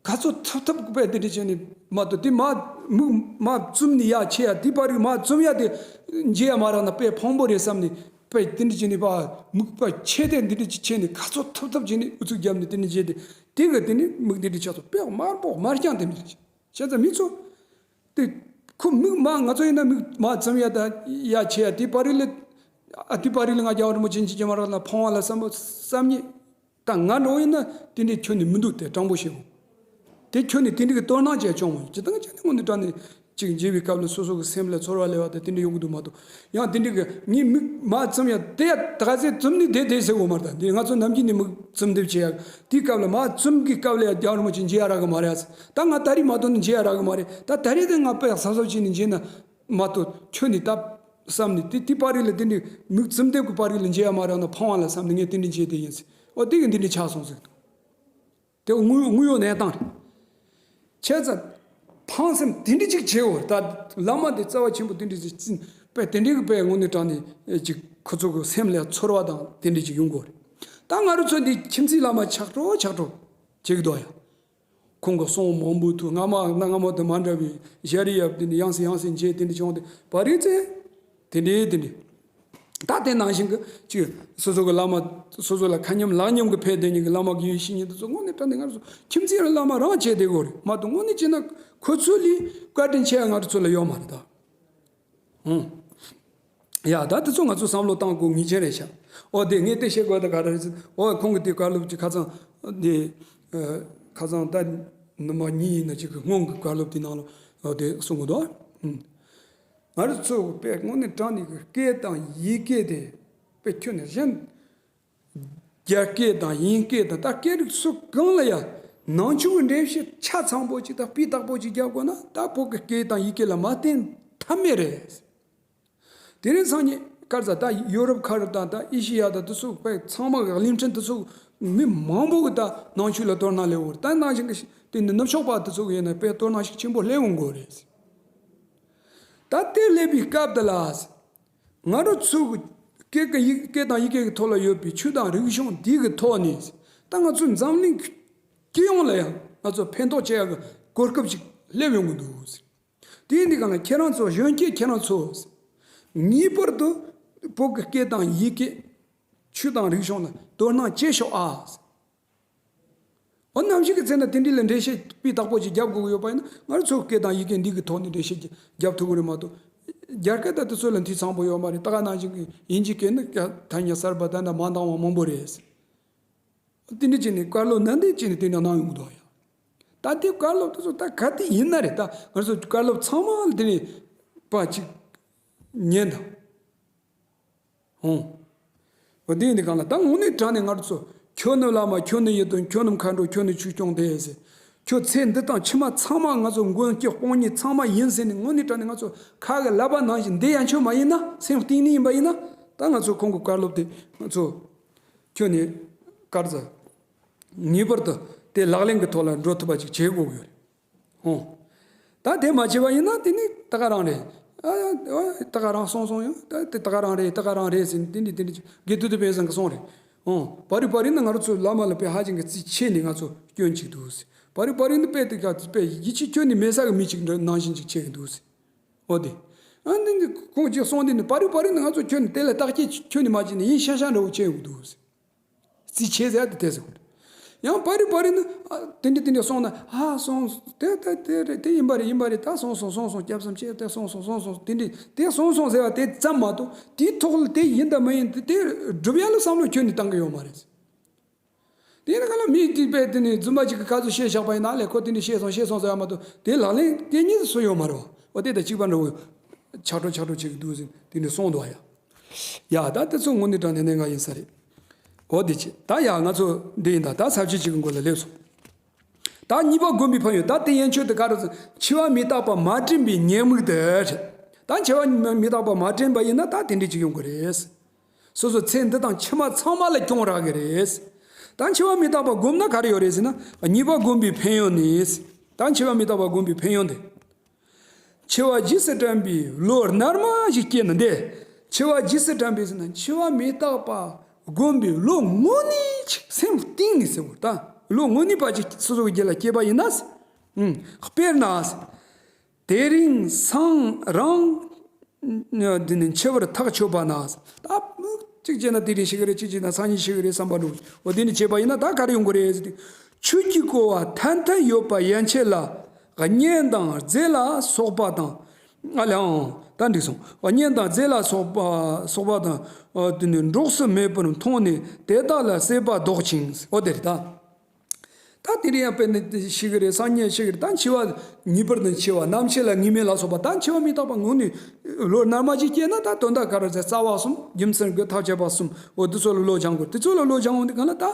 ག་ཚོད་ཐུབ་ཐུབ་དཔེ་དེ་འདྲ་བྱས་ནས་མ་གཏོགས། དེ་མ་མིག་མ་བཙུམ་ནས་ཡ་ཆེ་ཡ། དེ་བར་གི་མ་བཙུམ་ཡ་དེ་མཇལ་ཡ་མ་རག་ན་དཔེ་ཕངས་པོ་རེད་བསམ་ནས། དཔེ་དེ་འདྲ་བྱས་ནས་ཕར་མིག་དཔེ་ཆེ་དེ་འདི་འདྲ་ཅིག་བྱས་ནས། ག་ཚོད་ཐུབ་ཐུབ་བྱས་ནས་ཨུ་ཚུགས་བརྒྱབ་ནས་དེ་འདྲ་བྱས་ཏེ། དེ་གི་དེ་ནི་མིག་འདི་འདྲ་ཆགས་སོང་། དཔེ་དམར་པོ་དམར་རྐྱང་དེ་འདྲ་བྱས། བྱས་ཙང་མི་ཚོ་དེ་ཁོ་མིག་མ། ང་ཚོ་ཡིན་ན་མིག་མ་བཙུམ་ཡ་དང་ཡ་ཆེ་ཡ། དེ་བར་རིགས་ལ། ཨ། དེ་བར་རིགས་ལ་ང་རྒྱལ་བ་རིན་པོ་ཆེ་མཇལ་རྒྱུ་མ་རག་ན་ཕངས་པ་ལ་བསམ་པ་བསམ་ཉེ། ད་ང་འདྲ་བོ་ཡིན་ན་དེ་འདྲའི་ཁྱོན་ནས་མི་འདུག་དེ་དྲང་པོ་བཤད་དགོས། དེ་ཁྱོན་ནས་དེ་འདྲའི་གི་དོ་སྣང་བྱས་བྱུང་བ་ཅི་ལྟར་བྱས་ནས་དངོས་གནས་དྲང་གནས་ཅིག་མཇལ་བའི་སྐབས་ལ་སོ་སོ་གི་སེམས་ལ་ཚོར་བ་སླེབས་པ་དང་དེ་འདྲ་ཡོང་གི་འདུག་མ་གཏོགས། ཡང་དེ་འདྲའི་གི་ངའི་མིག་མ་བཙུམ་ཡ་དེ་ཡ་ད་ག་ཚོད་བཙུམ་ནས་བསྡད་བསྡད་ཟེར་དགོས་མ་རེད། ད་འདི་ང་ཚོ་ནམ་རྒྱུན་ནས་མིག་བཙུམ་ཐབས་བྱེད་ཡ། དེའི་སྐབས་ལ་མ་བཙུམ་གི་སྐབས་ལ་ཡ་རྒྱལ་བ་རིན་པོ་ཆེ་མཇལ་ཡ་རག་གི་མ་རེད། ད་ང་ད་རེས་མ་གཏོགས་ནས་མཇལ་ཡ་རག་གི་མ་རེད། ད་ད་རེས་དེ་ང་དཔེ་གཟབ་གཟབ་བྱས་ནས་མཇལ་ན་མ་གཏོགས་ཁྱོན་ནས་ད་བསམ་ནས། དེ་དེ་བར་རིགས་ལ་དེ་འདྲའི་མིག་བཙུམ་ཐབས་ཀྱི་བར་རིགས་ལ་མཇལ་ཡ་མ་རག་ན་ཕངས་པ་ལ་བསམ་ནས་ངས་དེ་འདྲ་མཇལ་བསྡད་ཡིན་ཟེར། འོ་དེ་གི་འདི་འདྲ་ཆགས་སོང་ཟེར་གི་འདུག་དེ་དངོས་དངོས་ཡོད་གནས་སྟངས་རེད། བྱས་ཙང་ཕངས་སེམས་དེ་འདྲ་ཅིག་བྱེད་འོ། ད་བླ་མ་དེ་རྩ་བ་ཆེན་པོ་དེ་འདྲ་ཅིག་ཅིག་དཔེ་དེ་འདྲའི་གི་དཔེ་དངོས་གནས་དྲང་གནས་ཅིག་ཁོ་ཚོ་གི་སེམས་ལ་ཚོར་བ་དང་དེ་འདྲ་ཅིག་ཡོང་དགོས་རེད། ད་ང་རང་ཚོ་འདི་ཁྱིམ་མཚེས་བླ་མ་ཆགས་འགྲོ་ཆགས་འགྲོ་བྱེད་ཀྱི་འདུག་ཡ། ཁོང་གི་གསུང་མང་པོ་ཐོས། སྔ་མ་གནའ་སྔ་མོ་དང་མ་འདྲ་བའི་ཞལ་རས་ཡབ་དེ་འདྲ་ཡང་སེ་ཡང་སེ་མཇལ། དེ་འདྲ་བྱུང་སྟེ་བར་རིགས་ཚེ་དེ་འདྲའི་དེ་འདྲ། ད་དེ་ནང་བཞིན་གྱི་ཅིག་སོ་སོ་གི་བླ་མ། སོ་སོ་ལ་མཁའ་མཉམ་ལག་མཉམ་གྱི་ཕན་བདེ་ཉིད་ཀྱི་བླ་མ་གི་ཡེ་ཤེས་ཉིད་དེ་ཚོ་དངོས་གནས་དྲང་གནས་ང་རང་ཚོ་ཁྱིམ་མཚེས་ར་བླ་མ་རང་བྱས་བསྡད་དགོས་རེད་མ་གཏོགས། དངོས་གནས་བྱས་ན་ཁོ་ཚོ་ལས་བཀའ་དྲིན་ཆེ་ང་རང་ཚོ་ལ་ཡོད་མ་རེད་ད། ཧུང་། ཡ། ད་དེ་ཚོ་ང་ཚོ་བསམ་བློ་བཏང་དགོས་ངེས་ཅན་རེད་ཤག་འོ་དེ་ངས་དེ་བཤད་དགོས་ད་ག་རེ་རེད་ཟེར། འོ་ཁོང་གི་དེ་བཀའ་སློབ་ཀྱི་ཁ་སང་དེ་ཁ་སང་ད་ནུ་མ་གཉིས་ཡིན་ན་ཅིག་གི་སྔོན་གྱི་བཀའ་སློབ་དེ་ནང་ལ་འོ་དེ་གསུང་གི་འདུག་ཨ། ཧུང་། ང་རང་ཚོ་དཔེ་དངོས་གནས་དྲང་གནས་ཀྱི་སྐད་དང་ཡི་གེ་དེ་དཔེ་ཁྱོན་ནས་གཞན། རྒྱ་སྐད་དང་དབྱིན་སྐད་དང་། ད་སྐད་རིགས་སུ་གང་ལ་ཡང་ནང་ཆོས་ཀྱི་འགྲེལ་བཤད་ཆ་ཚང་པོ་ཅིག་དང་སྤུས་དག་པོ་ཅིག་རྒྱབ་དགོས་ན། ད་བོད་ཀྱི་སྐད་དང་ཡི་གེ་ལ་མ་བརྟེན་ཐབས་མེད་རེད། དེ་རིང་སང་ཉིན་ག་རེ་ཟེར། ད་ཡོ་རོབ་ཁ་རུ་དང་ད་ཨེ་ཤི་ཡ་དང་དེ་ཚོ་དཔེ་ཚང་མ་གི་གླིང་ཕྲན་དེ་ཚོ་མི་མང་པོ་གི་ད་ནང་ཆོས་ལ་དོ་སྣང་སླེབས་ཡོད་རེད། ད་ནང་བཞིན་གྱི་དེ་ནི་ནུབ་ཕྱོགས་པ་དེ་ཚོ་གི་ཡིན་ན་དཔེ་དོ་སྣང་ཞིག་ཆེན་པོ་སླེབས་ཡོང་གི་རེད། ད་དེ་སླེབས་པའི་སྐབས་དེ་ལ། ང་རང་ཚོ་གི་སྐད་ཀྱི་ཡིག་སྐད་དང་ཡི་གེ་གི་ཐོག་ལ་ཡོད་པའི་ཆོས་དང་རིག་གཞུང་འདི་གི་ཐོག་ནས་ད་ང་ཚོ་འཛམ་གླིང་སྤྱི་ཡོངས་ལ་ཡང་ང་ཚོ་ཕན་ཐོགས་བྱེད་ཡག་གི་གོ་སྐབས་ཅིག་སླེབས་ཡོང་གི་འདུག་དེ་ཡིན་དུས་སྒང་ལ་ཁྱེད་རང་ཚོ། གཞོན་སྐྱེས་ཁྱེད་རང་ཚོ་ངེས་པར་དུ་བོད་ཀྱི་སྐད་དང་ཡི་གེ། ཆོས་དང་རིག་གཞུང་ལ་དོ་སྣང་བྱེད་ཤོག་ཨ། འོ་ནམ་ཞིག་གི་ཚེ་ན་དེ་འདྲའི་ལ་འགྲེལ་བཤད་སྤུས་དག་པོ་ཅིག་རྒྱབ་དགོས་ཀྱི་ཡོད་པ་ཡིན་ན། ང་རང་ཚོ་སྐད་དང་ཡི་གེ་འདི་གི་ཐོག་ནས་འགྲེལ་བཤད་རྒྱབ་ཐུབ་ཀྱི་རེད་མ་གཏོགས། རྒྱ་སྐད་དང་དེ་ཚོ་ལ་འཐུས་ཚང་པོ་ཡོད་མ་རེད། ད་ག་ནང་བཞིན་གྱི་དབྱིན་ཇི་སྐད་ནི་ཐ་སྙད་གསར་པ་ད་ལྟ་མ་འདང་བ་མང་པོ་རེད། དེ་འདྲ་བྱས་ནས་བཀའ་སློབ་ནན་ཏན་བྱས་ནས་དེ་འདྲ་གནང་ཡོང་གི་འདུག་ཡ། ད་དེ་བཀའ་སློབ་དེ་ཚོ་ད་ག་དེ་ཡིན་ན་རེད། ད་ང་ཚོ་བཀའ་སློབ་ཚང་མ་ལ་དེ་ནས་པ་ཅིག་ཉན་དང་། ཧུང་། འོ་དེ་ཡིན་དུས་སྒང་ལ་ད་དངོས་གནས་དྲང་གནས་ང་རང་ཚོ་ཁྱོད་ནི་བླ་མ། ཁྱོད་ནི་ཡི་དམ། ཁྱོད་ནི་མཁའ་འགྲོ། ཁྱོད་ནི་ཆོས་སྐྱོང་དེ་ཟེར། ཁྱོད་ཚེ་འདི་དང་ཕྱི་མ་ཚང་མ་ང་ཚོ་མགོན་སྐྱོབ་དཔུང་གཉེན་ཚང་མ་ཡིན་ཟེར་ནས་དངོས་གནས་དྲང་གནས་ང་ཚོ་ཁ་གི་ལབ་པ་ནང་བཞིན་འདི་ཡན་ཆོད་མ་ཡིན་ན། སེམས་གཏིང་ནས་ཡིན་པ་ཡིན་ན། ད་ང་ཚོ་ཁོང་གི་བཀའ་སློབ་དེ་ང་ཚོ་ཁྱོད་ནས་དཀར་ཟ་ངེས་པར་དུ་དེ་ལག་ལེན་གྱི་ཐོག་ལ་འགྲོ་ཐུབ་པ་ཅིག་བྱེད་དགོས་ཀྱི་ཡོད་རེད། ཨོ། ད་དེ་མ་བྱས་པ་ཡིན་ན་དེ་ནི་ད་ག་རང་རེད། ཨ་ཨ་ད་ག་རང་སོང་སོང་ཡང་ད་དེ་ད་ག་རང་རེད། ད་ག་རང་རེད་ཟེར་ནས་དེ་འདྲ་དེ་འདྲ་ཅིག་དགེ་ཐུ་དུ་པས་བཟང་གི་སོང་རེད། ཨོ། བ་རི་བ་རི་ནི་ང་རང་ཚོ་བླ་མ་ལ་དཔེ་ཧ་ཅང་གི་རྩིས་ཆེ་ནས་ང་ཚོ་སྐྱོན་ཅིག་འདུག་ཟེར། བ་རི་བ་རི་ནི་དཔེ་དེ་ག་དཔེ་ཡིད་ཆེས་ཁྱོན་ནས་མེད་ས་གི་མི་ཅིག་འདྲ་ནང་བཞིན་ཅིག་བྱེད་གི་འདུག་ཟེར། ཨོ་དེ། ཨ་འདི་འདི་ཁོང་ཅིག་སོང་དེ་ནི་བ་རི་བ་རི་ནི་ང་ཚོ་ཁྱོན་ནས་དེ་ལ་བརྟག་དཔྱད་ཁྱོན་ནས་མ་བྱས་ནས་ཡིན་ཤ་ཤ་འདྲ་བོ་བྱེད་གི་འདུག་ཟེར། རྩིས་ཆེ་ཟེར་ཡ་དེ་དེ་ཟེར་གོ། ཡང་བ་རི་བ་རི་ནི་ཨ་དེ་འདྲ་དེ་འདྲ་སོང་ན། ཨ་སོང་། དེ་དེ་དེ་རེད། དེ་ཡིན་པ་རེད། ཡིན་པ་རེད། ད་སོང་སོང་སོང་སོང་། སྐྱབས་སམ་ཆེ་དེ་སོང་སོང་སོང་སོང་། དེ་འདྲ་དེ་སོང་སོང་ཟེར་བ་དེ་ཙམ་མ་གཏོགས་དེའི་ཐོག་ལ་དེ་ཡིན་དང་མ་ཡིན་དེ་དེ་སྒྲུབ་ཡ་ལ་བསམ་བློ་ཁྱོན་ནས་བཏང་གི་ཡོད་མ་རེད། དེ་ཡིན་ན་ག་ལ་མིའི་སྡིག་པའི་དེ་ནི་རྫུན་མ་ཅིག་གི་ག་ཚོད་བཤད་བཞག་པ་ཡིན་ན་ལས་ཁོ་དེ་འདྲ་བཤད་སོང་བཤད་སོང་ཟེར་བ་མ་གཏོགས་དེ་ལག་ལེན་དེ་གཉིས་སུ་ཡོད་མ་རེད་བ། འོ་དེ་དང་གཅིག་པ་འདྲ་བོ་ཆག་འགྲོ་ཆག་འགྲོ་བྱེད་ཀྱི་འདུག་ཟེར་དེ་འདྲ་གསུངས་འདུག་བ་ཡ། ཡ་ད་དེ་ཚོ་དངོས་གནས་དྲང་གནས་གནད་འགག་ཡིན་ས་རེད། འོ་དེ་བྱས་ད་ཡ་ང་ཚོ་འདི་ཡིན་ད་ད་ས་བཅད་གཅིག་གི་མགོ་ལ་སླེབས་སོང་། ད་གཉིས་པ་བསྒོམ་པའི་ཕན་ཡོན། ད་དེ་ཡན་ཆོད་དུ་ག་རེ་ཟེར། འཆི་བ་མི་རྟག་པ་མ་དྲན་པའི་ཉེས་དམིགས་དེ་རེད། ད་འཆི་བ་མི་རྟག་པ་མ་དྲན་པ་ཡིན་ན་ད་དེ་འདྲ་ཅིག་ཡོང་གི་རེད། སོ་སོ་ཚེ་འདི་དང་ཕྱི་མ་ཚང་མ་ལ་གྱོང་རག་གི་རེད། ད་འཆི་བ་མི་རྟག་པ་བསྒོམ་ན་ག་རེ་ཡོད་རེད་ཟེར་ན། གཉིས་པ་བསྒོམ་པའི་ཕན་ཡོན་ནི། ད་འཆི་བ་མི་རྟག་པ་བསྒོམ་པའི་ཕན་ཡོན་དེ། འཆི་བ་རྗེས་སུ་དྲན་པའི་བློ་རྣལ་མ་ཞིག་སྐྱེས་ན་འདི། འཆི་བ་རྗེས་སུ་དྲན་པའི་ཟེར་ན་འཆི་བ་མི་རྟག་པ་བསྒོམ་པའི་བློ་དངོས་གནས་ཅིག་སེམས་གཏིང་ནས་ཟེར་བ་ད་བློ་དངོས་གནས་པ་ཅིག་སོ་སོ་གི་རྒྱུད་ལ་སྐྱེས་པ་ཡིན་ན། ཨུམ། དཔེར་ན། དེ་རིང་སང་རང་། འདི་ནི་འཆི་བར་ཐག་ཆོད་པ་ན། ད་གཅིག་བྱས་ན་དེ་རིང་ཤི་གི་རེད། གཅིག་བྱས་ན་སང་ཉིན་ཤི་གི་རེད་བསམ་པ་འདྲ་བོ། འོ་དེ་ནི་བྱས་པ་ཡིན་ན་ད་ག་རེ་ཡོང་གི་རེད་ཟེར་ཏེ། ཆོས་ཀྱི་གོ་བ་ཐན་ཐན་ཡོད་པ་ཡན་ཆད་ལ། གཉེན་དང་རྫས་ལ་སོགས་པ་དང་། ཨ་ལའང་ད་འགྲིག་སོང་། གཉེན་དང་རྫས་ལ་སོགས་པ་སོགས་པ་དང་། དེ་ནི་འགྲོགས་སུ་མེད་པར་མཐོང་ནས་དེ་དག་ལ་སྲེད་པ་ལྡོག་ཅིང་། འོ་དེ་རེད་ད། ད་དེ་རིང་ཡང་དཔེར་ན་ཤི་གི་རེད། སང་ཉིན་ཤི་གི་རེད། ད་འཆི་བ་ངེས་པར་དུ་འཆི་བ། ནམ་འཆི་ལ་ངེས་མེད་ལ་སོགས་པ། ད་འཆི་བ་མི་རྟག་པ་ངོས་ནས་བློ་རྣལ་མ་ཅིག་སྐྱེས་ན་ད་དོན་དག་ག་རེ་ཟེར། རྩ་བ་གསུམ། རྒྱུ་མཚན་དགུ། ཐབས་ཆད་པ་གསུམ། འོ་དེ་ཚོ་ལ་བློ་སྦྱང་དགོས། དེ་ཚོ་ལ་བློ་སྦྱང་འོང་དུས་གང་ལ་ད་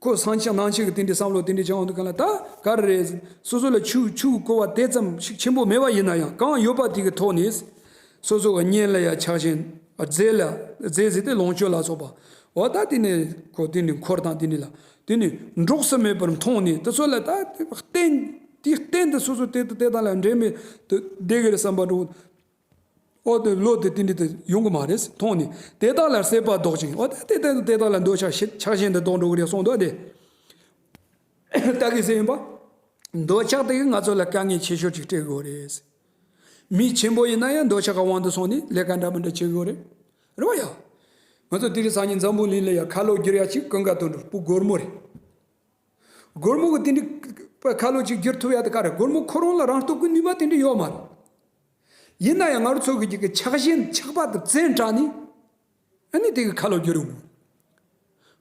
ཁོ་སང་ཆ་ནང་ཆ་གི་དེ་འདྲའི་བསམ་བློ་དེ་འདྲའི་སྦྱང་འོང་དུས་གང་ལ་ད་ག་རེ་རེད། སོ་སོ་ལ་ཆོས་ཆོས་གོ་བ་དེ་ཙམ་ཞིག་ཆེན་པོ་མེད་པ་ཡིན་ན་ཡང་གང་ཡོད་པ་དེ་གི་ཐོག་ནས། སོ་སོ་གི་གཉེན་ལ་ཡང་ཆགས་ཞེན། རྫས་ལ་རྫས་ཟེར་ཏེ་ལོངས་སྤྱོད་ལ་སོགས་པ། འོ་ད་དེ་ནི་ཁོ་དེ་ནི་འཁོར་དང་དེ་ནི་ལ་དེ་ནི་འགྲོགས་སུ་མེད་པར་མཐོང་ནས། དེ་ཚོ་ལ་ད་གཏན་དེ་གཏན་དུ་སོ་སོ་དེ་དང་དེ་དག་ལ་འབྲལ་མེད་དུ་བསྡད་གི་རེད་བསམ་པ་འདྲ་བོ། འོ་དེ་བློ་དེ་དེ་འདྲ་དེ་ཡོང་གི་མ་རེད་མཐོང་ནས། དེ་དག་ལ་སྲེད་པ་ལྡོག་ཅིང་། འོ་ད་དེ་དེ་དེ་དག་ལ་འདོད་ཆགས་ཆགས་ཞེན་དེ་ལྡོག་འགྲོ་གི་རེད་གསུངས་འདུག་སྟེ། ད་གི་ཟེར་ཡིན་པ། འདོད་ཆགས་དེ་གིས་ང་ཚོ་ལ་དཀའ་ངལ་ཆེ་ཤོས་ཅིག་སྤྲད་དགོས་རེད། མི་ཆེན་པོ་ཡིན་ན་ཡང་འདོད་ཆགས་ཀྱི་དབང་དུ་སོང་ནས་ལས་ཀ་འདྲ་མི་འདྲ་བྱེད་དགོས་རེད། རེད་བ་ཡ། ང་ཚོ་དེ་རིང་སང་ཉིན་འཛམ་བུ་གླིང་ལ་ཡ་ཁ་ལོ་བསྒྱུར་ཡ་ཅིག་ཀུན་དགའ་དོན་གྲུབ་བུ་སྒོར་མོ་རེད། སྒོར་མོ་གི་དེ་འདྲའི་ཁ་ལོ་ཅིག་བསྒྱུར་ཐུབ་ཡ་དེ་ག་རེད། སྒོར་མོ་ཁོ་རང་ལ་རང་སྟོབས་ཀྱི་ནུས་པ་དེ་འདྲ་ཡོད་མ་རེད། ཡིན་ན་ཡང་ང་རང་ཚོ་གི་ཅིག་གི་ཆགས་ཞེན་ཆགས་པ་དང་བཙན་དྲགས་ནས། ཨ་ནི་དེ་གི་ཁ་ལོ་བསྒྱུར་ཡོང་།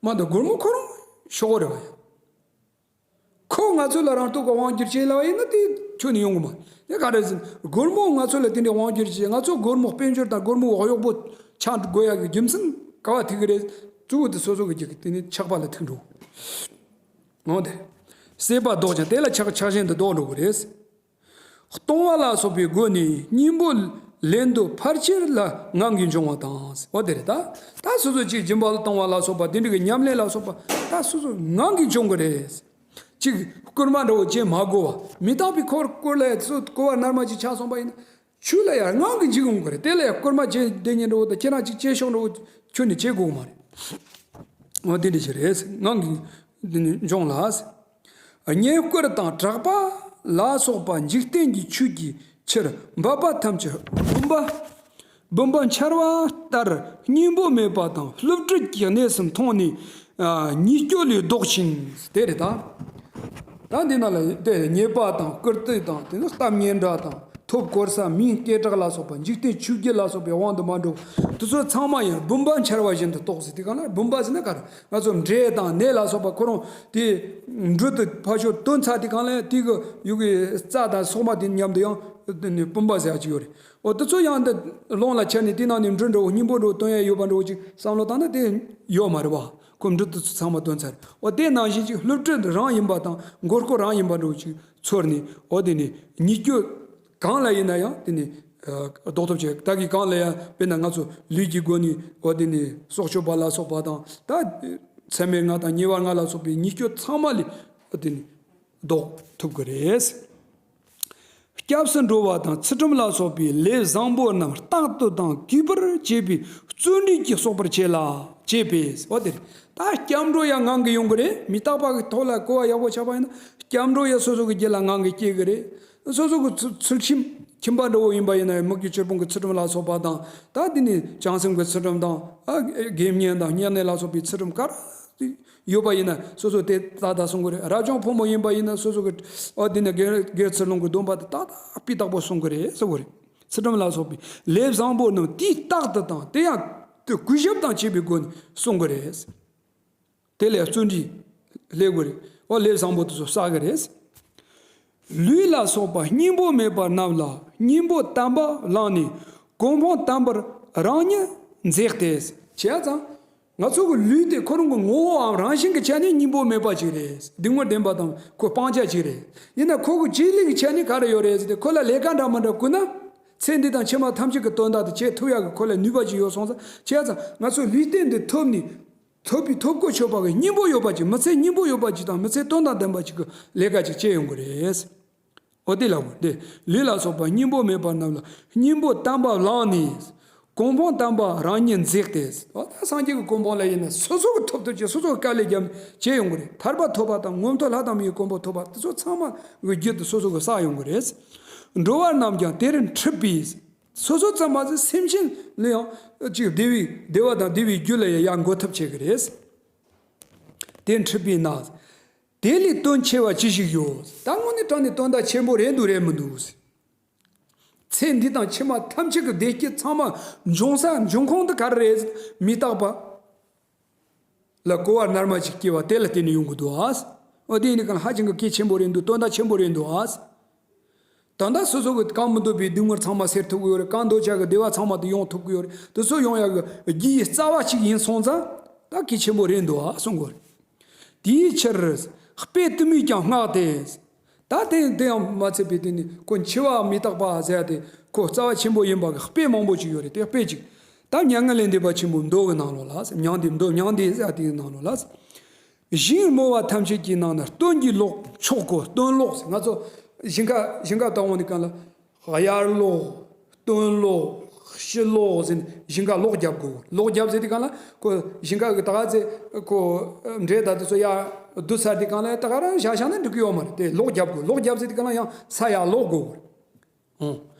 མ་གཏོགས་སྒོར་མོ་ཁོ་རང་ཤོག་གོ་རེད་བ་ཡ། ཁོ་ང་ཚོ་ལ་རང་སྟོབས་ཀྱི་དབང་བསྒྱུར་བྱེད་ལབ་ཡིན་ན་དེ་ཁྱོན་ནས་ཡོང་གི་མ་རེད། དེ་ག་རེ་ཟེར་ན་སྒོར་མོ་ང་ཚོ་ལ་དེ་འདྲའི་དབང་བསྒྱུར་བྱེད། ང་ཚོ་སྒོར་མོ་དཔལ་འབྱོར་དང་སྒོར་མོ་གཡོག་པོ་ཆགས་དགོས་ཡ་གི་རྒྱུ་མཚན་ག་བ་ཐུག་གི་རེད། གཙོ་བོ་དེ་སོ་སོ་གི་རྒྱུད་ཀྱི་དེ་ནི་ཆགས་པ་ལ་ཐུག་འགྲོ། འོ་དེ། སྲེད་པ་ལྡོག་ཅིང་དེ་ལ་ཆགས་ཆགས་ཞེན་དུ་ལྡོག་འགྲོ་གི་རེད། གཏོང་བ་ལ་སོགས་པའི་སྒོ་ནས་སྙིང་པོ་ལེན་འདོད་ཕལ་ཆེར་ལ་ངང་གིས་འབྱུང་བ་དང་། འོ་དེ་རེད་ད། ད་སོ་སོ་ཅིག་སྦྱིན་པ་ལ་གཏོང་བ་ལ་སོགས་པ་དེ་འདྲ་གི་ཉམས་ལེན་ལ་སོགས་པ་ད་སོ་སོ་ངང་གིས་འབྱུང་གི་རེད། ཅིག་སྐོར་མ་འདྲ་བོ་བྱེད་མ་དགོས་པ། མི་རྟག་པའི་འཁོར་སྐོར་ལ་ཡ་སོ་གོ་བ་རྣལ་མ་ཅིག་ཆགས་སོང་པ་ཡིན་ན་ཆོས་ལ་ཡ་ངང་གིས་འཇིགས་འོང་གི་རེད། དེ་ལ་ཡ་སྐོར་མ་བྱེད་བསྡད་ཉན་འདྲ་བོ་དང་ཁྱེད་རང་ཅིག་བྱེད་ཤོག་འདྲ་བོ་ཁྱོན་ནས་བྱེད་དགོས་གི་མ་རེད། འོ་དེ་འདྲ་ཞིག་རེད། ངང་གིས་འདི་ནི་འབྱུང་ལ། བསྙེན་བཀུར་དང་གྲགས་པ་ལ་སོགས་པ་འཇིག་རྟེན་གྱི་ཆོས་ཀྱི་ཕྱིར་འབད་པ་ཐམས་ཅད་བུམ་པ། བུམ་པ་འཆར་བ་ལྟར་སྙིང་པོ་མེད་པ་དང་བསླུ་བྲིད་ཀྱི་གནས་སུ་མཐོང་ནས། ཉེས་སྤྱོད་ལས་ལྡོག་ཅིང་། དེ་རེད་ད། ད་འདི་ན་ལ་དེ་ཉེས་པ་དང་བཀུར་སྟི་དང་དེ་ནི་གཏམ་སྙན་གྲགས་དང་ཐོབ་གོ་ས་མིང་སྐད་གྲགས་ལ་སོགས་པ་འཇིག་རྟེན་ཆོས་བརྒྱད་ལ་སོགས་པའི་དབང་དུ་མ་འགྲོ། དེ་ཚོ་ཚང་མ་ཡང་བུམ་པ་འཆར་བ་བཞིན་དུ་རྟོགས་ཟེར། དེ་གང་ལ་བུམ་པ་ཟེར་ན་ག་རེ། ང་ཚོ་འབྲས་དང་ནས་ལ་སོགས་པ་ཁོ་རང་དེ་འབྲུ་དེ་ཕར་ཕྱོགས་བཏོན་ཚར་དེ་གང་ལ་དེ་གི་ཡུ་གི་རྩ་དང་སོག་མ་དེ་མཉམ་དུ་ཡང་བུམ་པ་ཟེར་ཡ་ཅིག་ཡོད་རེད། འོ་དེ་ཚོ་ཡང་འདི་རླུང་ལ་ཁྱེར་ནས་དེ་ནང་ནས་འབྲུ་འདྲ་བོ་སྙིང་པོ་འདྲ་བོ་བཏོན་ཡ་ཡོད་པ་འདྲ་བོ་ཅིག་བསམ་བློ་བཏང་ན་དེ་ཡོད་མ་རེད་བ། ཁོ་འབྲུ་དེ་ཚོ་ཚང་མ་བཏོན་ཚར། འོ་དེ་ནང་བཞིན་ཅིག་སློབ་ཁྲིད་རང་ཡིན་པ་དང་མགོ་སྐོར་རང་ཡིན་པ་འདྲ་བོ་ཅིག་ཚོར་ནས། འོ་དེ་ནས་ཉེས་སྤྱོད་གང་ལ་ཡིན་ན་ཡང་དེ་ནས་ཨ་ཟློག་ཐབས་བྱེད། ད་གིན་གང་ལ་ཡང་དཔེར་ན་ང་ཚོ་ལུས་ཀྱི་སྒོ་ནས་འོ་དེ་ནས་སྲོག་གཅོད་པ་ལ་སོགས་པ་དང་། ད་ཚད་མེད་ལྔ་དང་ཉེ་བ་ལྔ་ལ་སོགས་པའི་ཉེས་སྤྱོད་ཚང་མ་ལས་འོ་དེ་ནས་ཟློག་ཐུབ་ཀྱི་རེད། སྐྱབས་སུ་འགྲོ་བ་དང་ཚུལ་ཁྲིམས་ལ་སོགས་པའི་ལས་བཟང་པོ་རྣམས་རྟག་ཏུ་དང་གུས་པར་བྱེད་པའི་བརྩོན་འགྲུས་ཀྱིས་གསོག་པར་བྱེད་ལ་བྱེད་པས། འོ་དེ་རེད། ད་སྐྱབས་འགྲོ་ཡང་ངང་གིས་ཡོང་གི་རེད། མི་རྟག་པ་གི་ཐོག་ལ་གོ་བ་ཡག་པོ་ཆགས་པ་ཡིན་ན་སྐྱབས་འགྲོ་ཡང་སོ་སོ་གི་རྒྱུད་ལ་ངང་གིས་སྐྱེ་གི་རེད། སོ་སོ་གི་ཚུལ་ཚུལ་ཁྲིམས་ཁྱིམ་པ་འདྲ་བོ་ཡིན་པ་ཡིན་ན་ཡང་མི་དགེ་བཅུ་སྤོང་གི་ཚུལ་ཁྲིམས་ལ་སོགས་པ་དང་། ད་དེ་ནས་བྱང་སེམས་ཀྱི་ཚུལ་ཁྲིམས་དང་། ཨ་དགེ་བསྙེན་དང་བསྙེན་གནས་ལ་སོགས་པའི་ཚུལ་ཁྲིམས་ག་རེ་ཡོད་པ་ཡིན་ན་སོ་སོ་དེ་ཏག་ཏག་སྲུང་གི་རེད། རབ་བྱུང་ཕོ་མོ་ཡིན་པ་ཡིན་ན་སོ་སོ་གི་ཨ་དེ་ནས་དགེ་དགེ་ཚུལ་སློང་གི་སྡོམ་པ་དེ་ཏག་ཏག་སྤུས་དག་པོ་སྲུང་གི་རེད་ཟེར་གི་རེད། ཚུལ་ཁྲིམས་ལ་སོགས་པའི་ལས་བཟང་པོ་རྣམས་དུས་རྟག་ཏུ་དང་དེ་ཡང་དུ་གུས་ཞབས་དང་བཅས་པའི་སྒོ་ནས་སྲུང་གི་རེད། དེ་ལས་བརྩོན་འགྲུས་སླེབས་དགོས་རེད། འོ་ལས་བཟང་པོ་དེ་ཚོ་བསགས་ཀྱི་རེད། ལུས་ལ་སོགས་པ་སྙིང་པོ་མེད་པ་རྣམས་ལ་སྙིང་པོ་དམ་པ་བླངས་ནས་གོ་འཕང་དམ་པར་རང་ཉིད་མཛེས་ཏེ། བྱས་ཙང་ང་ཚོ་གི་ལུས་དེ་ཁོ་རང་གི་ངོ་བོའམ་རང་བཞིན་གྱི་ཆ་ནས་སྙིང་པོ་མེད་པ་ཅིག་རེད། སྡིག་དམོད་ལྡན་པ་དང་ཁོ་སྤང་བྱ་ཅིག་རེད། ཡིན་ན་ཁོ་གི་བྱེད་ལས་ཀྱི་ཆ་ནས་ག་རེ་ཡོད་རེད་ཟེར་ཏེ་ཁོ་ལ་ལས་ཀ་འདྲ་མི་འདྲ་བསྐུར་ན། ཚེ་འདི་དང་ཕྱི་མ་ཐམས་ཅད་ཀྱི་དོན་དག་དེ་བྱེད་ཐུབ་ཡག་གི་ཁོ་ལ་ནུས་པ་ཅིག་ཡོད་སོང་ཙང་། བྱས་ཙང་ང་ཚོ་ལུས་རྟེན་འདི་ཐོབ་ནས། ཐོབ་པའི་ཐོབ་གོ་ཆོད་པ་གི་སྙིང་པོ་ཡོད་པ་ཅིག་མི་ཚེ་སྙིང་པོ་ཡོད་པ་ཅིག་དང་མི་ཚེ་དོན་དང་ལྡན་པ་ཅིག་གི་ལས་ཀ་ཅིག་བྱེད་ཡོང་གི་རེད། འོ་དེ་ལ་འོ་དེ་ལུས་ལ་སོགས་པ་སྙིང་པོ་མེད་པ་རྣམས་ལ་སྙིང་པོ་དམ་པ་བླངས་ནས་གོ་འཕང་དམ་པ་རང་ཉིད་མཛེས་ཏེ། འོ་ད་སངས་རྒྱས་ཀྱི་གོ་འཕང་ལ་ཡིན་ན་སོ་སོ་གི་ཐོབ་ཐུབ་ཀྱི་སོ་སོ་གི་དཀའ་ལས་བརྒྱབ་ནས་བྱེད་ཡོང་གི་རེད། ཐར་པ་ཐོབ་པ་དང་མངོན་མཐོ་ལྷ་དང་མིའི་གོ་འཕང་ཐོབ་པ་དེ་ཚོ་ཚང་མ་གི་རྒྱུ་དེ་སོ་སོ་གི་བསགས་ཡོང་གི་རེད། འགྲོ་བ་རྣམས་ཀྱང་དེར་འཁྲིད་པས། སོ་སོ་ཙམ་མ་ཟད་སེམས་ཅན་ལ་ཡང་ཅིག་བདེ་བའི་བདེ་བ་དང་བདེ་བའི་རྒྱུ་ལ་ཡང་ཡར་འགོད་ཐབས་བྱེད་ཀྱི་རེད། དེ་འཁྲིད་པས་ན། དེ་ལས་དོན་ཆེ་བ་ཅི་ཞིག་ཡོད། ད་དངོས་གནས་དྲང་ནས་དོན་དག་ཆེན་པོ་རེད་འདུག་རེད་མི་འདུག། ཚེ་འདི་དང་ཕྱི་མ་ཐམས་ཅད་ཀྱི་བདེ་སྐྱིད་ཚང་མ་འབྱུང་ས་འབྱུང་ཁུངས་དེ་ག་རེ་རེད། མི་རྟག་པ་ལ་གོ་བ་རྣལ་མ་ཅིག་སྐྱེ་བ་དེ་ལ་བརྟེན་ནས་ཡོང་གི་འདུག་ཨ། འོ་དེ་ཡིན་ནི་གང་ཧ་ཅང་གི་གལ་ཆེན་པོ་རེད་འདུག། དོན་དག་ཆེན་པོ་རེད་འདུག་ཨ། ད་ལྟ་སོ་སོ་གི་གང་མི་འདོད་པའི་སྡུག་བསྔལ་ཚང་མ་སེལ་ཐུབ་ཀྱི་ཡོད་རེད། གང་འདོད་ཆགས་ཀྱི་བདེ་བ་ཚང་མ་དེ་ཡོང་ཐུབ་ཀྱི་ཡོད་རེད། དེ་ཚོ་ཡོང་ཡག་གི་རྒྱུ་ཡི་རྩ་བ་གཅིག་ཡིན་སོང་ཙང་ད་གལ་ཆེན་པོ་རེད་འདུག་ཨ་གསུང་གི་ཡོད་རེད། དེའི་ཕྱིར་དཔེ་དུ་མས་ཀྱང་བསྔགས་ཏེ། ད་དེ་དེ་ཡང་མ་ཚད་པའི་དེ་ནི་ཁོ་འཆི་བ་མི་རྟག་པ་ཟེར་ཡ་དེ་ཁོ་རྩ་བ་ཆེན་པོ་ཡིན་པ་གི་དཔེ་མང་པོ་ཅིག་ཡོད་རེད། དེ་དཔེ་ཅིག་ད་མྱ་ངན་ལས་འདས་པ་ཆེན་པོའི་མདོ་གི་ནང་ལོགས་ལ་མྱང་འདས་མདོ་མྱང་འདས་ཟེར་ཡ་དེའི་ནང་ལོགས་ལ། ཞིང་རྨོ་བ་ཐམས་ཅད་ཀྱི་ནང་ན་སྟོན་གྱི་ལོག་མཆོག་གོ། སྟོན་ལོག་ཟེར་ང་ཚོ་ཞིང་ཁ་ཞིང་ཁ་བཏང་འོང་དུས་གང་ལ་གཡར་ལོག་སྟོན་ལོག་ཕྱི་ལོག་ཟེར་ནས་ཞིང་ཁ་ལོག་རྒྱབ་དགོས། ལོག་རྒྱབ་ཟེར་དུས་གང་ལ་ཁོ་ཞིང་ཁ་གི་ད་ག་ཚེ་ཁོ་འབྲས་ད་དེ་ཚོ་ཡར་བསྡུ་ཚར་དུས་གང་ལ་ད་ག་རང་བཞག་བཞག་ན་འགྲིག་གི་ཡོད་མ་རེད། དེ་ལོག་རྒྱབ་དགོས། ལོག་རྒྱབ་ཟེར་དུས་གང་ལ་ཡང་ས་ཡར་ལོག་དགོས། ཨང་།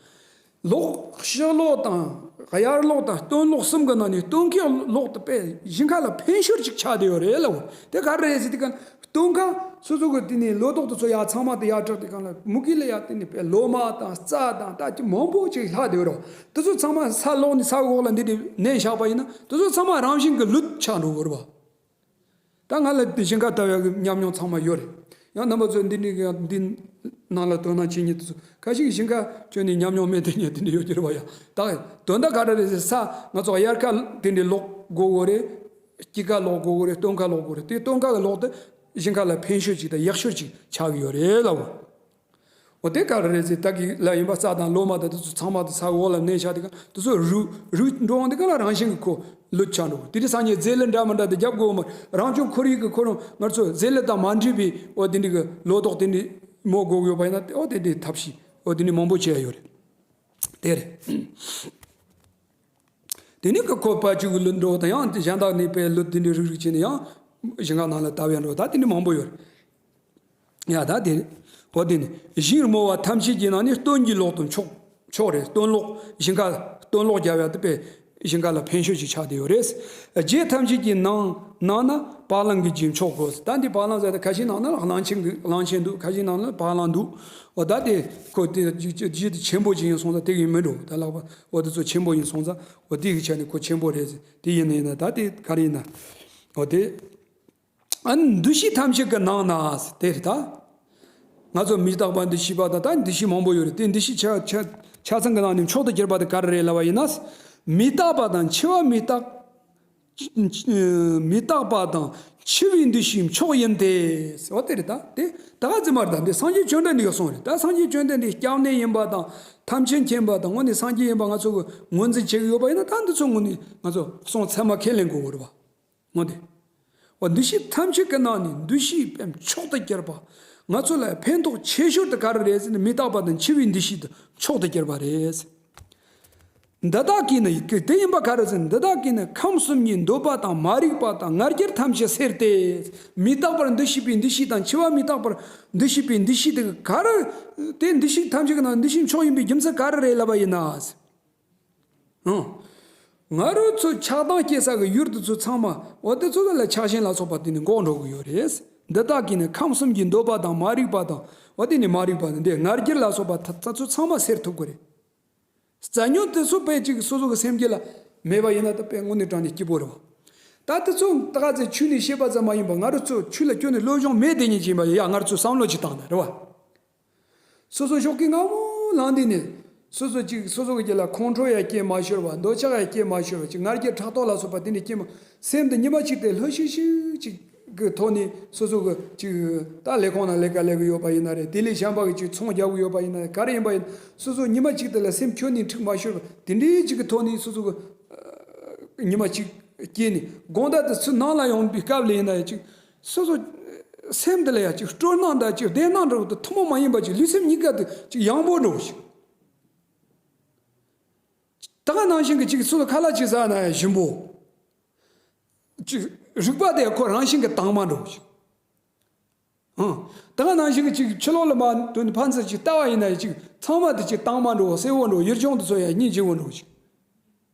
ལོག་ཕྱི་ལོག་དང་གཡར་ལོག་དང་སྟོན་ལོག་གསུམ་གྱི་ནང་ནས་སྟོན་ཁའི་ལོག་དེ་དཔེ་ཞིང་ཁ་ལ་ཕན་ཤོས་ཅིག་ཆགས་བསྡད་ཡོད་རེད་ལབ། དེ་ག་རེ་རེད་ཟེར་དུས་གང་སྟོན་ཁ་སོ་སོ་གི་དེ་ནས་ལོ་ཏོག་དེ་ཚོ་ཡར་ཚང་མ་དེ་ཡར་དྲག་དུས་གང་ལ་མུ་གེ་ལ་ཡར་དེ་ནས་དཔེ་ལོ་མ་དང་རྩྭ་དང་ད་ཅི་མང་པོ་ཅིག་ལྷག་བསྡད་ཡོད་རེད། དེ་ཚོ་ཚང་མ་ས་ལོག་ནས་ས་འོག་ལ་འདི་འདྲ་མནན་བཞག་པ་ཡིན་ན་དེ་ཚོ་ཚང་མ་རང་བཞིན་གྱི་ལུད་ཆགས་འགྲོ་གི་རེད་པ། ད་ང་ལ་དེ་ཞིང་ཁ་ལྟ་བའི་ཉམས་མྱོང་ཚང་མ་ཡོད་རེད། ཡང་རྣམ་པ་ཚོས་འདི་འདྲའི་གི་འདི་ནང་ལ་དོ་སྣང་བྱེད་མཁན་དེ་ཚོ་ཁ་ཤས་ཀྱིས་ཞིང་ཁ་བསྐྱོན་ནས་ཉམས་མྱོང་མེད་དེ་ཉེ་དེ་འདྲ་ཡོད་ཀྱི་རེད་པ། ཡ་ད་དོན་དག་ག་རེ་རེད་ཟེར་ས་ང་ཚོ་དབྱར་ཁ་དེ་འདྲའི་ལོག་དགོས་གོ་རེད། དཀྱིལ་ཁ་ལོག་དགོས་གོ་རེད། སྟོན་ཁ་ལོག་དགོས་རེད། དེ་སྟོན་ཁ་གི་ལོག་དེ་ཞིང་ཁ་ལ་ཕན་ཤོས་ཅིག་དང་ཡག་ཤོས་ཅིག་ཆགས་ཀྱི་ཡོད་རེད་ལབ། འོ་དེ་ག་རེ་རེད་ཟེར་ད་གི་ལ་ཡིན་པ་རྩྭ་དང་ལོ་མ་དང་དེ་ཚོ་ཚང་མ་དེ་ས་འོག་ལ་མནན་བཞག་དེ་ག་དེ་ཚོ་རུལ་རུལ་འགྲོ་འོང་དེ་ག་ལ་རང་བཞིན་གྱི་ཁོ་ལུད་ཆགས་འགྲོ། དེ་དུས་སང་ཉིན་རྫས་ལུད་འདྲ་མི་འདྲ་དེ་རྒྱབ་དགོས་མ་རེད། རང་བྱུང་ཁོར་ཡུག་གི་ཁོ་རང་ང་ཚོ་རྫས་ལུད་དང་མ་འདྲེས་པའི་འོ་དེ་འདྲ་གི་ལོ་ཏོག་དེ་འདྲ་རྨོ་དགོས་ཡོད་པ་ཡིན་ན་འོ་དེ་འདྲའི་ཐབས་ཤེས་འོ་དེ་འདྲ་མང་པོ་བྱས་ཡོད་རེད། དེ་རེད། དེ་ནས་ཀྱི་ཁོ་པ་གཅིག་གི་ལུད་འགྲོ་དང་ཡང་གཞན་དག་ནས་པའི་ལུད་དེ་འདྲའི་རིགས་རིགས་བྱས་ནས་ཡང་ཞིང་ཁ་ནང་ལ་བཏབ་ཡ་འགྲོ་ད་དེ་འདྲ་མང་པོ་ཡོད་རེད། ཡ་ད་དེ་འོ་དེ་ནི་ཞིང་རྨོ་བ་ཐམས་ཅད་ཀྱི་ནང་ནས་སྟོན་གྱི་ལོག་ཏུ་མཆོག་མཆོག་རེད། སྟོན་ལོག་ཞིང་ཁ་སྟོན་ལོག་རྒྱབ་ཡ་དེ་པས་ཞིང་ཁ་ལ་ཕན་ཤོས་ཤིག་ཆགས་བསྡད་ཡོད་རེད། རྗེ་ཐམས་ཅད་ཀྱི་ནང་ནང་ན་བ་ལང་གི་རྗེས་མཆོག་གོ། ད་འདི་བ་ལང་ཟེར་ད་ཁ་ཤས་ནང་ན་གླང་ཆེན་གི་གླང་ཆེན་འདུག་ཁ་ཤས་ནང་ན་བ་ལང་འདུག་འོ་ད་དེ་ཁོ་དེ་རྗེ་དེ་ཆེན་པོ་ཅིག་ཡིན་སོང་ཙང་དེ་གི་མི་འགྲོ་ད་ལག་པ་འོ་དེ་ཚོ་ཆེན་པོ་ཡིན་སོང་ཙང་འོ་དེ་གི་ཆ་ནས་ཁོ་ཆེན་པོ་རེད་ཟེར། དེ་ཡིན་ན་ཡིན་ན་ད་དེ་ག་རེ་ཡིན་ན་འོ་དེ། ཨ་ནི་འདུ་ཤེས་ཐམས་ཅད་ཀྱི་ནང་ན་དེ་རེད་ད། ང་ཚོ་མི་རྟག་པ་འདུ་ཤེས་པ་དང་ད་འདུ་ཤེས་མང་པོ་ཡོད་རེད། དེ་འདུ་ཤེས་ཆ་ཆ་ཆ་ཚང་གི་ནང་ནས་མཆོག་ཏུ་གྱུར་པ་དེ་ག་རེ་རེད་ལབ་པ་ཡིན་ན། མི་རྟག་པ་དང་འཆི་བ་མི་རྟག་མི་རྟག་པ་དང་འཆི་བའི་འདུ་ཤེས་མཆོག་ཡིན་ཏེ། འོ་དེ་རེད་ད། དེ་ད་ག་ཙམ་མ་རེད་ད། འདི་སངས་རྒྱས་བཅོམ་ལྡན་འདས་ཀྱིས་གསུངས་རེད་ད། སངས་རྒྱས་བཅོམ་ལྡན་འདས་སྐྱབས་གནས་ཡིན་པ་དང་ཐམས་ཅད་མཁྱེན་པ་དང་དངོས་གནས་སངས་རྒྱས་ཡིན་པ་ང་ཚོ་གིས་ངོས་འཛིན་བྱེད་ཀྱི་ཡོད་པ་ཡིན་ན། ད་འདི་ཚོ་དངོས་གནས་ང་ཚོ་གསུང་ཚད་མ་ཁས་ལེན་དགོས་རེད་བ། འོ་དེ། འོ་འདུ་ཤེས་ཐམས་ཅད་ཀྱི་ནང་ནས་འདུ་ཤེས་པའི་མཆོག་ཏུ་གྱུར་པ། ང་ཚོ་ལ་ཕན་ཐོགས་ཆེ་ཤོས་དེ་ག་རེ་རེད་ཟེར་ན། མི་རྟག་པ་དང་འཆི་བའི་འདུ་ཤེས་དེ་མཆོག་ཏུ་གྱུར་པ་རེད། འདི་དག་གིས་ནི། དེ་ཡིན་པ་ག་རེ་ཟེར་ན། འདི་དག་གིས་ནི་ཁམས་གསུམ་གྱི་འདོད་པ་དང་མ་རིག་པ་དང་ང་རྒྱལ་ཐམས་ཅད་སེལ་ཏེ། མི་རྟག་པར་འདུ་ཤེས་པའི་འདུ་ཤེས་དང་འཆི་བ་མི་རྟག་པར་འདུ་ཤེས་པའི་འདུ་ཤེས་དེ་ག་རེ། དེ་འདུ་ཤེས་ཐམས་ཅད་ཀྱི་ནང་འདུ་ཤེས་མཆོག་ཡིན་པའི་རྒྱུ་མཚན་ག་རེ་རེད་ལབ་པ་ཡིན་ན། ཨང་། ང་རང་ཚོ་ཆགས་སྡང་སྐྱེ་ས་གི་ཡུལ་དེ་ཚོ་ཚང་མ། འོ་དེ་ཚོ་ལ་ཆགས་ཞེན་ལ་སོགས་པ་དེ་ནི་འགོག་འགྲོ་གི་ཡོད་རེད། འདི་དག་གིས་ནི་ཁམས་གསུམ་གྱི་འདོད་པ་དང་མ་རིག་པ་དང་། འོ་དེ་ནི་མ་རིག་པ་དང་འདི་ང་རྒྱལ་ལ་སོགས་པ་ད་ད་ཚོ་ཚང་མ་སེལ་ཐུབ་ཀྱི་རེད། རྩ་ཉོན་དེ་ཚོ་དཔེ་ཅིག་སོ་སོ་གི་སེམས་རྒྱུད་ལ་མེད་པ་ཡིན་ན། ད་དཔེ་དངོས་གནས་དྲང་གནས་སྐྱིད་པོ་རེད་བ། ད་དེ་ཚོ་ད་ག་ཚོད་ཆོས་ནས་བཤད་པ་ཙམ་མ་ཡིན་པ། ང་རང་ཚོ་ཆོས་ལ་སྐྱོན་ནས་སློབ་སྦྱོང་མེད་དེ་ཉིད་ཅིག་ཡིན་པ་ཡ། ང་རང་ཚོ་བསམ་བློ་ཅིག་བཏང་ན་རེད་བ། སོ་སོ་ཞོགས་ཀས་སྔ་མོ་ལངས་དུས་ནས། སོ་སོ་ཅིག་སོ་སོ་གི་རྒྱུད་ལ་ཁོང་ཁྲོ་ཡང་སྐྱེ་མ་ཤོར་བ། འདོད་ཆགས་ཡང་སྐྱེ་མ་ཤོར་བ། ཅིག་ང་རྒྱལ་ཕྲག་དོག་ལ་སོགས་པ་དེ་འདྲ་སྐྱེ་མ། སེམས་དེ་ཉི་མ་གཅིག་དེ་ལྷོད་ཤིག་ཤིག་ཅིག་གི་ཐོག་ནས། སོ་སོ་གི་ཅིག་ད་ལས་ཁུངས་ནང་ལས་ཀ་ལས་ཀྱི་ཡོད་པ་ཡིན་ན་རེད། དེ་ལས་གཞན་པ་གི་ཅིག་ཚོང་རྒྱག་གི་ཡོད་པ་ཡིན་ན་རེད། ག་རེ་ཡིན་པ་ཡིན། སོ་སོ་ཉི་མ་གཅིག་དེ་ལ་སེམས་ཁྱོན་ནས་འཁྲུག་མ་ཤོར་བ། དེ་འདྲའི་ཅིག་གི་ཐོག་ནས་སོ་སོ་གི་ཉི་མ་གཅིག་སྐྱེས་ནས། དགོང་དག་དེ་ཚུར་ནང་ལ་ཡོང་པའི་སྐབས་ལ་ཡིན་ན་ཡང་ཅིག་སོ་སོ་སེམས་དེ་ལ་ཡང་ཅིག་སྤྲོ་སྣང་དང་ཅིག་བདེ་སྣང་འདྲ་བོ་དེ་ཐུན་མོང་མ་ཡིན་པ་ཅིག་ལུས་སེམས་གཉིས་ཀ་དེ་ཅིག་ཡང་པོ་འདྲ་བོ་ཞིག་ད་ག་ནང་བཞིན་གྱི་ཅིག་སོ་སོ་ཁ་ལག་ཅིག་ཟ་ན་ཡང་ཞིམ་པོ། ཅིག་རིག་པ་དེ་ཁོ་རང་བཞིན་གྱི་དྭངས་མ་འདྲ་བོ་ཞིག་ཨང་། ད་ག་ནང་བཞིན་གྱི་ཅིག་ཕྱི་ལོགས་ལ་མར་དོན་ཕན་ཚུན་ཅིག་ལྟ་བ་ཡིན་ན་ཡང་ཅིག་ཚང་མ་དེ་ཅིག་དྭངས་མ་འདྲ་བོ། སེར་པོ་འདྲ་བོ། ཡུལ་ལྗོངས་དེ་ཚོ་ཡང་སྙིང་རྗེ་བོ་འདྲ་བོ་ཞིག་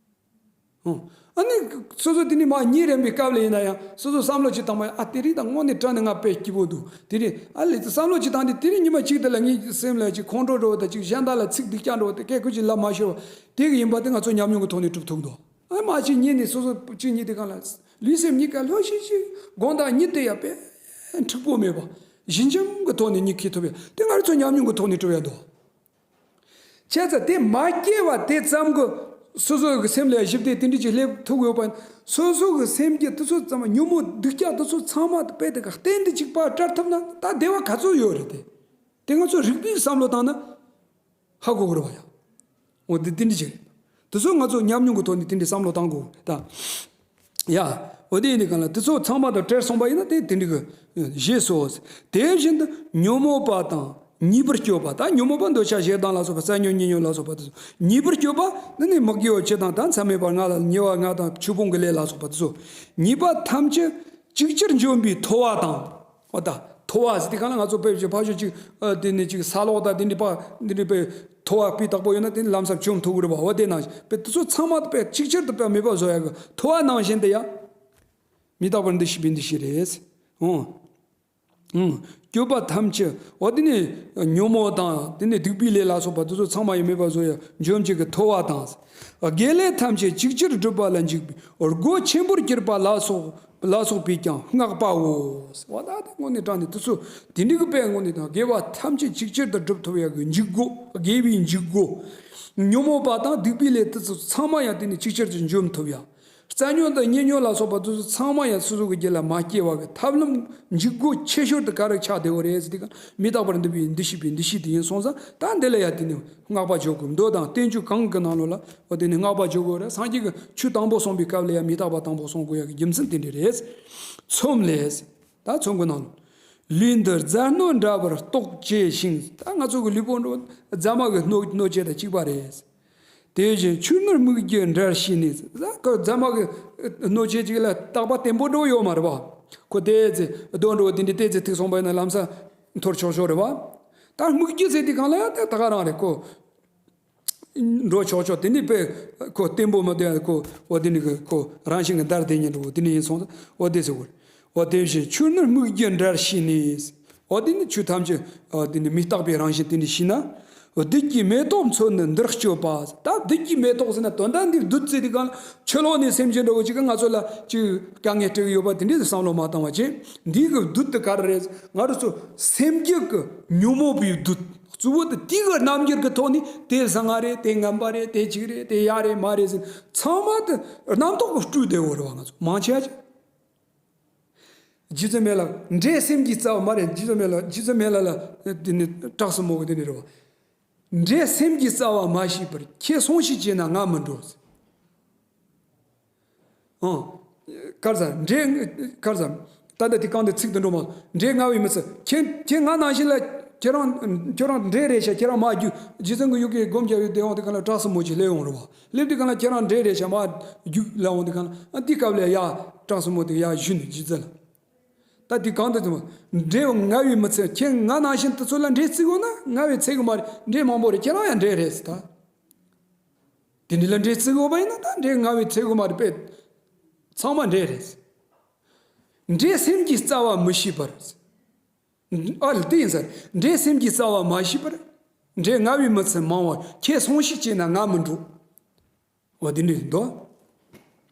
ཨང་། ཨ་ནི་སོ་སོ་དེ་ནས་མར་གཉིད་རན་པའི་སྐབས་ལ་ཡིན་ན་ཡང་། སོ་སོ་བསམ་བློ་ཅིག་བཏང་བ་ཡིན་ན། ཨ་དེ་རིང་ད་དངོས་གནས་དྲང་གནས་ང་དཔེ་སྐྱིད་པོ་འདུག་དེ་རིང་ཨ་ལས་བསམ་བློ་ཅིག་བཏང་དུས། དེ་རིང་ཉི་མ་གཅིག་དེ་ལ་ངའི་སེམས་ལ་ཅིག་ཁོང་ཁྲོ་འདྲ་བོ་དང་། ཅིག་གཞན་དག་ལ་ཚིག་སྡུག་ཅག་འདྲ་བོ་དེ་སྐད་ཁུར་ཅིག་ལབ་མ་ཤོར་བ་དེ་གི་ཡིན་པ་དེ་ང་ཚོ་ཉམས་མྱོང་གི་ཐོག་ནས་གྲུབ་ཐུབ་འདུག་ཨ་མར་ཅིག་གཉིད་ནས། སོ་སོ་ཅིག་གཉིད་དེ་གང་ལ་ལུས་སེམས་གཉིས་ཀ་ལྷོད་ཤིག་ཤིག་དགོང་དག་གཉིད་དེ་ཡང་དཔེ་འཁྲུག་པོ་མེད་པ། ཞི་འཇམ་གྱི་ཐོག་ནས་གཉིད་ཁུག་ཐུབ་ཡ་དེ་ང་ཚོ་ཉམས་མྱོང་གི་ཐོག་ནས་གྲུབ་ཡ་འདུག་བྱས་ཙང་དེ་མ་སྐྱེས་པ་དེ་ཙམ་གྱིས་སོ་སོ་གི་སེམས་ལ་ཞི་བདེ་དེ་འདྲ་ཅིག་སླེབས་ཐུབ་ཡོད་པ་ཡིན། སོ་སོ་གི་སེམས་རྒྱུད་དེ་ཚོ་ཚང་མ། ཉོན་མོངས་སྡུག་ཅག་དེ་ཚོ་ཚང་མ་དཔེ་དེ་ག་གཏན་དུ་གཅིག་པ་བྲལ་ཐུབ་ན། ད་བདེ་བ་ག་ཚོད་ཡོད་རེད་དེ། དེ་ང་ཚོ་རིག་པའི་བསམ་བློ་བཏང་ན་ཧ་གོ་གི་རེད་བ་ཡ། འོ་དེ་དེ་འདྲ་ཅིག་རེད། དེ་ཚོ་ང་ཚོ་ཉམས་མྱོང་གི་ཐོག་ནས་དེ་འདྲའི་བསམ་བློ་བཏང་དགོས་ད། ཡ། འོ་དེ་ཡིན་དུས་གང་ལ་དེ་ཚོ་ཚང་མ་དང་བྲལ་སོང་བ་ཡིན་ན། དེ་དེ་འདྲ་གི་ཞེས་སོ། དེ་བཞིན་དུ་ཉོན་མོངས་པ་དང་ཉེས་པར་སྤྱོད་པ། ད་ཉོན་མོངས་པ་འདོད་ཆགས་ཞེ་སྡང་ལ་སོགས་པ། རྩ་ཉོན་གཉིད་ཉོན་ལ་སོགས་པ་དེ་ཚོ། ཉེས་པར་སྤྱོད་པ་ནི་ནི་མི་དགེ་བ་བཅུ་དང་། ད་མཚམས་མེད་པར་ལྔ་ལ། ཉེས་པ་ལྔ་དང་། ཆོས་སྤོང་གི་ལས་ལ་སོགས་པ་དེ་ཚོ། ཉེས་པ་ཐམས་ཅད་ཅིག་ཅར་འཇོམས་པའི་ཐོ་བ་དང་། འོ་ད་ཐོ་བ་ཟེར་དུས་གང་ལ་ང་ཚོ་དཔེ་ཅིག་ཕར་ཕྱོགས་ཅིག་ཨ་དེ་ནས་ཅིག་ས་སློག་དང་དེ་འདྲའི་པ་འདི་འདྲའི་དཔེ་ཐོ་བ་སྤུས་དག་པོ་ཡོད་ན་དེ་ནས་ལམ་སང་བཅོམ་ཐུབ་ཀྱི་རེད་བ། འོ་དེ་ནང་བཞིན་དཔེ་དེ་ཚོ་ཚང་མ་དཔེ་ཅིག་ཅར་དུ་དཔེ་མེད་པ་བཟོ་ཡ་གི་ཐོ་བ་ནང་བཞིན་དེ་ཡང་མི་རྟག་པར་འདུ་ཤེས་པའི་འདུ་ཤེས་རེད། འོ། ཨང་། སྤྱོད་པ་ཐམས་ཅད། འོ་དེ་ནས་ཉོན་མོངས་དང་དེ་ནས་སྡིག་པའི་ལས་ལ་སོགས་པ་དེ་ཚོ་ཚང་མ་ཡང་མེད་པ་བཟོ་ཡ་འཇོམས་བྱེད་ཀྱི་ཐོ་བ་དང་། དགེ་ལས་ཐམས་ཅད་ཅིག་ཅར་སྒྲུབ་པ་ལ་འཇུག་པའི་སྒོ་ཆེན་པོར་གྱུར་པ་ལ་སོགས། ལ་སོགས་པས་ཀྱང་བསྔགས་པའོ། འོ་ད་དེ་དངོས་གནས་དྲང་གནས་དེ་ཚོ་དེ་འདྲའི་གི་དཔེ་དངོས་གནས་དང་། དགེ་བ་ཐམས་ཅད་ཅིག་ཅར་དུ་སྒྲུབ་ཐུབ་ཡ་གི་འཇུག་སྒོ། དགེ་བའི་འཇུག་སྒོ། ཉོན་མོངས་པ་དང་སྡིག་པའི་ལས་དེ་ཚོ་ཚང་མ་ཡང་དེ་ནས་ཅིག་ཅར་དུ་འཇོམས་ཐུབ་ཡ། རྩ་ཉོན་དང་གཉིད་ཉོན་ལ་སོགས་པ་དེ་ཚོ་ཚང་མ་ཡང་སོ་སོ་གི་རྒྱུད་ལ་མ་སྐྱེ་བ་གི་ཐབས་ལམ་འཇུག་སྒོ་ཆེ་ཤོས་དེ་ག་རེ་ཆགས་བསྡད་ཡོད་རེད་ཟེར་དུས་གང་། མི་རྟག་པར་འདུ་བའི་འདུ་ཤེས་པའི་འདུ་ཤེས་དེ་ཡིན་སོང་ཙང་། ད་འདི་ལ་ཡང་དེ་ནས་བསྔགས་པ་བརྗོད་དགོས། མདོ་དང་བསྟན་བཅོས་གང་གི་ནང་ལོགས་ལ་འོ་དེ་ནས་བསྔགས་པ་བརྗོད་དགོས་རེད། སངས་རྒྱས་ཀྱི་ཆོས་དང་པོ་གསུངས་པའི་སྐབས་ལ་ཡང་མི་རྟག་པ་དང་པོ་གསུང་དགོས་ཡ་གི་རྒྱུ་མཚན་དེ་འདྲ་རེད། ཚོམས་ལས། ད་ཚོམས་ཀྱི་ནང་ལོགས། ལུས་འདི་རྫ་སྣོད་འདྲ་བར་རྟོག་བྱེད་ཅིང་། ད་ང་ཚོ་གི་ལུས་པོ་འདྲ་བོ་རྫ་མ་གི་སྣོད་སྣོད་ཆས་དང་གཅིག་པ་རེད། དེ་བཞིན་ཆུ་ནི་སྨིག་རྒྱུ་འདྲར་ཤེས་ནས། ད་ཁོ་རྫ་མ་གི་སྣོད་ཆས་ཅིག་ལ་རྟག་པ་བརྟན་པོ་འདྲ་བོ་ཡོད་མ་རེད་པ། ཁོ་ཏོག་ཙམ་རྡོ་འདྲ་བོ་དེ་འདྲ་ཏོག་ཙམ་ཐུག་སོང་བ་ཡིན་ན་ལམ་སང་འཐོར་ཆོག་ཆོག་རེད་པ། ད་སྨིག་རྒྱུ་ཟེར་དུས་གང་ལ་ཡང་ད་ད་ག་རང་རེད། ཁོ་འགྲོ་ཆོག་ཆོག་དེ་འདྲ་དཔེ་ཁོ་བརྟན་པོ་མི་འདུག་ཡ། ཁོ་འོ་དེ་འདྲ་གི་ཁོ་རང་བཞིན་གྱི་འདར་དེ་ཉིད་འདྲ་བོ་དེ་འདྲ་ཡིན་སོང་ཙང་། འོ་དེ་ཟེར་བ་རེད། འོ་དེ་བཞིན་ཆུ་ནི་སྨིག་རྒྱུ་འདྲར་ཤེས་ནས། འོ་དེ་ནི་ཆུ་ཐམས་ཅད་འོ་དེ་ནི་མི་རྟག་པའི་རང་བཞིན་དེ་འདྲ་ཤེས་ན། བདུད་ཀྱི་མེ་ཏོག་མཚོན་ནི་འདིར་སྤྱོད་པ། ད་བདུད་ཀྱི་མེ་ཏོག་ཟེར་ན་དོན་དག་འདི་བདུད་ཟེར་དུས་གང་ལ་ཕྱི་ལོགས་ནས་སེམས་ཅན་འདྲ་བོ་ཅིག་གིས་ང་ཚོ་ལ་ཅིག་དཀའ་ངལ་སྤྲད་ཀྱི་ཡོད་པ་དེ་འདྲའི་བསམ་བློ་མ་བཏང་བ་བྱས། འདི་གི་བདུད་དེ་ག་རེ་རེད། ང་རང་ཚོ་སེམས་རྒྱུད་ཀྱི་ཉོན་མོངས་པའི་བདུད་གཙོ་བོ་དེ་དེ་གི་རྣམ་འགྱུར་གྱི་ཐོག་ནས་དེ་བཟང་ང་རེད། དེ་ངན་པ་རེད། དེ་གཅིག་རེད། དེ་ཡག་རེད་མ་རེད་ཟེར་ཚང་མ་དེ་རྣམ་རྟོག་གི་སྤྲུལ་བསྡད་ཡོད་རེད་བ། ང་ཚོ་མང་ཆེ་བ་ཅིག་རྗེ་བཙུན་མི་ལ་འདྲེ་སེམས་ཀྱི་རྩ་བ་མ་རེད། རྗེ་བཙུན་མི་ལ་རྗེ་བཙུན་མི་ལ་ལ་དེ་ནི་གྲགས་སུ་མོ་གི་དེ་ནི་རེད་བ། འདྲེ་སེམས་ཀྱི་རྩ་བ་མ་ཤེས་པར། ཁྱེད་སོང་ཞིག་བྱས་ན་ང་མི་འགྲོ། ཨང་། གར་ཟ་འདྲེ་གར་ཟ། ད་ལྟ་དེ་གང་དུ་ཚིག་ཏུ་འགྲོ་མ། འདྲེ་ང་བའི་མི་ཚེ་ཁྱེད་ཁྱེད་ང་ནང་བཞིན་ལ་ཁྱེད་རང་ཁྱོད་རང་འདྲེ་རེད་ཤག་ཁྱེད་རང་མ་རྒྱུག་རྗེ་བཙུན་གྱི་ཡུལ་གྱི་སྒོམ་རྒྱབ་ཡོད་དེ་འོང་དེ་གང་ལ་གྲགས་སུ་མོ་ཅིག་སླེབས་ཡོང་རེད་བ། སླེབས་དུས་གང་ལ་ཁྱེད་རང་འདྲེ་རེད་ཤག་མ་རྒྱུག་ལ་འོང་དུས་གང་ལ་ཨ་འདི་སྐབས་ལ་ཡ་གྲངས་སུ་མོ་དེ་ཡ་ཞུ་ནས་རྗེ་བཙུན་ལ། ད་དེ་གང་དུ་དུ་འདྲེ་ང་བའི་མི་ཚེ་ཁྱེད་ང་ནང་བཞིན་དུ་ཚོ་ལ་འདྲེ་བརྩི་དགོས་ན་ང་བའི་ཚེ་གི་མ་རེད། འདྲེ་མང་པོ་རེད། ཁྱེད་རང་ཡང་འདྲེ་རེད་ཟེར་ད། དེ་འདྲ་ལ་འདྲེ་བརྩི་དགོས་པ་ཡིན་ན་ད་འདྲེ་ང་བའི་ཚེ་གི་མ་རེད་པས། ཚང་མ་འདྲེ་རེད། འདྲེ་སེམས་ཀྱི་རྩ་བ་མི་ཤེས་པར། ཨ་ལ་དེ་ཡིན་ཟེར། འདྲེ་སེམས་ཀྱི་རྩ་བ་མ་ཤེས་པར། འདྲེ་ང་བའི་མི་ཚེ་མང་བར་ཁྱེད་སོང་ཞིག་བྱས་ན་ང་མི་འགྲོ། འོ་དེ་འདྲ་ཡིན་དོ།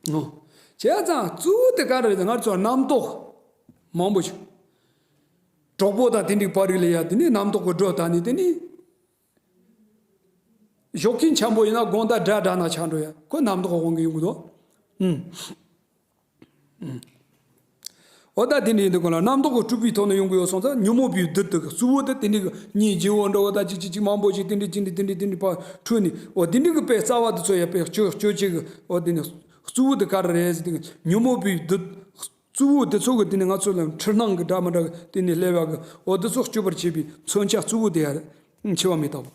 འོ། བྱས་ཙང་གཙོ་བོ་དེ་ག་རེ་རེད། ང་ཚོ་རྣམ་རྟོག་མང་པོ་ཞིག་གྲོགས་པོ་དང་དེ་འདྲའི་བར་རིགས་ལ་ཡ་དེ་ནི་རྣམ་རྟོག་གི་སྒྲོ་བཏགས་ནས་དེ་ནི། ཞོགས་ཀྱི་འཆམ་པོ་ཡིན་ན་དགོང་དག་དགྲ་དགྲ་ན་ཆགས་འགྲོ་ཡ་ཁོ་རྣམ་རྟོག་དབང་གིས་ཡོང་གི་འདུག་ཨུམ། འོ་ད་དེ་འདྲ་ཡིན་དུས་གང་ལ་རྣམ་རྟོག་གི་སྤྲུལ་པའི་ཐོག་ནས་ཡོང་གི་ཡོད་སོང་ཙང་ཉོན་མོངས་པའི་བདུད་དེ་གཙོ་བོ་དེ་དེ་འདྲའི་གི་གཉིས་རྗེ་བོ་འདྲ་བོ་ད་ཅིག་ཅིག་ཅིག་ཅིག་མང་པོ་ཞིག་དེ་འདྲའི་ཅི་འདྲའི་དེ་འདྲའི་དེ་འདྲའི་ཕར་འཁྲུལ་ནས་འོ་དེ་འདྲའི་གི་དཔེ་རྩ་བ་དེ་ཚོ་ཡ་དཔེ་སྤྱོད་སྤྱོད་བྱེད་གི་འོ་དེ་ནས་གཙོ་བོ་དེ་ག་རེ་རེད་ཟེར་དུས་ཉོན་མོངས་པའི་བདུད། གཙོ་བོ་དེ་ཚོ་གི་དེ་ནི་ང་ཚོ་ལ་འཁྲུལ་སྣང་གི་སྒྲ་མི་འདྲ་གི་དེ་ནི་སླེབས་ཡག་གི་འོ་དེ་ཚོ་གཅོད་པར་བྱེད་པའི་མཚོན་ཆ་གཙོ་བོ་དེ་ཡ་རེད། འཆི་བ་མི་རྟག་པ།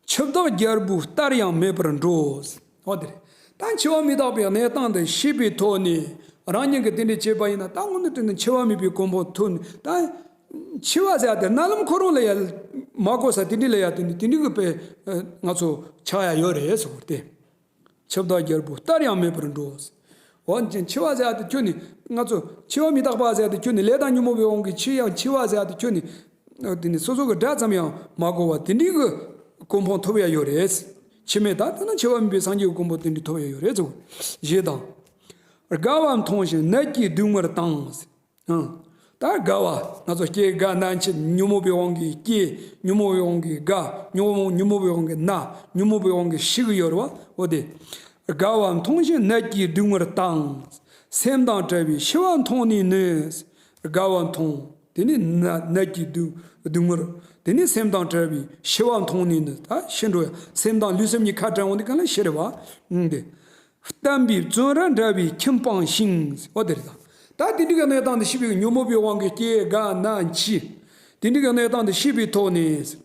འཆི་བདག་རྒྱལ་པོ་ལྟར་ཡང་མེད་པར་འགྲོ། འོ་དེ་རེད། ད་འཆི་བ་མི་རྟག་པའི་གནས་སྟངས་དེ་ཤེས་པའི་ཐོག་ནས་རང་ཉིད་ཀྱིས་དེ་འདྲ་བྱས་པ་ཡིན་ན་ད་དངོས་གནས་དྲང་གནས་འཆི་བ་མེད་པའི་གོ་འཕང་ཐོབ་ནས་ད་འཆི་བ་ཟེར་ཡ་དེ་རྣ་ལམ་ཁོ་རང་ལ་ཡ་མ་གོ་ས་དེ་འདྲ་ལ་ཡ་དེ་འདྲ་དེ་འདྲ་གི་དཔེ་ང་ཚོ་ཆགས་ཡ་ཡོད་རེད་ཟེར་བ་སྟེ། འཆི་བདག་རྒྱལ་པོ་ལྟར་ཡང་མེད་པར་འགྲོ། འོ་འཆི་བ་ཟེར་ཡ་དེ་ཁྱོན་ནས་ང་ཚོ་འཆི་བ་མི་རྟག་པ་ཟེར་ཡ་དེ་ཁྱོན་ནས་ལས་དང་ཉོན་མོངས་པའི་དབང་གིས་འཆི་ཡང་འཆི་བ་ཟེར་ཡ་དེ་ཁྱོན་ནས་དེ་ནི་སོ་སོ་གི་སྒྲ་ཙམ་ཡང་མ་གོ་བ་དེ་འདྲའི་གི་གོ་འཕང་ཐོབ་ཡ་ཡོད་རེད། འཆི་མེད་ད་ལྟ་ན་འཆི་བ་མེད་པའི་སངས་རྒྱས་ཀྱི་གོ་འཕང་དེ་འདྲའི་ཐོབ་ཡ་ཡོད་རེད་ཟེར་བ་ཞེས་དང་། དགའ་བ་མཐོང་ཞིང་ནད་ཀྱིས་སྡུག་བསྔལ་དང་། ཨང་། ད་དགའ་བ། ང་ཚོ་སྐྱེ་རྒ་ན་འཆི་ཉོན་མོངས་པའི་དབང་གིས་སྐྱེ། ཉོན་མོངས་པའི་དབང་གིས་རྒ། ཉོན་མོངས་ཉོན་མོངས་པའི་དབང་གིས་ན། ཉོན་མོངས་པའི་དབང་གིས་ཤི་གི་ཡོད་རེད་བ། འོ་དེ། དགའ་བ་མཐོང་ཞིང་ནད་ཀྱིས་སྡུག་བསྔལ་དང་། སེམས་དང་བྲལ་བའི་ཤི་བ་མཐོང་ནས་ནི། དགའ་བ་མཐོང་། དེ་ནི་ན་ནད་ཀྱིས་སྡུག་སྡུག་བསྔལ། དེ་ནི་སེམས་དང་བྲལ་བའི་ཤི་བ་མཐོང་ནས་ནི་ད་ཤི་འགྲོ་ཡ། སེམས་དང་ལུས་སེམས་གཉིས་ཁ་བྲལ་འོང་དུས་གང་ལ་ཤི་རེད་བ། འདི། བསྟན་པའི་བཙོན་རར་འདྲ་བའི་ཁྱིམ་སྤངས་ཤིང་། འོ་དེ་རེད་ད། ད་དེ་འདྲ་གི་གནས་སྟངས་འདི་ཤི་བའི་ཉོན་མོངས་པའི་དབང་གིས་སྐྱེ་རྒ་ན་འཆི། དེ་འདྲ་གི་གནས་སྟངས་འདི་ཤི་བའི་ཐོག་ནས།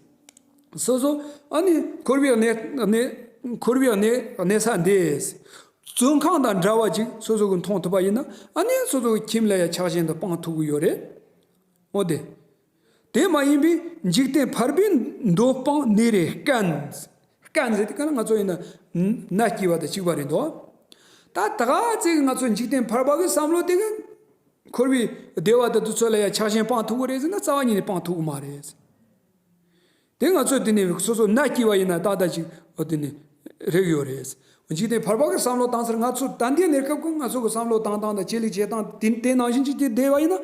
སོ་སོ་ཨ་ནི་འཁོར་བའི་གནས་གནས་འཁོར་བའི་གནས་གནས་ས་འདི། བཙོན་ཁང་དང་འདྲ་བ་ཅིག་སོ་སོ་གིས་མཐོང་ཐུབ་པ་ཡིན་ན་ཨ་ནི་སོ་སོ་གི་ཁྱིམ་ལ་ཡ་ཆགས་ཞེན་དུ་སྤངས་ཐུབ་ཀྱི་ཡོད་རེད། འོ་དེ། དེ་མ་ཡིན་པའི་འཇིག་རྟེན་ཕལ་པའི་འདོད་སྤང་ནད་རེ་དཀའ། དཀའ་ཟེར་དེ་ག་ན་ང་ཚོ་ཡིན་ན་ན་སྐྱེ་བ་དང་གཅིག་པ་རེད་འདུག་ད་ད་ག་ཚད་ཀྱི་ང་ཚོ་འཇིག་རྟེན་ཕལ་པ་གི་བསམ་བློ་དེ་ག་འཁོར་བའི་བདེ་བ་དང་དུས་ཚོད་ལ་ཡང་ཆགས་ཞེན་སྤང་ཐུབ་ཀྱི་རེད་ཟེར་ན་རྩ་བ་ཉིད་ནས་སྤང་ཐུབ་ཀྱི་མ་རེད། དེ་ང་ཚོས་དེ་ནས་སོ་སོ་ན་སྐྱེ་བ་ཡིན་ན་ཏག་ཏག་ཅིག་འོ་དེ་ནས་རེག་ཡོད་རེད། འཇིག་རྟེན་ཕལ་པ་གི་བསམ་བློ་བཏང་ཚར་ང་ཚོ་ད་ལྟའི་གནས་སྐབས་ཀྱི་ང་ཚོ་གི་བསམ་བློ་བཏང་སྟངས་དང་བྱེད་ལས་བྱེད་སྟངས་དེ་དེ་ནང་བཞིན་ཅིག་དེ་བསྡད་པ་ཡིན་ན་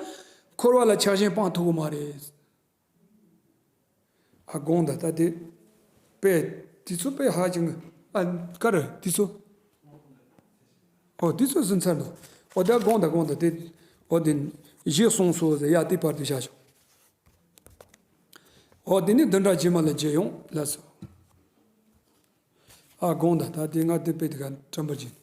འཁོར་བ་ལ་ཆགས་ཞེན་སྤང་ཐུབ་ཀྱི་མ་རེད། ཨ་དགོངས་དག་ད་དེ་དཔེ་དེ་ཚོ་དཔེ་ཧ་ཅང་ཨ་ཀ་ར་དེ་ཚོ་ཨོ་དེ་ཚོ་ཟིན་ཚར་འདུག་ཨོ་ད་དགོངས་དག་དགོངས་དག་དེ་ཨོ་དེ་གཞི་གསུངས་སོ་ཟེར་ཡ་དེ་བར་དུ་བཞག་ཆོག་ཨོ་དེ་ནི་བདུན་ཕྲག་རྗེས་མ་ལ་མཇལ་ཡོང་ལགས་སོ། ཨ་དགོངས་དག་ད་དེ་ང་དེ་དཔེ་དེ་ག་དྲན་པར་བྱིན།